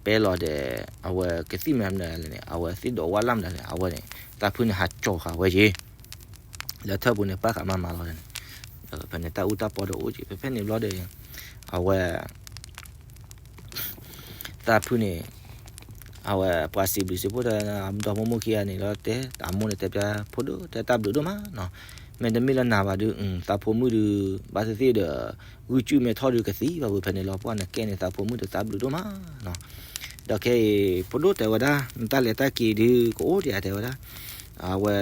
ပဲလီၤဒီး အဝဲကသံၣ်မနုၤလဲၣ်န့ၣ် အဝဲသ့ၣ်ဒိးဝါလၢ်မနုၤလဲၣ် အဝဲန့ၣ် သးဖုန့ၣ်ဟးကၠီၤဃာ်ဝဲက့ၤ လၢထၢၣ်ပူၤန့ၣ် ပၣ်ဃးမးမးလီၤန့ၣ် ဖဲန့ၣ်တၢ်အူတၢ်ပီတအိၣ်က့ၤ ဖဲဖဲန့ၣ်ဘျီဒီး အဝဲ သးဖုန့ၣ် အဝဲပှၤစံးဘျုးစံးဖှိၣ်တၢ် ဒီဖိမိၢ်ခံဂၤန့ၣ်လီၤတဲ အမိၢ်န့ၣ်တဲပၠးဖိဒိၣ် တဲတၢ်ဘျုးဒိၣ်မးနီၤ မ့တမ့ၢ်လၢနၤဘၣ်ဒုး သးဖိမုၣ်ဒုး ဘၣ်သ့ၣ်သ့ၣ်ဒီး ဂုၢ်ကုၢ်မဲထီၣ်ဒုးကသံဘၣ်ပူၤဖဲန့ၣ်လီၤ ပှၢ်နကဲန့ၣ် သးဖိမုၣ်ဒီးတၢ်ဘျုးဒိၣ်မးနီၤ ဒီးခဲအံၤ ဖိဒိၣ်တဲဝဲဒၣ် နတၢ်လဲၤတၢ်က့ၤဒုး ကအိၣ်ဒံးဧါ တဲဝဲဒၣ် အဝဲ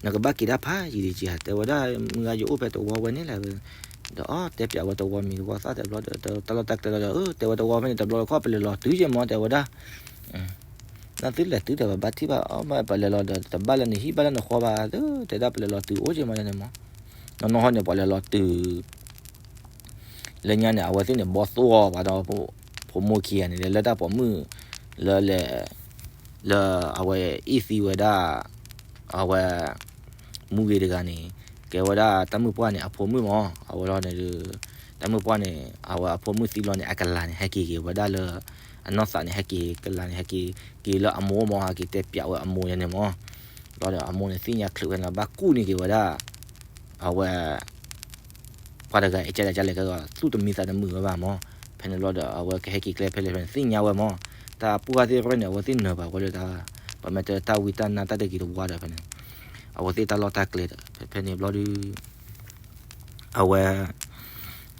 နကဘၣ်က့ၤတၢ်ဖးယံာ်ဒံးက့ၤဧါ တဲဝဲဒၣ် မုၢ်ဂၤယအိၣ်ဖဲတဝီဝဲန့ၣ်လဲၣ် ဒီးအီ တဲပၠးဝဲတဝီမံၤတဝီသၣ်တဘျီဒီး တၢ်လီၢ်တၢ်ကျဲလီၤဒီး အၢ တဲဝဲတဝီဖဲန့ၣ် တဘျီတခီၣ်ပလဲၤလီၤတုၤက့ၤမး တဲဝဲဒၣ် နသုလဲၤတုၤဒီး ပဘၣ်ထံၣ်ဘၣ်အီၣ်မး ပလဲၤလီၤဒီး တဘၣ်လၢနဟံၣ်ဘၣ်လၢနဃီဘၣ် တဲဒၣ်ပလဲၤလီၤတုၤအိၣ်က့ၤမးန့ၣ်မး နီၢ်နီၢ်ဟီန့ၣ် ပှၤလဲၤလီၤတုၤ လၢညါန့ၣ် အဝဲသ့ၣ်န့ၣ် ဘီသိၣ်အီၤပှၤဒီး ဖိမုၣ်ခံဂၤန့ၣ် လၢတၢ်ပိာ်မုၣ် လၢလဲၤ လၢအဝဲအ့ၣ်သံဝဲဒၣ် အဝဲ မူဂ့ၤတဂၤန့ၣ် ကဲဝဲဒၣ်တၢ်မုၣ်ပှၢ်န့ၣ် အဖိမုၣ်မး အဝဲလီၤန့ၣ် တၢ်မုၣ်ပှၢ်န့ၣ် အဝဲအဖိမုၣ်သံလီၤန့ၣ် အကလၤန့ၣ် ဟဲက့ၤက့ၤဝဲဒၣ်လၢ အနီၢ်သးန့ၣ် ဟဲက့ၤကလၤန့ၣ် ဟဲက့ၤက့ၤလၢအမိၢ်မး ဟဲက့ၤတဲပၠးဝဲအမိၢ်ယဲန့ၣ်မး လီၤဒီးအမိၢ်န့ၣ် သ့ၣ်ညါချုးဝဲန့ၣ်လီၤ ဘၣ်ကူၣ်န့ၢ်က့ၤဝဲဒၣ် အဝဲ ပှၤတဂၤအံၤ ကလဲၤကလဲၤကဲ သူၣ်တမံသးတမုာ်ဝဲဘၣ်မး ဖဲန့ၣ်ဘျီဒီး အဝဲကဟဲက့ၤကျဲဖဲလဲၣ်ဖဲန့ၣ် သ့ၣ်ညါဝဲမး တၢ်ပှၢ်သ့ၣ်ရဲၣ်န့ၣ် အဝဲသ့ၣ်နၢၤဘၣ်ဝဲလၢတၢ် ပမ့ၢ်တဲတၢ်ဝံတၢ်နါတၢ်တဂ့ၤတဝါဒီးဖဲန့ၣ် အဝဲသ့ၣ်တၢ်လီၢ်တၢ်ကျဲဒီး ဖဲဖဲန့ၣ်ဘျီဒုး အဝဲ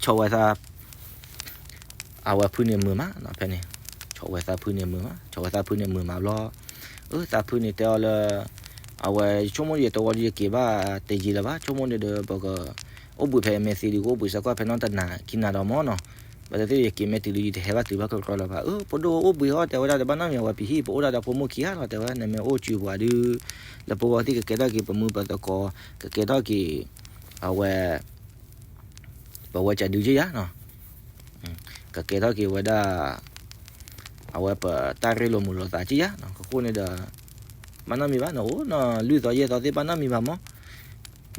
ဆီၣ်ဝဲသး အဝဲဖုန့ၣ်မုာ်မးနီၤ ဖဲန့ၣ် ဆီၣ်ဝဲသးဖုန့ၣ်မုာ်မး ဆီၣ်ဝဲသးဖုန့ၣ်မုာ်မးဘျီ အၢ သးဖုန့ၣ်တဲအီၤလၢ အဝဲ ယဆိကမိၣ်ယတဝီဒီးယက့ၤဘၣ်တယံာ်လၢၤဘၣ် ဆိကမိၣ်န့ၣ်ဒီး ပက အိၣ်ဘှံးဖဲအမဲာ်သံဒုး ကအိၣ်ဘှံးစ့ၢ်ကီးဖဲနီၢ်တနၤခံနၤဒီးမးနီၤ ဘၣ်သ့ၣ်သ့ၣ်ယက့ၤမ့ၢ်တုၤလၢ ယတဟဲဘၣ်တုၤဘၣ်ကရီလၢၤဘၣ် အၢ ဖိဒိၣ်အိၣ်ဘှံးအီၣ် တဲဝဲဒၣ် တဘၣ်နီတမံၤ အဝဲပဟံၣ် ပအိၣ်ဒၣ်ဒီးဖိမုၣ်ခံဂၤလီၤ တဲဝဲ နမ့ၢ်အိၣ်စုပှၤဒုး လၢပဂီၢ်သ့ၣ်ကကဲထီၣ်က့ၤ ပမုာ်ပသကိး ကကဲထီၣ်က့ၤ အဝဲ ပဝဲကဒုက့ယါနီၤ ကကဲထီၣ်က့ၤဝဲဒၣ် အဝဲပတၢ်ရ့လိာ်မုာ်လိာ်သးက့ယါနီၤ ကဃိန့ၣ်ဒီး ဘၣ်နီတမံၤဘၣ် နအိၣ်နီၤ လွံၢ်သီယဲၢ်သီသ့ၣ် ဘၣ်နီတမံၤဘၣ်မး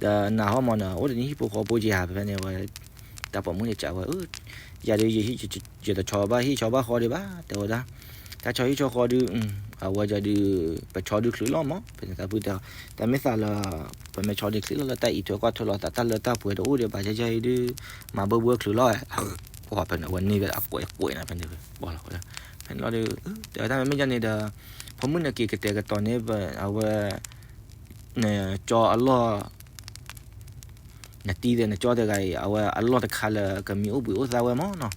ဒီးနၤဟီမးနီၤ အိၣ်တနံၤဟံၣ်ဖိဃီဖိက့ဧါ ဖဲဖဲန့ၣ်ဝဲ တၢ်ပိာ်မုၣ်န့ၣ်ကးဝဲ အၢ ယၤဒုး ယတဆီဘၣ်ဟံၣ်ဆီဘၣ်ဃီဒံးဘၣ် တဲဝဲဒၣ် တၢ်ဆီဟံၣ်ဆီဃီဒုး အဝဲဒၣ်ဒုး ပဆီဒုးချုးလီၤမး ဖဲန့ၣ်သးဖုတဲ တၢ်မ့ၢ်သးလၢ ပမ့ၢ်ဆီဒုးချုးလီၤလၢတၢ်အံးထွဲကွၢ်ထွဲလိာ်သး တၢ်လၢတၢ်ပှဲၤတအိၣ်ဒံးဘၣ် ယဲယဲအံၤဒုး မၤဘၢဘှဲချုးလီၤ ဖဲန့ၣ် အဝဲန့ၢ်ဝဲအကွဲးကွဲးနီၤ ဖဲန့ၣ် ဘၣ်လီၤဝဲ ဖဲန့ၣ်လီၤဒုး တဲဝဲဒၣ်မ့မ့ၢ်ယၤန့ၣ်ဒီး ဖိမုၣ်န့ၣ်က့ၤကတဲာ်ကတီၤန့ၣ် အဝဲ နကၠီအလီၢ် နတံၤဒီးနကၠီတဂၤအံၤ အဝဲအလီၢ်တခါလၢကမံၤအိၣ်ဘှံးအိၣ်သါဝဲမးနီၤ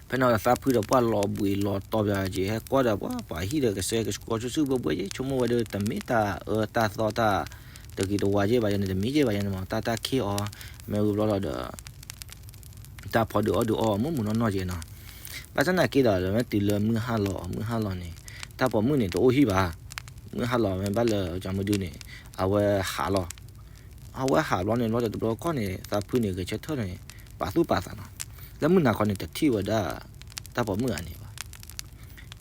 ဖဲန့ၣ်သးဖုဒီးပှၢ်လီၤဘှံးလီၤတီၤပၠးက့ၤ ဟဲကွၢ်ဒီးပှၢ်ပှၤဟံၣ်ဒီးကစဲကဆှီဆူၣ်ဆူၣ်ဘှဲဘှဲက့ ဆိကမိၣ်ဝဲဒီး တမ့ၢ်တၢ်အၢတၢ်သီတၢ်တဂ့ၤတဝါက့ဘၣ်ယဲန့ၣ် တမ့ၢ်က့ဘၣ်ယဲန့ၣ်မး တၢ်တၢ်ခ့ၣ်အီၤ မ့ၢ်ဝံၤဘျီလီၤဒီး တၢ်ဖီဒုးအီၣ်ဒုးအီၣ်မုၢ်မုၢ်နီၢ်နီၢ်က့နီၤ ဘၣ်ဆၣ်သနာ်က့ဒီး မ့ၢ်တုၤလၢမုၢ်ဟါလီၤ မုၢ်ဟါလီၤန့ၣ် တၢ်ပိာ်မုၣ်န့ၣ် တအိၣ်ဟံၣ်ဘၣ် မုၢ်ဟါလီၤမ့ၢ်ဘၣ်လၢ ကမုဒုန့ၣ် အဝဲဟးလီၤ အဝဲဟးဘျီန့ၣ် ဘျီဒီးတဘျီတခီၣ်န့ၣ် သးဖုန့ၣ် ဂဲၤဆၢထၢၣ်န့ၣ် ပာ်သူၣ်ပာ်သးနီၤ လၢမုၢ်နၤခီန့ၣ် တထံၣ်ဝဲဒၣ် တၢ်ပိာ်မုၣ်အန့ၣ်ဘၣ်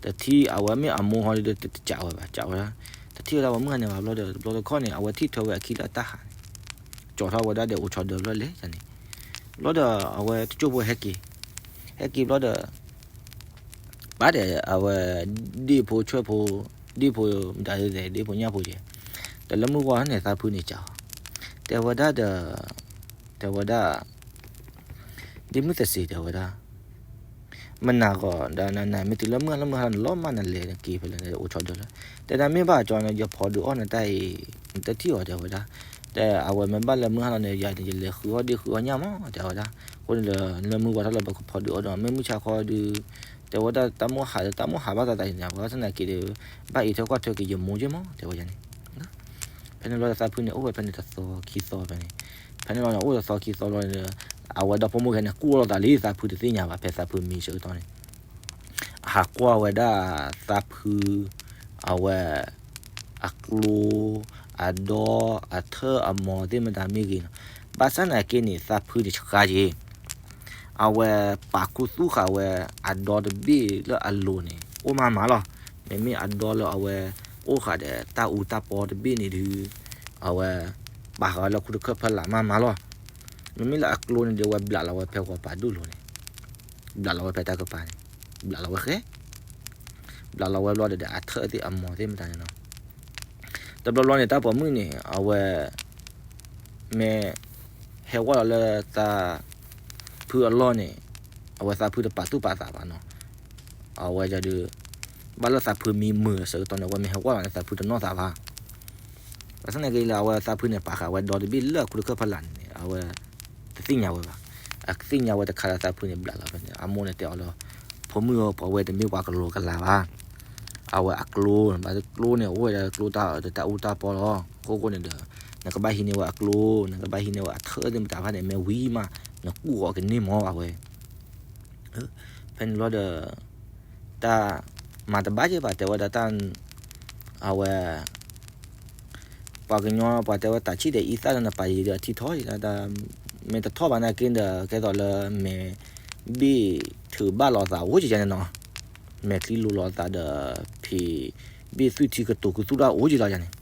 တထံၣ်အဝဲမ့ၢ်အမိၢ်ဟီဒီး တကးဝဲဘၣ် ကးဝဲဒၣ် တထံၣ်ဝဲဒၣ်ပိာ်မုၣ်အန့ၣ်ဘၣ် ဘျီဒီး တဘျီတခီၣ်န့ၣ် အဝဲထံၣ်ထွဲဝဲအခံလၢတၢ်ဟးန့ၣ် ကၠီထီၣ်ဝဲဒၣ်ဒီးအိၣ်ဆီဒၢဘျီလဲၣ်န့ၣ် ဘျီဒီးအဝဲတကၠိၢ်ဖိဟဲက့ၤ ဟဲက့ၤဘျီဒီး ပာ်ဒီးအဝဲ ဒ့ၣ်ဖိဆွဲၣ်ဖိ ဒ့ၣ်ဖိမတၤဒ်လဲၣ် ဒ့ၣ်ဖိညၣ်ဖိက့ၤ ဒီးလၢမုၢ်ဝါန့ၣ် သးဖုန့ၣ်ကးအီၤ တဲဝဲဒၣ်ဒီး တဲဝဲဒၣ် ဒ့မုၢ်သစ့ၤ တဲဝဲဒၣ် မနၤဂီၤ ဒီးနနၤမ့ၢ်တုၤလၢမုၢ်ဟါလီၤမုၢ်ဟါလီၤန့ၣ် လီၤမၢ်နလဲၤနက့ၤဖဲလဲၣ်န့ၣ် အိၣ်ဆီဒၢလၢ တဲဒၣ်မ့ၢ်ဘၣ်ကၠီန့ၣ် ယဖီဒုးအီၣ်နတၢ်အံၤ နတထံၣ်အီၤ တဲဝဲဒၣ် တဲအဝဲမ့ၢ်ဘၣ်လၢမုၢ်ဟါလီၤန့ၣ် ယၤန့ၣ် ယလဲၤဃုအီၣ်ဒ့ၣ်ဃုအီၣ်ညၣ်မး တဲဝဲဒၣ် အဃိန့ၣ်ဒီး လၢမုၢ်ဝါထီၣ်လၢပကဖီဒုးအီၣ်ဒီး မ့ၢ်မုၢ်ဆါခီဒုး တဲဝဲဒၣ်တၢ်မိၣ်ဟးဒီးတၢ်မိၣ်ဟးဘၣ်သးသးန့ၣ် ဘၣ်ဆၣ်သနာ်က့ဒီး ဘၣ်အံးထွဲကွၢ်ထွဲက့ၤယမိၢ်က့မး တဲဝဲဒၣ်န့ၣ် ဖဲန့ၣ်လီၤဒီးသးဖုန့ၣ် အိၣ်ဝဲဖဲန့ၣ်တသီခံသီဖဲန့ၣ် ဖဲန့ၣ်လီၤန့ၣ် အိၣ်တသီခံသီလီၤန့ၣ်ဒီး အဝဲဒီဖိမိၢ်ခံဂၤန့ၣ် ကူၣ်လိာ်သးလံ သးဖုတသ့ၣ်ညါဘၣ် ဖဲသးဖုမံဆၢကတီၢ်န့ၣ် အဟးကွၢ်ဝဲဒၣ်သးဖု အဝဲ အကျိ အဒီ အထၢၣ်အမီၤသ့ၣ်မတၤမ့ၢ်ဂ့ၤနီၤ ဘၣ်ဆၣ်သနာ်က့န့ၣ် သးဖုန့ၣ်ဆှါက့ၤ အဝဲပာ်ခူသူၣ်ဃာ်ဝဲအဒီတဘ့ၣ်လၢအလိၤန့ၣ် အိၣ်မးမးလီၤ. မ့မ့ၢ်အဒီလၢအဝဲ အိၣ်ဃာ်ဒီးတၢ်အူတၢ်ပီတဘ့ၣ်န့ၣ်ဒုး အဝဲ ပာ်ဃာ်ဝဲလၢခူတခၢၣ်ဖၢလာ်မးမးလီၤ. မ့မ့ၢ်လၢအကျိန့ၣ်ဒီး အဝဲဘျးလီၤဝဲဖဲဂီၤပၤဒိၣ်လိၤန့ၣ် ဘျးလီၤဝဲဖဲတၢ်ကပၤန့ၣ် ဘျးလီၤဝဲဃဲ ဘျးလီၤဝဲဘျီဒီး အထၢၣ်သ့ၣ်အမိၢ်သ့ၣ်မတၤန့ၣ်နီၤ, တဘျီဘျီန့ၣ် တၢ်ပိာ်မုၣ်န့ၣ် အဝဲ မ့ၢ် ဟဲဝဲလီၤလၢသးဖုအလီၢ်န့ၣ် အဝဲသးဖုတပာ်သူၣ်ပာ်သးဘၣ်နီၤ, အဝဲဒုး ဘၣ်လၢသးဖုမံမုာ်အဆၢကတီၢ်န့ၣ် အဝဲမ့ၢ်ဟဲဝဲလီၤန့ၣ် သးဖုတနီၣ်သးဘၣ် ဘၣ်ဆၣ်သနာ်က့လၢအဝဲသးဖုန့ၣ် ပာ်ဃာ်ဝဲဒီတဘ့ၣ်လၢအခိၣ်တခၢၣ်ဖီလာ်န့ၣ် အဝဲ တသ့ၣ်ညါဝဲဘၣ်. အသ့ၣ်ညါဝဲတခါလၢသးဖုန့ၣ်ဘျးလီၤဖဲန့ၣ် အမိၢ်န့ၣ်တဲအီၤလၢ ဖိမုၣ်ဧၢ ပှၤဝဲတမ့ၢ်ပှၤကလီကလီဘၣ်. အဝဲအကျိ ဘၣ်ကျိန့ၣ် အိၣ်ဝဲဒၣ်ကျိတၢ်အၢတၢ်အူတၢ်ပီလီၤ. အဃိဃိန့ၣ်ဒီး နကဘၣ်ဟံးန့ၢ်ဝဲအကျိ, နကဘၣ်ဟံးန့ၢ်ဝဲအထၢၣ်သ့ၣ်မတၤဖၣ်န့ၣ် မ့ၢ်ဝံၤမး နကူၣ်အီၤကန့ၢ်မၢဘၣ်ဝဲ ဖဲန့ၣ်ဘျီဒီး တၢ်မၤတဘၣ်က့ၤဘၣ် တဲဝဲဒၣ်တၢ် အဝဲ ပှၤကညီပှၤတဲဝဲတၢ်ဆံၣ်ဒီးအံသၣ်ဒီးနပာ်ယံၤဒီးအထံထီၣ်ယံၤလီၤ, မ့ၢ်တထီၣ်ဘၣ်နာ်က့ဒီး ကဲသိးလၢမဲာ်ဘ့ၣ်ထုးဘၣ်လိာ်သးအိၣ်ကယၤန့ၣ်နီၤ, မဲာ်ချံလိၤလိာ်သးဒီး ဖံးဘ့ၣ်သူၣ်ထံကတိၤကသူၣ်တၢ်အိၣ်ကယၤလီၤယၤန့ၣ်,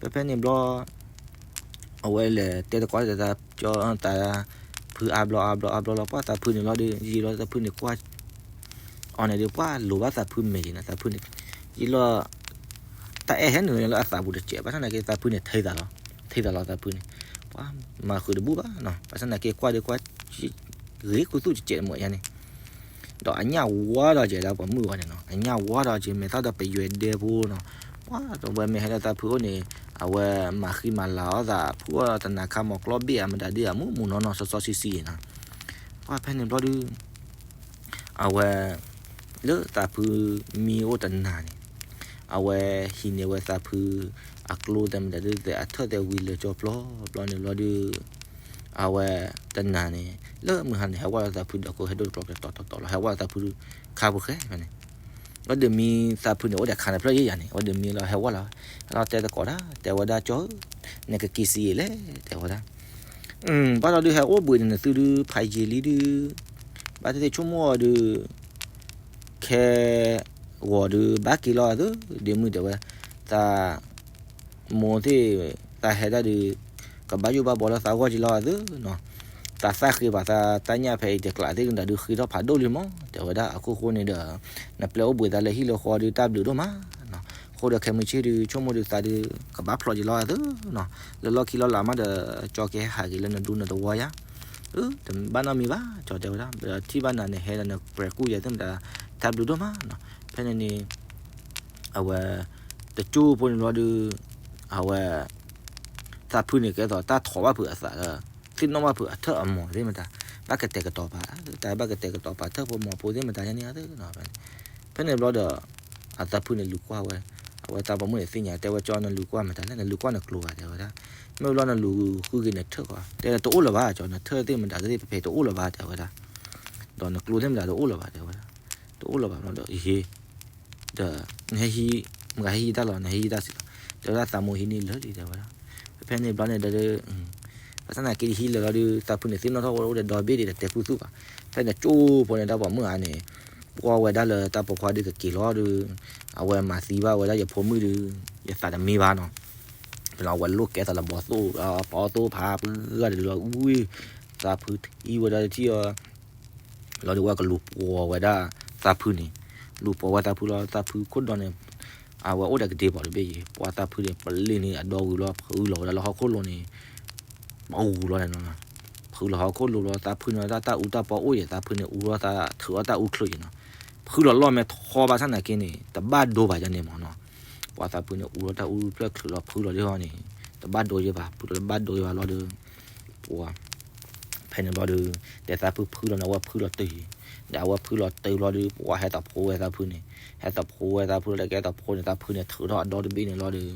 ဖဲဖဲန့ၣ်ဘျီ အဝဲလဲၤတဲတကိး တဲသးကၠီသးဖုအါဘျီအါဘျီအါဘျီလီၤ, ပှၢ်သးဖုန့ၣ်လီၤဒီး ယံာ်လီၤသးဖုန့ၣ်ကွၢ် အီၤန့ၣ်ဒီး ပှၢ်လိၤဘၣ်သးဖုမဲာ်ယံၤန့ၣ် သးဖုန့ၣ် ယံာ်လီၤ တၢ်အဲၣ်ဟဲနုာ်လၢအသးပူၤတစဲး ဘၣ်ဆၣ်သနာ်က့သးဖုန့ၣ် ထဲသးလီၤ, ထဲသးလီၤသးဖုန့ၣ်, ပှၢ်မၤဃုာ်တဘူၣ်ဘၣ်နီၤ, ဘၣ်ဆၣ်သနာ်က့ကွၢ်ဒီးကွၢ် ဂ့ၤခူသူၣ်တစဲးတမီၢ်ယါန့ၣ်, ဒီးအညၣ်ဝါဒီးကဲဒၣ်ပှၤမုၣ်ဝဲန့ၣ်နီၤ, အညၣ်ဝါဒီးကဲမဲာ်သၣ်ဒီးပယွဲဒဲဖိနီၤ, ပှၢ်ဒီးဝဲမ့ၢ်ဟဲလၢသးဖုအိၣ်န့ၣ် အဝဲမၤဃံမၤလၤအီၣ်သး ဖုအီၣ်တနၤခါမီၤကျီဘ့ၣ်အမတၤဒ်အမူးမူးနီၢ်နီၢ်စီစီဆှံဆှံနီၤ, ပှၢ်ဖဲန့ၣ်ဘျီဒုး အဝဲ လၢသးဖုမံအိၣ်တနၤန့ၣ် အဝဲဟံးန့ၢ်ဝဲသးဖု အကျိသဲးမတၤဒုးသဲး အထၢၣ်သဲးဝံၤလၢာ်ကၠီပျီဘျီန့ၣ်ဘျီဒုး အဝဲတနၤန့ၣ် လၢမုၢ်ဟါန့ၣ် ဟဲဝဲလီၤသးဖုဒီးကိးဟဲဒိၣ်တကျီကျဲတီၤတီၤတီၤလီၤ ဟဲဝဲလီၤသးဖုခါပူၤဃဲဖဲန့ၣ် ဝဲဒၣ်မံသးဖုန့ၣ် အိၣ်ဒီးခါန့ၣ်ဖျၢၣ်ယဲၢ်ယၤန့ၣ် ဝဲဒၣ်မံလီၤဟဲဝဲလီၤ လီၤတဲသကိးတၢ် တဲဝဲဒၣ်ကၠီဧၢ နကက့ၤစံးယ့ၣ်လဲၣ် တဲဝဲဒၣ် ဘၣ်ဒီးဒုးဟဲအိၣ်ဘှံးန့ၣ်နသုဒုး ဖးယံာ်လံဒုး ဘၣ်သ့ၣ်သ့ၣ်ဆိကမိၣ်အီၤဒုး ခဲဂီၤဒုး ဘၣ်က့ၤလီၤအသး ဒ့မုၣ်တဲဝဲ သး မိၢ်သ့ၣ် သးဟဲဒၣ်ဒုး ကဘၣ်ယိၣ်ဘၣ်ဘီလၢသးဂီၢ်က့ၤလီၤအသးနီၤ သးသၣ်ဃ့ဘၣ်သးတၢ်ညၣ်ဖဲအံၤတကျးသ့ၣ်ကဒၣ်ဒုး ဃ့ထီၣ်ဖးဒိၣ်လံမး တဲဝဲဒၣ် အခိၣ်ဃိန့ၣ်ဒီး နပျဲအိၣ်ဘှံးသးလၢဟံၣ်လၢဃီဒုး တၢ်ဘျုးဒိၣ်မးနီၤ အဃိဒီးခဲမုၢ်ဆ့ၣ်ဒုး ဆိကမိၣ်ဒုးသးဒုး ကဘၣ်ဖျိးက့ၤလီၤအသးနီၤ လၢလီၢ်ခံလီၤလးမးဒီး ကၠီကဟဲဟးက့ၤလၢနဒူနသဝီယါ တဘၣ်နီတမံၤဘၣ် ကၠီတဲဝဲဒၣ် ဒီးထံၣ်ဘၣ်နၤန့ၣ် ဟဲဒီးနပှဲၤကူၣ်ယၤသ့ၣ်မတၤ တၢ်ဘျုးဒိၣ်မးနီၤ ဖဲန့ၣ်န့ၣ် အဝဲ တကၠိဖိန့ၣ်ဘျီဒုး အဝဲ သးဖုန့ၣ်ကဲသိးတၢ်ထိးဘၣ်ဖုးအသးဒီး သ့ၣ်နီၣ်ဘၣ်ဖုးအထၢၣ်အမိၢ်သ့ၣ်မတၤ ဘၣ်ကတဲာ်ကတီၤပာ် တၢ်ဘၣ်ကတဲာ်ကတီၤပာ်ထၢၣ်ဖိမိၢ်ဖိသ့ၣ်မတၤယါန့ၣ်ဧါ ဖဲန့ၣ်ဘျီဒီး အသးဖုန့ၣ်လူၤကွၢ်ဝဲ အဝဲသးပိာ်မုၣ်န့ၣ်သ့ၣ်ညါ တဲဝဲကၠီနလူၤကွၢ်မတၤလဲၣ် နလူၤကွၢ်နကျိၤဘၣ် တဲဝဲဒၣ် မ့ၢ်ဘျီနလူၤဃုက့ၤနထၢၣ်ကီး တဲတအိၣ်လၢၤဘၣ် ကၠီနထၢၣ်သ့ၣ်မတၤသ့ၣ်ဖဲဖဲတအိၣ်လၢၤဘၣ် တဲဝဲဒၣ် ဒီးနကျိၤသ့ၣ်မတၤတအိၣ်လၢၤဘၣ် တဲဝဲဒၣ် တအိၣ်လၢၤဘၣ်ဘျီဒီး အဟ့ ဒီး နဟဲဟံး မတၤဟဲဟံးတၢ်လီၤ နဟဲဟံးတၢ်စံးလီၤ တဲဝဲဒၣ်သးမိၢ်ဟံးန့ၢ်လၢာ်လံ တဲဝဲဒၣ် ဖဲဖဲန့ၣ်ဘျီန့ၣ်ဒီး ဘၣ်ဆၣ်သနာ်က့ဟံးလၢာ်လီၤဒုး သးဖုန့ၣ်သ့ၣ်နီၣ်ထီၣ်ဝဲအိၣ်ဒီးဒီဘ့ၣ်ဒံးဒီးတဲခူသူၣ်ဘၣ် ဖဲန့ၣ်ကၠိဖိန့ၣ်တၢ်ပိာ်မုၣ်ဧါန့ၣ် ကွၢ်ဝဲဒၣ်လၢတၢ်ပိာ်ခွါဒုးကက့ၤလီၤဒုး အဝဲမၤသံဘၣ်ဝဲဒၣ်ယဖိမုၣ်ဒုး ယသးတမံဘၣ်နီၤ ဖဲန့ၣ်အဝဲလိၣ်ကဲသးလၢဘီသိၣ် ပီသိၣ်ဖးပှၢ်တဒုလီၤ ဝံၤ သးဖုထံၣ်ဝဲဒၣ်တထံၣ်အီၤ လီၤဒုးဝဲကလူၤပိာ်ဝဲဒၣ်သးဖုန့ၣ် လူၤပိာ်ဝဲသးဖုလီၤ သးဖုခိၣ်ဒီးန့ၣ် အဝဲအိၣ်ဒီးကဒ့ဘီတဘ့ၣ်အံၤ ပှၤသးဖုန့ၣ် ပလ့ၤန့ၣ်အဒီဝံၤလီၤ ဖုလီၤဝဲဒၣ်လၢဟီၣ်ခိၣ်လိၤန့ၣ် ပှၤအူလီၤန့ၣ်နီၤ ဖုလီၤဟီၣ်ခိၣ်လိၤလီၤ သးဖုန့ၣ်တၢ်တၢ်အူတၢ်ပီအိၣ်ယဲၤ သးဖုန့ၣ်အူလီၤသးထုးအီၣ်တၢ်အူချုးယဲၤနီၤ ဖုလီၤလီၢ်မဲာ်ထီဘၣ်ဆၣ်နာ်က့န့ၣ် တဘၣ်ဒိဘၣ်ယါန့ၣ်မးနီၤ ပှၤသးဖုန့ၣ်အူလီၤတၢ်အူဖျၢၣ်ချုးလီၤဖုလီၤဒ်ဟီန့ၣ် တဘၣ်ဒိယဲၤဘၣ် ဖုလီၤတဘၣ်ဒိယဲၤဘၣ်လီၤဒီး ပှၤ ဖဲန့ၣ်ဘျီဒီး တဲသးဖုဖုလီၤန့ၣ် အဝဲဖုလီၤတုၤ ဒီးအဝဲဖုလီၤတုၤဘျီဒီး ပှၤဟဲသးဖိဝဲသးဖုန့ၣ် ဟဲသးဖိဝဲသးဖုလီၤဒီးကဲသးဖိန့ၣ် သးဖုန့ၣ်ထုးထီၣ်အဒီတဘ့ၣ်န့ၣ်လီၤဒီး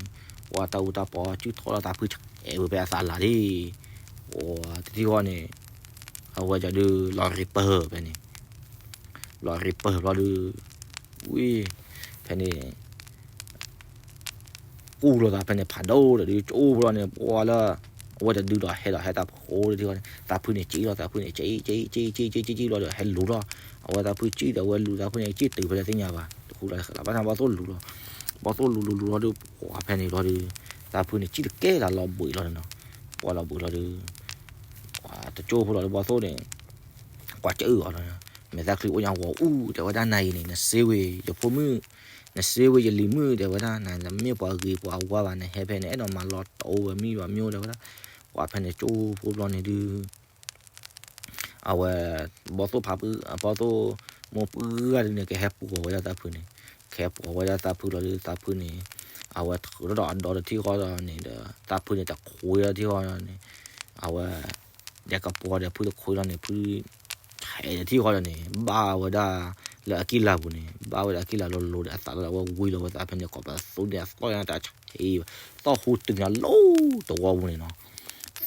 ပှၤတၢ်အူတၢ်ပီစုၣ်ထီၣ်လီၤသးဖုဆဲးဝဲဖဲအသးလၤဒၣ် ပှၤတထံၣ်ဃီန့ၣ် အဝဲကဒီးလီၤရ့ပၢၢ်ဖဲန့ၣ် လီၤရ့ပၢၢ်ဘျီဒီး ဝံၤ ဖဲန့ၣ် ကူၣ်လိာ်သးဖဲန့ၣ်ဖးဒိၣ်ဒီးဒုး ကၠိဖိလီၤန့ၣ် ပှၤလၢ အဝဲတဒုဒီးဟဲဒီးဟဲသးဖိဒ်ထံၣ်ဃီန့ၣ် သးဖုန့ၣ်ကၠံၣ်လီၤ သးဖုန့ၣ်ကၠံၣ်ကၠံၣ်ကၠံၣ်ကၠံၣ်ကၠံၣ်ကၠံၣ်ကၠံၣ်လီၤဒီးဟဲလူၤထီၣ် အဝဲသးဖုကၠံၣ်ဒီးအဝဲလူၤသးဖုန့ၣ်ကၠံၣ်တုၤဖဲလဲၣ်သ့ၣ်ညါဘၣ် တဃူလီၤတဃဲးလီၤ ဘၣ်ဆၣ်ဘီသိၣ်လူၤလီၤ ဘီသိၣ်လူၤလူၤလူၤလီၤဒီး ပှၤဖဲန့ၣ်လီၤဒီး သးဖုန့ၣ်ကၠံၣ်တကဲလၢလီၤဘှံးလီၤန့ၣ်နီၤ ပှၤလီၤဘှံးလီၤဒီး တကၠိဖိလီၤဒီးဘီသိၣ်န့ၣ် ကွၢ်ကၢအီၤလီၤ မဲာ်သၣ်ချံအိၣ်ညါဂီၤအူ တဲဝဲဒၣ် နၤအံၤန့ၣ် နစ့ဝ့ၤယဖိမုၣ်, နစ့ဝ့ၤယလံၤမုၣ် တဲဝဲဒၣ်, နမ့ၢ်ပှၤဂ့ၤပှၤဝါဘၣ် နဟဲဖဲန့ၣ် အဲၣ်ဒိးမၤလီၤတအိၣ်ဝဲမံဘၣ်မ့ၢ် တဲဝဲဒၣ်. ပှၤဖဲန့ၣ်ကၠိဖိဘျီန့ၣ်ဒုး အဝဲ ဘီသိၣ်ဖး ဘီသိၣ်မိၢ်ပုၢ်ဂၤဒုးန့ၣ် ကဟဲပိာ်ဝဲဒၣ်သးဖုန့ၣ်, ကဟဲပိာ်ဝဲဒၣ်သးဖုလီၤဒုး သးဖုန့ၣ် အဝဲထုးထီၣ်ဒီးအဒီတထံၣ်ဃီဒီးန့ၣ်ဒီး သးဖုန့ၣ်တခွ့လီၤထံၣ်ဃီန့ၣ်, အဝဲ ဒဲကပီၤဒီးဖုတခွ့လီၤန့ၣ် ဖု ထဲးထံၣ်ဃီဒီးန့ၣ် ဘၣ်ဝဲဒၣ်လၢအကံၢ်လၤပူၤန့ၣ် ဘၣ်ဝဲဒၣ်အကံၢ်လၤလိၤလိၤဒီး အသးလီၤဒီး အဝဲဝံၤလီၤဝဲသးဖဲန့ၣ် ကိးပသူန့ၣ် အသီၣ်ညါတၢ်ဆံး သီၣ်ဟူတုၤညါလီၤတဝီပူၤန့ၣ်နီၤ.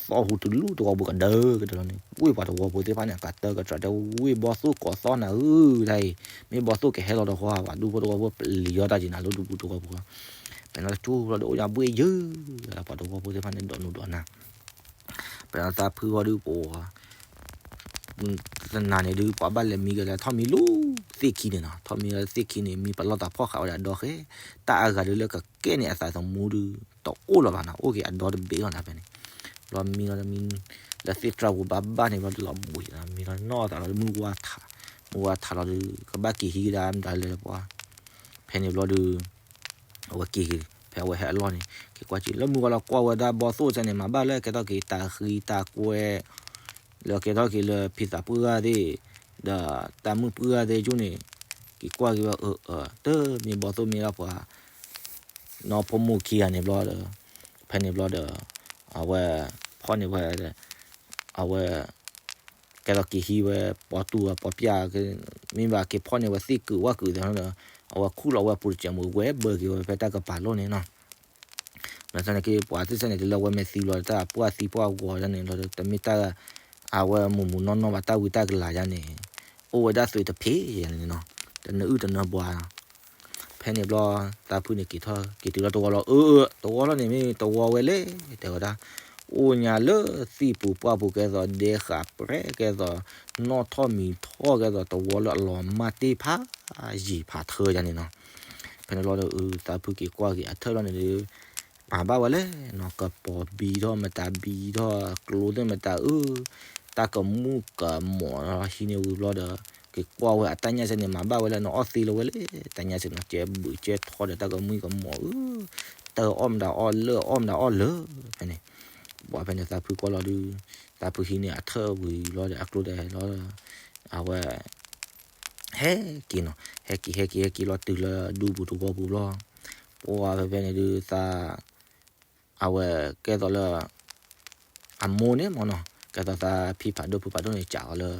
သီၣ်ဟူတုၤလီၤတဝီပူၤကဒၢကဒၢလီၤန့ၣ် ဝ့ၢ်ပှၤတဝီပူၤသ့ၣ်တဖၣ်န့ၣ် အကတၢၢ်ကတြၢၤတဲ ဝ့ၢ်ဘီသိၣ်ကိးသီၣ်နၤဧၢ တၢ်အံၤ မ့ၢ်ဘီသိၣ်ကဟဲလီၤတဃီ ပှၤဒူဖိတဝီပူၤပျံၤအီၣ်တၢ်က့ၤနၤ လၢဒူပူၤတဝီပူၤဃီ. ဖဲန့ၣ်ကၠိလီၤဒီးအိၣ်ညါဘှ့ၣ်ယၢၤ ပှၤတဝီဖိသ့ၣ်တဖၣ်န့ၣ် ဒိးနူဒိးနၤ ဖဲန့ၣ်သးဖုဃီဒုးပှၤ သနာ်န့ၣ်ဒုး ပှၤဘၣ်လဲၤမံက့ၤလၢထီၣ်မံလၢသ့ၣ်ခံန့ၣ်နီၤ, ထီၣ်မံလၢသ့ၣ်ခံန့ၣ် မံပလီၢ်သးဖီၣ်ဃာ်ဝဲဒၣ်ဒီဃဲ, တၢ်အဂၤဒုးလၢကကဲန့ၣ်အသးသမူဒုး တအိၣ်လၢၤဘၣ်နီၤ, အိၣ်က့ၤအဒီတဘ့ၣ်လီၤနီၤဖဲန့ၣ်. ဘျီမံလီၤမံ လၢသ့ၣ်တြၢ်ပူၤဘၣ်ဘၣ်န့ၣ်ဘျီဒုးလီၤဘှံးနီၤ, မံလီၤနီၢ်သးလီၤဒုး မုၢ်ဝါထး, မုၢ်ဝါထးလီၤဒုး ကဘၣ်က့ၤဟံးကဒါမတၤလဲၣ်ပှၤ, ဖဲန့ၣ်ဘျီဒုး အဝဲက့ၤက့ၤ ဖဲအဝဲဟဲအလီၢ်န့ၣ် က့ၤကွၢ်က့ၤ လၢမုၢ်ဝါလီၤကွၢ်ဝဲဒၣ်ဘီသိၣ်စဲန့ၣ် မၤဘၣ်လၢကဲထီၣ်က့ၤတၢ်ဃံတၢ်ကွဲ လၢကဲထီၣ်က့ၤလၢဖံသးပှၢ်ဂၤသ့ၣ် ဒီးတၢ်မုၣ်ပှၢ်ဂၤသ့ၣ်ကၠူၣ်န့ၣ် က့ၤကွၢ်က့ၤဝဲ အၢ အၢ တမ့ၢ်ဘီသိၣ်မ့ၢ်ဒၣ်ပှၤ နီၢ်ဖိမိၢ်ခံဂၤန့ၣ်ဘျီဒီး ဖဲန့ၣ်ဘျီဒီး အဝဲ ဖီၣ်န့ၢ်ဝဲ အဝဲ ကဲထီၣ်က့ၤဟံးဝဲ ပီတူၢ်ပီပျၢ် မ့ၢ်ဘၣ်က့ၤဖီၣ်န့ၢ်ဝဲသ့ၣ်ကုာ်ဝၣ်ကုာ်သ့ၣ်ဒီး အဝဲခူၣ်လီၤဝဲပူၤတစဲးမူၤဝဲဘၢက့ၤဝဲဖဲတၢ်ကပၤလိၣ်န့ၣ်နီၤ. လၢတၢ်န့ၣ်က့ၤ ပှၤသ့ၣ်စဲန့ၣ် တလၢဝဲမဲာ်သံလီၤ တၢ်ပှၢ်သံပှၢ်ဂီၤဒၣ်န့ၣ်လီၤ တမ့ၢ်တၢ် အဝဲမူးမူးနီၢ်နီၢ်ဘၣ် တၢ်ဝံတၢ်ကလၤယါန့ၣ် အိၣ်ဝဲဒၣ်သုးတဖ့ယါန့ၣ်နီၤ တနၢအုၣ်တနၢဘှါနီၤ. ဖဲန့ၣ်ဘျီ သးဖုန့ၣ်က့ၤထီၣ်က့ၤတုၤလီၤတဝီလီၤ အၢ တဝီလီၤန့ၣ်မ့ၢ်တဝီဝဲလဲၣ် တဲဝဲဒၣ် အိၣ်ညါလၢသ့ၣ်ပူၤပှၢ်ပူၤကဲသိးဒဲဃာ်ပြဲကဲသိး နီၢ်ထီၣ်မံၤထီၣ်ကဲသိးတဝီလၢအလီၤမၢ်တ့ၢ်ဖးယံာ်ဖးထၢယါန့ၣ်နီၤ. ဖဲန့ၣ်ဘျီဒီး သးဖုက့ၤကွၢ်က့ၤအထၢၣ်လီၤန့ၣ်ဒီး မၤဘၣ်ဝဲလဲၣ်နီၤ ကပီၤဘံထီၣ်မတၤဘံထီၣ်ကျိသ့ၣ်မတၤအၢ တၢ်ကမူၣ်ကမီၤဟံးန့ၢ်ဝံၤဘျီဒီး က့ၤကွၢ်ဝဲအတၢ်ညၣ်စဲန့ၣ် မၤဘၣ်ဝဲလဲၣ်နီၤ အီၣ်သ့လီၤဝဲလဲၣ် တၢ်ညၣ်စဲနီၤ ကဲဘုးကဲထီၣ်ဒီးတၢ်ကမူၣ်ကမီၤအၢ တၢ်အီၣ်မတၤအီၣ်လၢအီၣ်မတၤအီၣ်လၢ ဖဲန့ၣ် ပှၤဖဲန့ၣ်သးဖုကွၢ်လီၤဒုး သးဖုဟံးန့ၢ်အထၢၣ်ဝံၤလီၤဒီးအကျိတဟဲလီၤ အဝဲ ဟဲက့ၤနီၤ ဟဲက့ၤဟဲက့ၤဟဲက့ၤလီၤတုၤလၢဒူပူၤတဝီပူၤလီၤ. ပှၤဖဲဖဲန့ၣ်ဒုးသး အဝဲကဲသိးလၢ အမိၢ်န့ၣ်မ့ၢ်နီၤ ကဲသိးသးဖံဖးဒိၣ်ဖုဖးဒိၣ်န့ၣ် ကးအီၤလၢ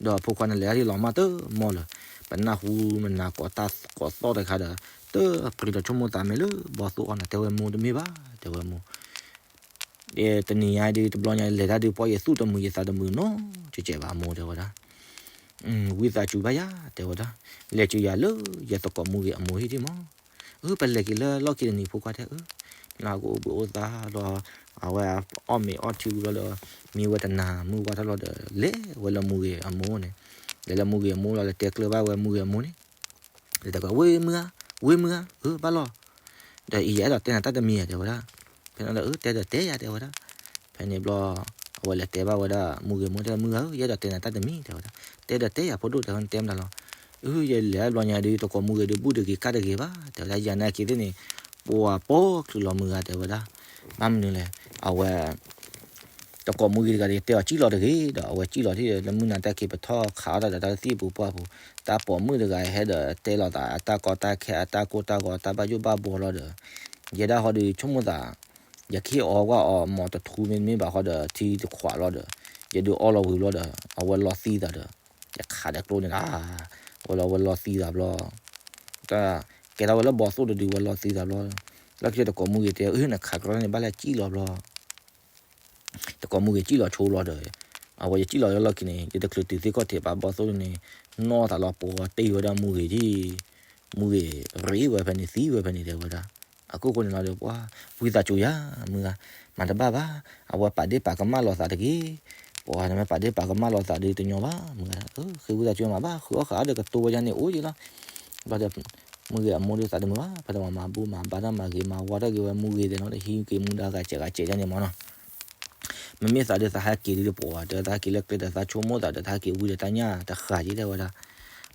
ဒီးဖိခွါန့ၣ်လဲၤဒၣ်လီၤမၢ်တမီၢ်လၢၤ ပနၢ်ဟူမနၤကိးတၢ်ကိးသီၣ်တခါဒီး တပြံးဒီးဆိကမိၣ်သးမ့ၢ်လၢ ဘီသိၣ်အီၣ်နၤ တဲဝဲမိၢ်တမ့ၢ်ဘၣ် တဲဝဲမိၢ် တနံၤညါဒုး တဘျီညါလဲၤတၢ်ဒုး ပှၤယသူၣ်တမုာ်ယသးတမုာ်နီတစဲးဘၣ် အမိၢ်တဲဝဲဒၣ်. ဝံသးစူၤဘၣ်ယၤ တဲဝဲဒၣ်. လဲၤစၢၤယၤလၢယသကိးမူဂ့ၤအမိၢ်ဟံၣ်ဒံးမး. အၢ ပလဲၤက့ၤလၢလီၢ်ခံတနံၤ ဖိခွါတဲအၢ နကအိၣ်ဘှံးအိၣ်သါလီၤ. အဝဲအီၣ်မ့ၤအီထံဝံၤဘျီဒီး မံဝဲတနၤ မုၢ်ဝါထီၣ်လီၤဒီး လဲၤဝဲလၢမူဂ့ၤအမိၢ်န့ၣ်. လဲၤလၢမူဂ့ၤအမိၢ်လီၤ လဲၤတဲကျၢၤဘၣ်ဝဲမူဂ့ၤအမိၢ်န့ၣ် ဒီးတဲဝဲ ဝ့ၢ်မုၢ်ဧါ, ဝ့ၢ်မုၢ်ဧါ, အၢ ဘၣ်လီၤ. ဒီးအံၤယအဲၣ်ဒိးတဲနၤတၢ်တမံၤဧါ တဲဝဲဒၣ်. ဖဲန့ၣ်ဒီး အၢ တဲဒီးတဲယၤ တဲဝဲဒၣ်. ဖဲန့ၣ်ဘျီ အဝဲလဲၤတဲဘၣ်ဝဲဒၣ် မူဂ့ၤမိၢ် တဲ မုၢ်ဂၤဧၢ ယအဲၣ်ဒိးတဲနၤတၢ်တမံၤ တဲဝဲဒၣ်. တဲဒီးတဲယၤဖိဒိၣ် တဲဝဲ နတဲမတၤလီၤ. အၢ ယလဲၤဘျီညါဒုး တကိးမူဂ့ၤဒုး ဘူၣ်တဂ့ၤကၣ်တဂ့ၤဘၣ် တဲဝဲဒၣ်. ယၤနာ်က့ၤသ့ၣ်န့ၣ် ပှၤပိာ်ချုးလီၤမုၢ်ဂၤ တဲဝဲဒၣ်. ဘၣ်မနုၤလဲၣ် အဝဲ တကိးမူဂ့ၤတဂၤဒီး ယတဲအီၤစံၣ်လီၤတဂ့ၤ ဒီးအဝဲစံၣ်လီၤထံၣ်ဒီး လၢမုၢ်နၤတၢ်ခံးပထီၣ်ခးအီၣ်တၢ်ဒီးတၢ်သ့ၣ်ပူၤပှၢ်ပူၤ တၢ်ပိာ်မုၣ်တဂၤဟဲဒီးတဲလီၤသး အတၢ်ကီတၢ်ခဲ အတၢ်ကိၢ်တၢ်ဂီၤ တၢ်ဘၣ်ယိၣ်ဘၣ်ဘှီလီၤဒီး ယဲဒၣ်ဟီဒုးဆိကမိၣ်သး ယကဟ့ၣ်အီကွၢ်အီမီၤတထူမ့တမ့ၢ်ဘၣ်ဃီဒီး ထံတခွးလီၤဒီး ယဒုးအီလီၤဝံၤဘျီဒီး အဝဲလီၤသံသးဒီး ယခးဒီးကျိန့ၣ်လီၤ. အဝဲလီၤဝဲလီၤသံသးဘျီ တၢ် ကဲထီၣ်ဝဲလၢဘီသိၣ်တဒုးဝဲလီၤသံသးဘျီ လီၢ်ခံတကိးမူဂ့ၤတဲ အၢ နခးကျိန့ၣ် ဘၣ်လဲၣ်စံၣ်လီၤဘျီ တကိးမူဂ့ၤစံၣ်လီၤဆိလီၤဒီး အဝဲယစံၣ်လီၤလၢလီၢ်ခံန့ၣ် ယတချုးတုၤသ့ၣ်ခီၣ်ထံးပာ်ဘီသိၣ်န့ၣ် နီၢ်သးလီၤပှီၤတ့ၢ်ဝဲဒၣ်မူဂ့ၤဒံး မူဂ့ၤရ့ဝဲဖဲန့ၣ် သံဝဲဖဲန့ၣ် တဲဝဲဒၣ်. အခိၣ်ဃိန့ၣ်လီၤဒီး ပှၤ ဝံသးစူၤယၤ မုၢ်ဂၤ မၤတဘၣ်ဘၣ် အဝဲပာ်ဒ့ၣ်ပာ်ကမၣ်လိာ်သးတဂ့ၤ. ပှၤနမ့ၢ်ပာ်ဒ့ၣ်ပာ်ကမၣ်လိာ်သးဒုးတညီဘၣ် မုၢ်ဂၤ ဃ့ဝံသးစူၤမၤဘၣ် ဃုအီၣ်ဃာ်အီၣ်ဒီးကတိၤဝဲယါန့ၣ်အိၣ်ယံၤလီၤ. ဘျီဒီး မူဂ့ၤအမိၢ်ဒုးသးတမုာ်ဘၣ် ဖဲတမၤမၤဘူၣ်မၤဘါတၢ်မၤဂ့ၤမၤဝါတၢ်ဂ့ၤဝဲမူဂ့ၤသ့ၣ်နီၤ ဒီးဟံးက့ၤမူဒါဂၤစဲးဂၤစဲးယါန့ၣ်မ့ၢ်နီၤ. မ့မ့ၢ်သးဒီးသးဟဲက့ၤဒ်တပိာ်ဘၣ် တဲဝဲဒၣ် ဟဲက့ၤလၢကျဲဒီးသးဆိကမိၣ်သးဒီး သးဟဲက့ၤဝံၤဒီးတၢ်ညၣ်တဃာ်က့ၤ တဲဝဲဒၣ်.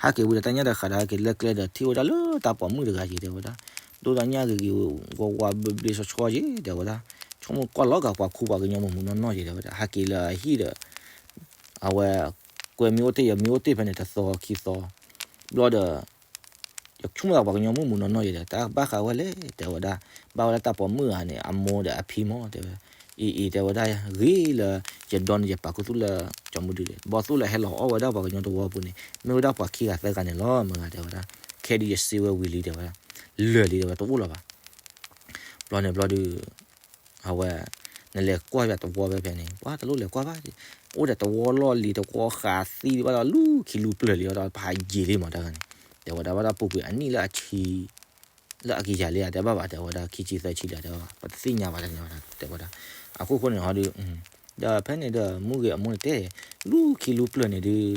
ဟဲက့ၤဝံၤဒီးတၢ်ညၣ်တဃာ်ဒီး ဟဲက့ၤလၢကျဲဒီးထံၣ်ဝဲဒၣ်လၢတၢ်ပိာ်မုၣ်တဂၤက့ၤ တဲဝဲဒၣ်. ဒိၣ်တၢ်ညၣ်ဂ့ၤဂ့ၤ ဝါဝါဘျ့ဘျ့ဆှီဆှီက့ၤ တဲဝဲဒၣ်. ဆိကမိၣ်ကွၢ်လီၤဂာ်ပှၤခူပှၤကညီမုၢ်မုၢ်နီၢ်နီၢ်က့ၤ တဲဝဲဒၣ်. ဟဲက့ၤလၢအဟံၣ်ဒီး အဝဲ ကွဲမ့ၢ်အိၣ်တ့ၢ် ယမ့ၢ်အိၣ်တ့ၢ်ဖဲန့ၣ် တသီခံသီ ဘျီဒီး ယဆိကမိၣ်သးပှၤကညီမုၢ်မုၢ်နီၢ်နီၢ်က့ၤဒီး တၢ်ဘၣ်ဃးဝဲလဲၣ် တဲဝဲဒၣ်. ဘၣ်ဝဲဒၣ်တၢ်ပိာ်မုၣ်ဧါန့ၣ် အမိၢ်ဒီးအဖံမၢ် တဲဝဲ. အံၤအံၤ တဲဝဲဒၣ် ဂ့ၤလၢ ယဒိန့ၣ် ယပာ်ခူသူၣ်လၢ ကၠီမုၢ်ဒုဒီး ဘီၣ်သိၣ်လၢဟဲလီၤအီၣ်ဝဲဒၣ်ပှၤကညီတဝီပူၤန့ၣ် မ့ၢ်ဝဲဒၣ်ပှၤခံဂၤသၢဂၤန့ၣ်လီၤ မ့ၢ်ဂ့ၤ တဲဝဲဒၣ်. ခဲဒုးယစ့ဝဲဝံၤလံ တဲဝဲဒၣ်. လၢာ်လံ တဲဝဲ တအိၣ်လၢၤဘၣ်. ဘျီန့ၣ်ဘျီဒုး အဝဲ နလဲၤကွၢ်ယၤတဝီဖဲဖဲန့ၣ် ပှၤတလိၣ်လဲၤကွၢ်ဘၣ်. အိၣ်ဒီးတဝီလီၢ်လံၤ တဝီဃးသံဘၣ်ဒီး လူၢ်ခံလူၢ်ပျၢၢ်လံဒီး ပဟးယံာ်လံမးတၢ်ဂၤန့ၣ် တဲဝဲဒၣ်. ဘၣ်ဒီးပူၤကွံာ်အနံၣ်လၢအဆံ လၢအကယၤလံဧါ တဲဘၣ်ဘၣ် တဲဝဲဒၣ်. ခံဆံသၢဆံလံဧါ တဲဝဲ ပတသ့ၣ်ညါဘၣ် တဲဝဲဒၣ် တဲဝဲဒၣ်. အခိၣ်ဃိန့ၣ်ဟီဒုး ဒီးဖဲန့ၣ်ဒီး မုၢ်ဂ့ၤအမိၢ်န့ၣ်တဲ လူၢ်ခံလူၢ်ပျၢၢ်န့ၣ်ဒုး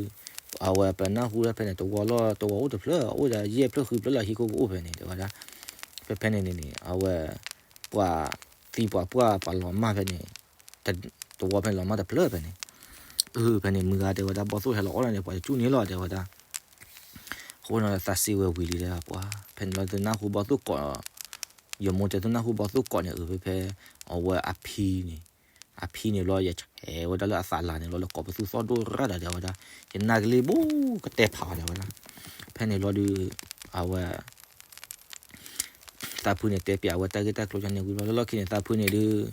အဝဲပနၢ်ဟူဒၣ်ဖဲန့ၣ် တဝီလီၢ်တဝီအိၣ်တဖျၢၣ် အိၣ်ဒီးယဲၢ်ဖျၢၣ်ဃုဖျၢၣ်လၢဟံၣ်ခိၣ်ကအိၣ်ဖဲန့ၣ် တဲဝဲဒၣ်. ဖဲဖဲန့ၣ်န့ၣ်န့ၣ် အဝဲ ပှၤသံပှၤပှၢ်ပှၤလီၤမၢ်ဖဲန့ၣ် တဝီဖဲန့ၣ်လီၤမၢ်တဖျၢၣ်ဖဲန့ၣ်. အဖဲန့ၣ် မုၢ်ဂၤတဲဝဲဒၣ် ဘီၣ်သိၣ်ဟဲလီၤအီၣ်လၢန့ၣ် ပှၤတကၠူၣ်န့ၣ်လီၤ တဲဝဲဒၣ်. အဃိန့ၣ်သးစ့ဝဲဝံၤလံ တဲဝဲ ပှၤ ဖဲန့ၣ်လီၤ တနၢ်ဟူဘီၣ်သိၣ်ကိး ယမိၢ်တဲ တနၢ်ဟူဘီၣ်သိၣ်ကိးန့ၣ် အဖဲဖဲ အဝဲအဖံန့ၣ် အဖံန့ၣ်ဘျီ ယဆဲးဝဲဒၣ်လၢအသးလၤန့ၣ်ဘျီ လၢကိးပသူသီၣ်ဒိၣ်ရၣ်ဒီး တဲဝဲဒၣ် ယနၢ်ကလံၤဘိကတဲဖးအီၤ တဲဝဲဒၣ်. ဖဲန့ၣ်ဘျီဒုး အဝဲ သးဖုန့ၣ်တဲပျးဝဲတၢ်ဂ့ၢ်တၢ်ကျိၤန့ၣ်ဝံၤဘျီ လၢလီၢ်ခံန့ၣ် သးဖုန့ၣ်ဒုး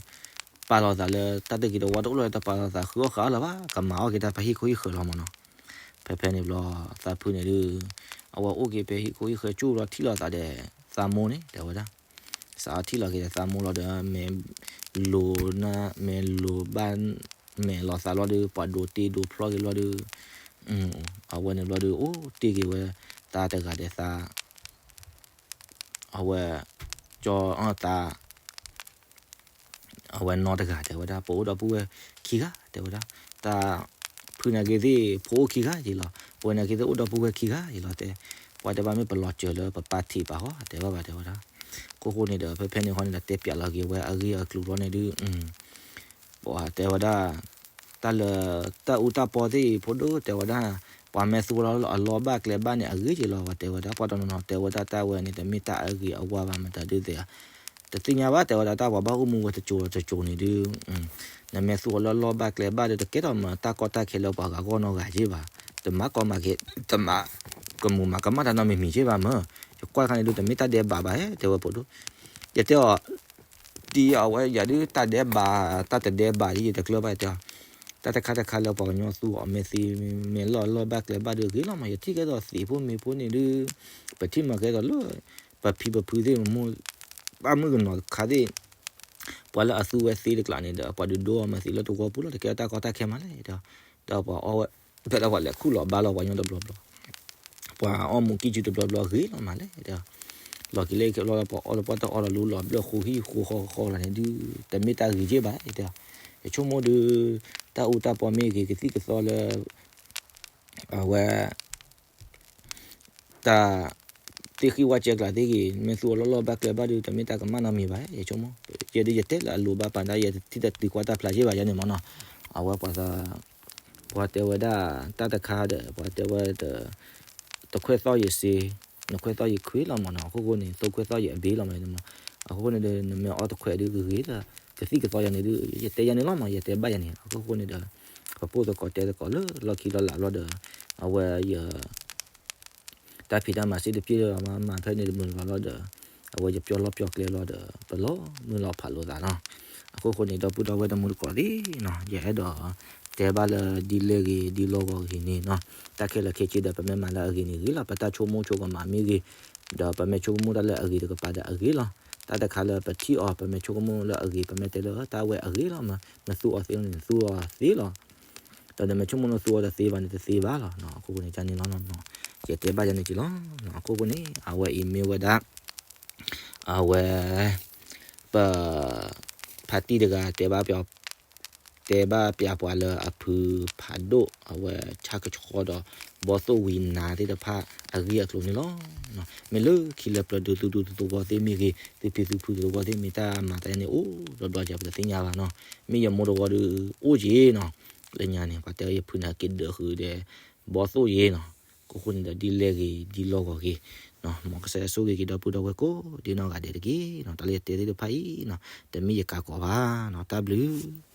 ပာ်လီၤသးလၢတၢ်တဂ့ၤတဝါတအိၣ်လၢၤ တပာ်လီၤသးဃုအီၣ်ဃုအီလၢၤဘၣ် ကမၤအီၣ်က့ၤတၢ်ဖဲဟံၣ်ခိၣ်ဟံၣ်ဃၢၤလီၤမးနီၤ. ဖဲဖဲန့ၣ်ဘျီ သးဖုန့ၣ်ဒုး အဝဲအိၣ်က့ၤဖဲဟံၣ်ခိၣ်ဟံၣ်ဃၢၤ ကၠူၣ်လီၤထံၣ်လီၤသးဒီး သးမိၢ်န့ၣ် တဲဝဲဒၣ်. စးထံၣ်လီၤက့ၤဒီးသးမိၢ်လီၤဒီး မ့ၢ်လိၤနၢ် မ့ၢ်လိၤဘၣ် မဲာ်လီၤသးလီၤဒုး ပှၤဒိးတ့ဒိးဖျီက့ၤလီၤဒုး အဝဲန့ၣ်ဘျီဒုး အိၣ်တ့ၢ်က့ၤဝဲ သးတဂၤဒီးသး အဝဲ ကၠီသး အဝဲနီတဂၤ တဲဝဲဒၣ် ပအိၣ်ဒီပုၢ်ဝဲၢ်ခံဂၤ တဲဝဲဒၣ်. သးဖုန့ၣ်က့ၤသ့ၣ် ဖိအိၣ်ခံဂၤက့ၤလီၤ ပဝဲန့ၣ်က့ၤသ့ၣ်အိၣ်ဒီပုၢ်ဝဲၢ်ခံဂၤက့ၤလီၤ တဲ ပှၤတဲဘၣ်မ့ၢ်ပလီၤစၢၤလၢပပၢ်ထံးပာ်ဃီ တဲဘၣ်ဘၣ် တဲဝဲဒၣ်. အခိၣ်ဃိန့ၣ်ဒီး ဖဲဖဲန့ၣ်ဃီန့ၣ်ဒီး တဲပျးလီၤက့ၤဝဲအဂ့ၢ်အကျိၤလီၤန့ၣ်ဒုး ပှၤတဲဝဲဒၣ် တၢ်လၢ တၢ်အူတၢ်ပီသ့ၣ်အံၤ ဖိဒိၣ်တဲဝဲဒၣ် ပှၤမ့ၢ်သူအီၤလၢအလီၢ်ဘၣ်ကျဲဘၣ်န့ၣ် အဂ့ၤက့ၤလီၤ ပှၤတဲဝဲဒၣ်. ပှၤတနီၤနီၤတဲဝဲဒၣ်တၢ်ဝဲန့ၣ် တမ့ၢ်တၢ်အဂ့ၤအဝါဘၣ် မတၤဒုးသ့ၣ်ဧါ တသ့ၣ်ညါဘၣ် တဲဝဲဒၣ် တၢ်ပှၤဘၣ်အိၣ်မူဝဲတစိၤတစိၤန့ၣ်ဒုး နမ့ၢ်သူအီၤလၢလီၢ်ဘၣ်ကျဲဘၣ်ဒီး တကဲထီၣ်မၤတၢ်ကီတၢ်ခဲလၢပှၤဂၤဂီၢ်နီတဂၤက့ၤဘၣ်. တမၤကီမၤခဲ တမၤကမူၤမၤကမၣ်တၢ်နီတမံၤမံၤက့ၤဘၣ်မၢ်. ယကွၢ်ခါန့ၣ်ဒုး တမ့ၢ်တၢ်ဒဲးဘးဘၣ် တဲဝဲဖိဒိၣ်. ယတဲအီၤ ဒ်အဝဲယၤဒုး တၢ်ဒဲးဘး တၢ်တဒဲးဘးဒ်ယတကျၢၤဘၣ်တဲအီၤ တၢ်တခါတခါလၢပှၤကညီသူအီၤမ့ၢ်သ့ မ့ၢ်လီၢ်လီၢ်ဘၣ်ကျဲဘၣ်ဒုး ဂ့ၤလီၤမး. ယထံၣ်ကဲသိးသ့ၣ်ဖိမ့ၢ်ဖိန့ၣ်ဒုး ပထံၣ်မၤကဲသိးလၢ ပဖံပဖုသ့ၣ်မ့ၢ် ဘၣ်မုၣ်ကနီၤတခါသ့ၣ် ပှၤလၢအသူဝဲသ့တကျးန့ၣ်ဒီး ပှၤဒုးဒိအီၤမၤသံလၢတဝီပူၤလီၤ တကဲထီၣ်တၢ်ကီတၢ်ခဲမးလဲၣ်ဒီး ဒီးပှၤအီၣ်ဝဲ ဖဲလၢပှၤလဲၤခူၣ်လီၤဘါလီၤပှၤကညီတဘျီဘျီ ပှၤအီၣ်မူကံၢ်စုတဘျီဘျီဂ့ၤလီၤမးလဲၣ်ဒီး လီၢ်ခံလၢခံဘျီလၢပှၤအီၣ်လၢပှၢ်တၢ်အီၣ်လီၤလူလီၤဘျၢၣ်ဃိဟံၣ်ဃိဃီဃီလီၤန့ၣ်ဒုး တမ့ၢ်တၢ်ဂ့ၤက့ၤဘၣ်ဒီး ယဆိကမိၣ်ဒုး တၢ်အူတၢ်ပီမ့ၢ်ဂ့ၤ ကသံၣ်ကသီလၢ အဝဲ တၢ် သ့ၣ်ဃံၣ်ဝါစဲကျးသ့ၣ်ဂ့ၤ မ့ၢ်သူအီၤလီၢ်လီၢ်ဘၣ်ကျဲဘၣ်ဒုး တမ့ၢ်တၢ်ကမၣ်နီတမံၤဘၣ် ယဆိကမိၣ်. ယဲဒုးယတဲလၢအလိၤဘၣ်ပာ်ဒၣ် ယတထံၣ်တတုၤကွၢ်တၢ်ဖျါက့ၤဘၣ်ယဲန့ၣ်မးနီၤ. အဝဲပှၤ ပှၤတဲဝဲဒၣ် တၢ်တခါဒီး ပှၤတဲဝဲဒီး တခွဲးသီၣ်ယစ့ နခွဲးသီၣ်ယခွံလီၤမးနီၤ. အခိၣ်ဃိန့ၣ် သိခွဲးသီၣ်ယအဘ့လီၤမးန့ၣ်မး. အခိၣ်ဃိန့ၣ်ဒီး နမ့ၢ်အီၣ်တခွဲးဒုးဂ့ၤဂ့ၤလၢ ကသံၣ်ကသီယၤန့ၣ်ဒုး ယတဲယၤန့ၣ်လီၤမး ယတဲဘၣ်ယၤန့ၣ်. အခိၣ်ဃိန့ၣ်ဒီး ပပိၢ်သကိးတဲသကိးလၢလီၢ်ခံလီၤလးဘျီဒီး အဝဲယ တၢ်ဖံးတၢ်မၤစ့တပျ့ၢ်လၢၤမး မၤဖဲန့ၣ်တမုာ်လီၤဘျီဒီး အဝဲယပျီလီၢ်ပျီကျဲလီၤဒီး ပလီၤမုၢ်လီၤဖးလိာ်သးနီၤ. အခိၣ်ဃိန့ၣ် ဒီပုၢ်ဒီဝဲၢ်တံၤသကိးသ့ၣ်နီၤ ယအဲၣ်ဒိးတဲဘၣ်လၢဒ်လဲၣ်ဂ့ၤ ဒ်လီၢ်ဂီၤဂ့ၤန့ၣ်နီၤ တၢ်ခဲလၢာ်ခဲဆ့ဒီး ပမ့ၢ်မၤလၢအဂ့ၤန့ၣ်ဂ့ၤလီၤ. ပတၢ်ဆိကမိၣ်ဆိကမးမ့ၢ်ဂ့ၤ ဒီးပမ့ၢ်ဆိကမိၣ်တၢ်လၢအဂ့ၤတကပၤဒီးအဂ့ၤလီၤ. တၢ်တခါလၢပထံၣ်အီၤ ပမ့ၢ်ဆိကမိၣ်လၢအဂ့ၤ ပမ့ၢ်တဲလၢတၢ်ဝဲအဂ့ၤလီၤမး နသူအီၤသ့လီၤန့ၣ် နသူအီၤသ့လီၤ. ဒီးနမ့ၢ်ဆိကမိၣ်နသူအီၤတသ့ဘၣ်န့ၣ် တသ့ဘၣ်လီၤ. အခိၣ်ဃိန့ၣ် ကန့ၣ်လီၤနီၤ ယတဲဘၣ်ယၤန့ၣ်က့ၤလီၤ. အခိၣ်ဃိန့ၣ် အဝဲအံၤမ့ၢ်ဝဲဒၣ် အဝဲ ပ ဖါတံၢ်တဂၤတဲဘၣ်ပျး တဲဘၣ်ပျးပှၤလၢအဖုဖးဒိၣ် အဝဲဆၣ်ကဆီဒီး ဘီသိၣ်ဝံၤနၤသ့ၣ်တဖၣ်အဂ့ၢ်အကျိၤန့ၣ်လီၤ. မ့ၢ်လၢခံလၢပျၢၤဒုး သုဒူသုသဝီသ့ၣ်မ့ၢ်ဂ့ၤ, သုဖံသုဖုသဝီသ့ၣ်မ့ၢ်တၢ်မၤသးန့ၣ် အိၣ်ဘျီဘျီကပတသ့ၣ်ညါဘၣ်နီၤ. မ့ၢ်ယမိၢ်တဝီဒီး အိၣ်က့ၤနီၤ. လၢညါန့ၣ် ပှၤတဲယဖုန့ၣ်က့ၤဒၢးဃုာ်ဒီး ဘီသိၣ်ယ့ၤနီၤ. ကအိၣ်ဃိန့ၣ်ဒီးဒ်လဲၣ်ဂ့ၤ ဒ်လီၢ်ဂီၤဂ့ၤ, မ်ကစၢ်ယွၤဆိၣ်ဂ့ၤက့ၤဒီပုၢ်ဒီဝဲၢ်ကိးဒ်နီၢ်ဂၤဒဲးတက့ၢ်နီၤ. တၢ်လၢယတဲသ့ၣ်တဖၣ်အံၤနီၤ တမ့ၢ်ယကးကိးဘၣ်နီၤ. တၢ်ဘျုး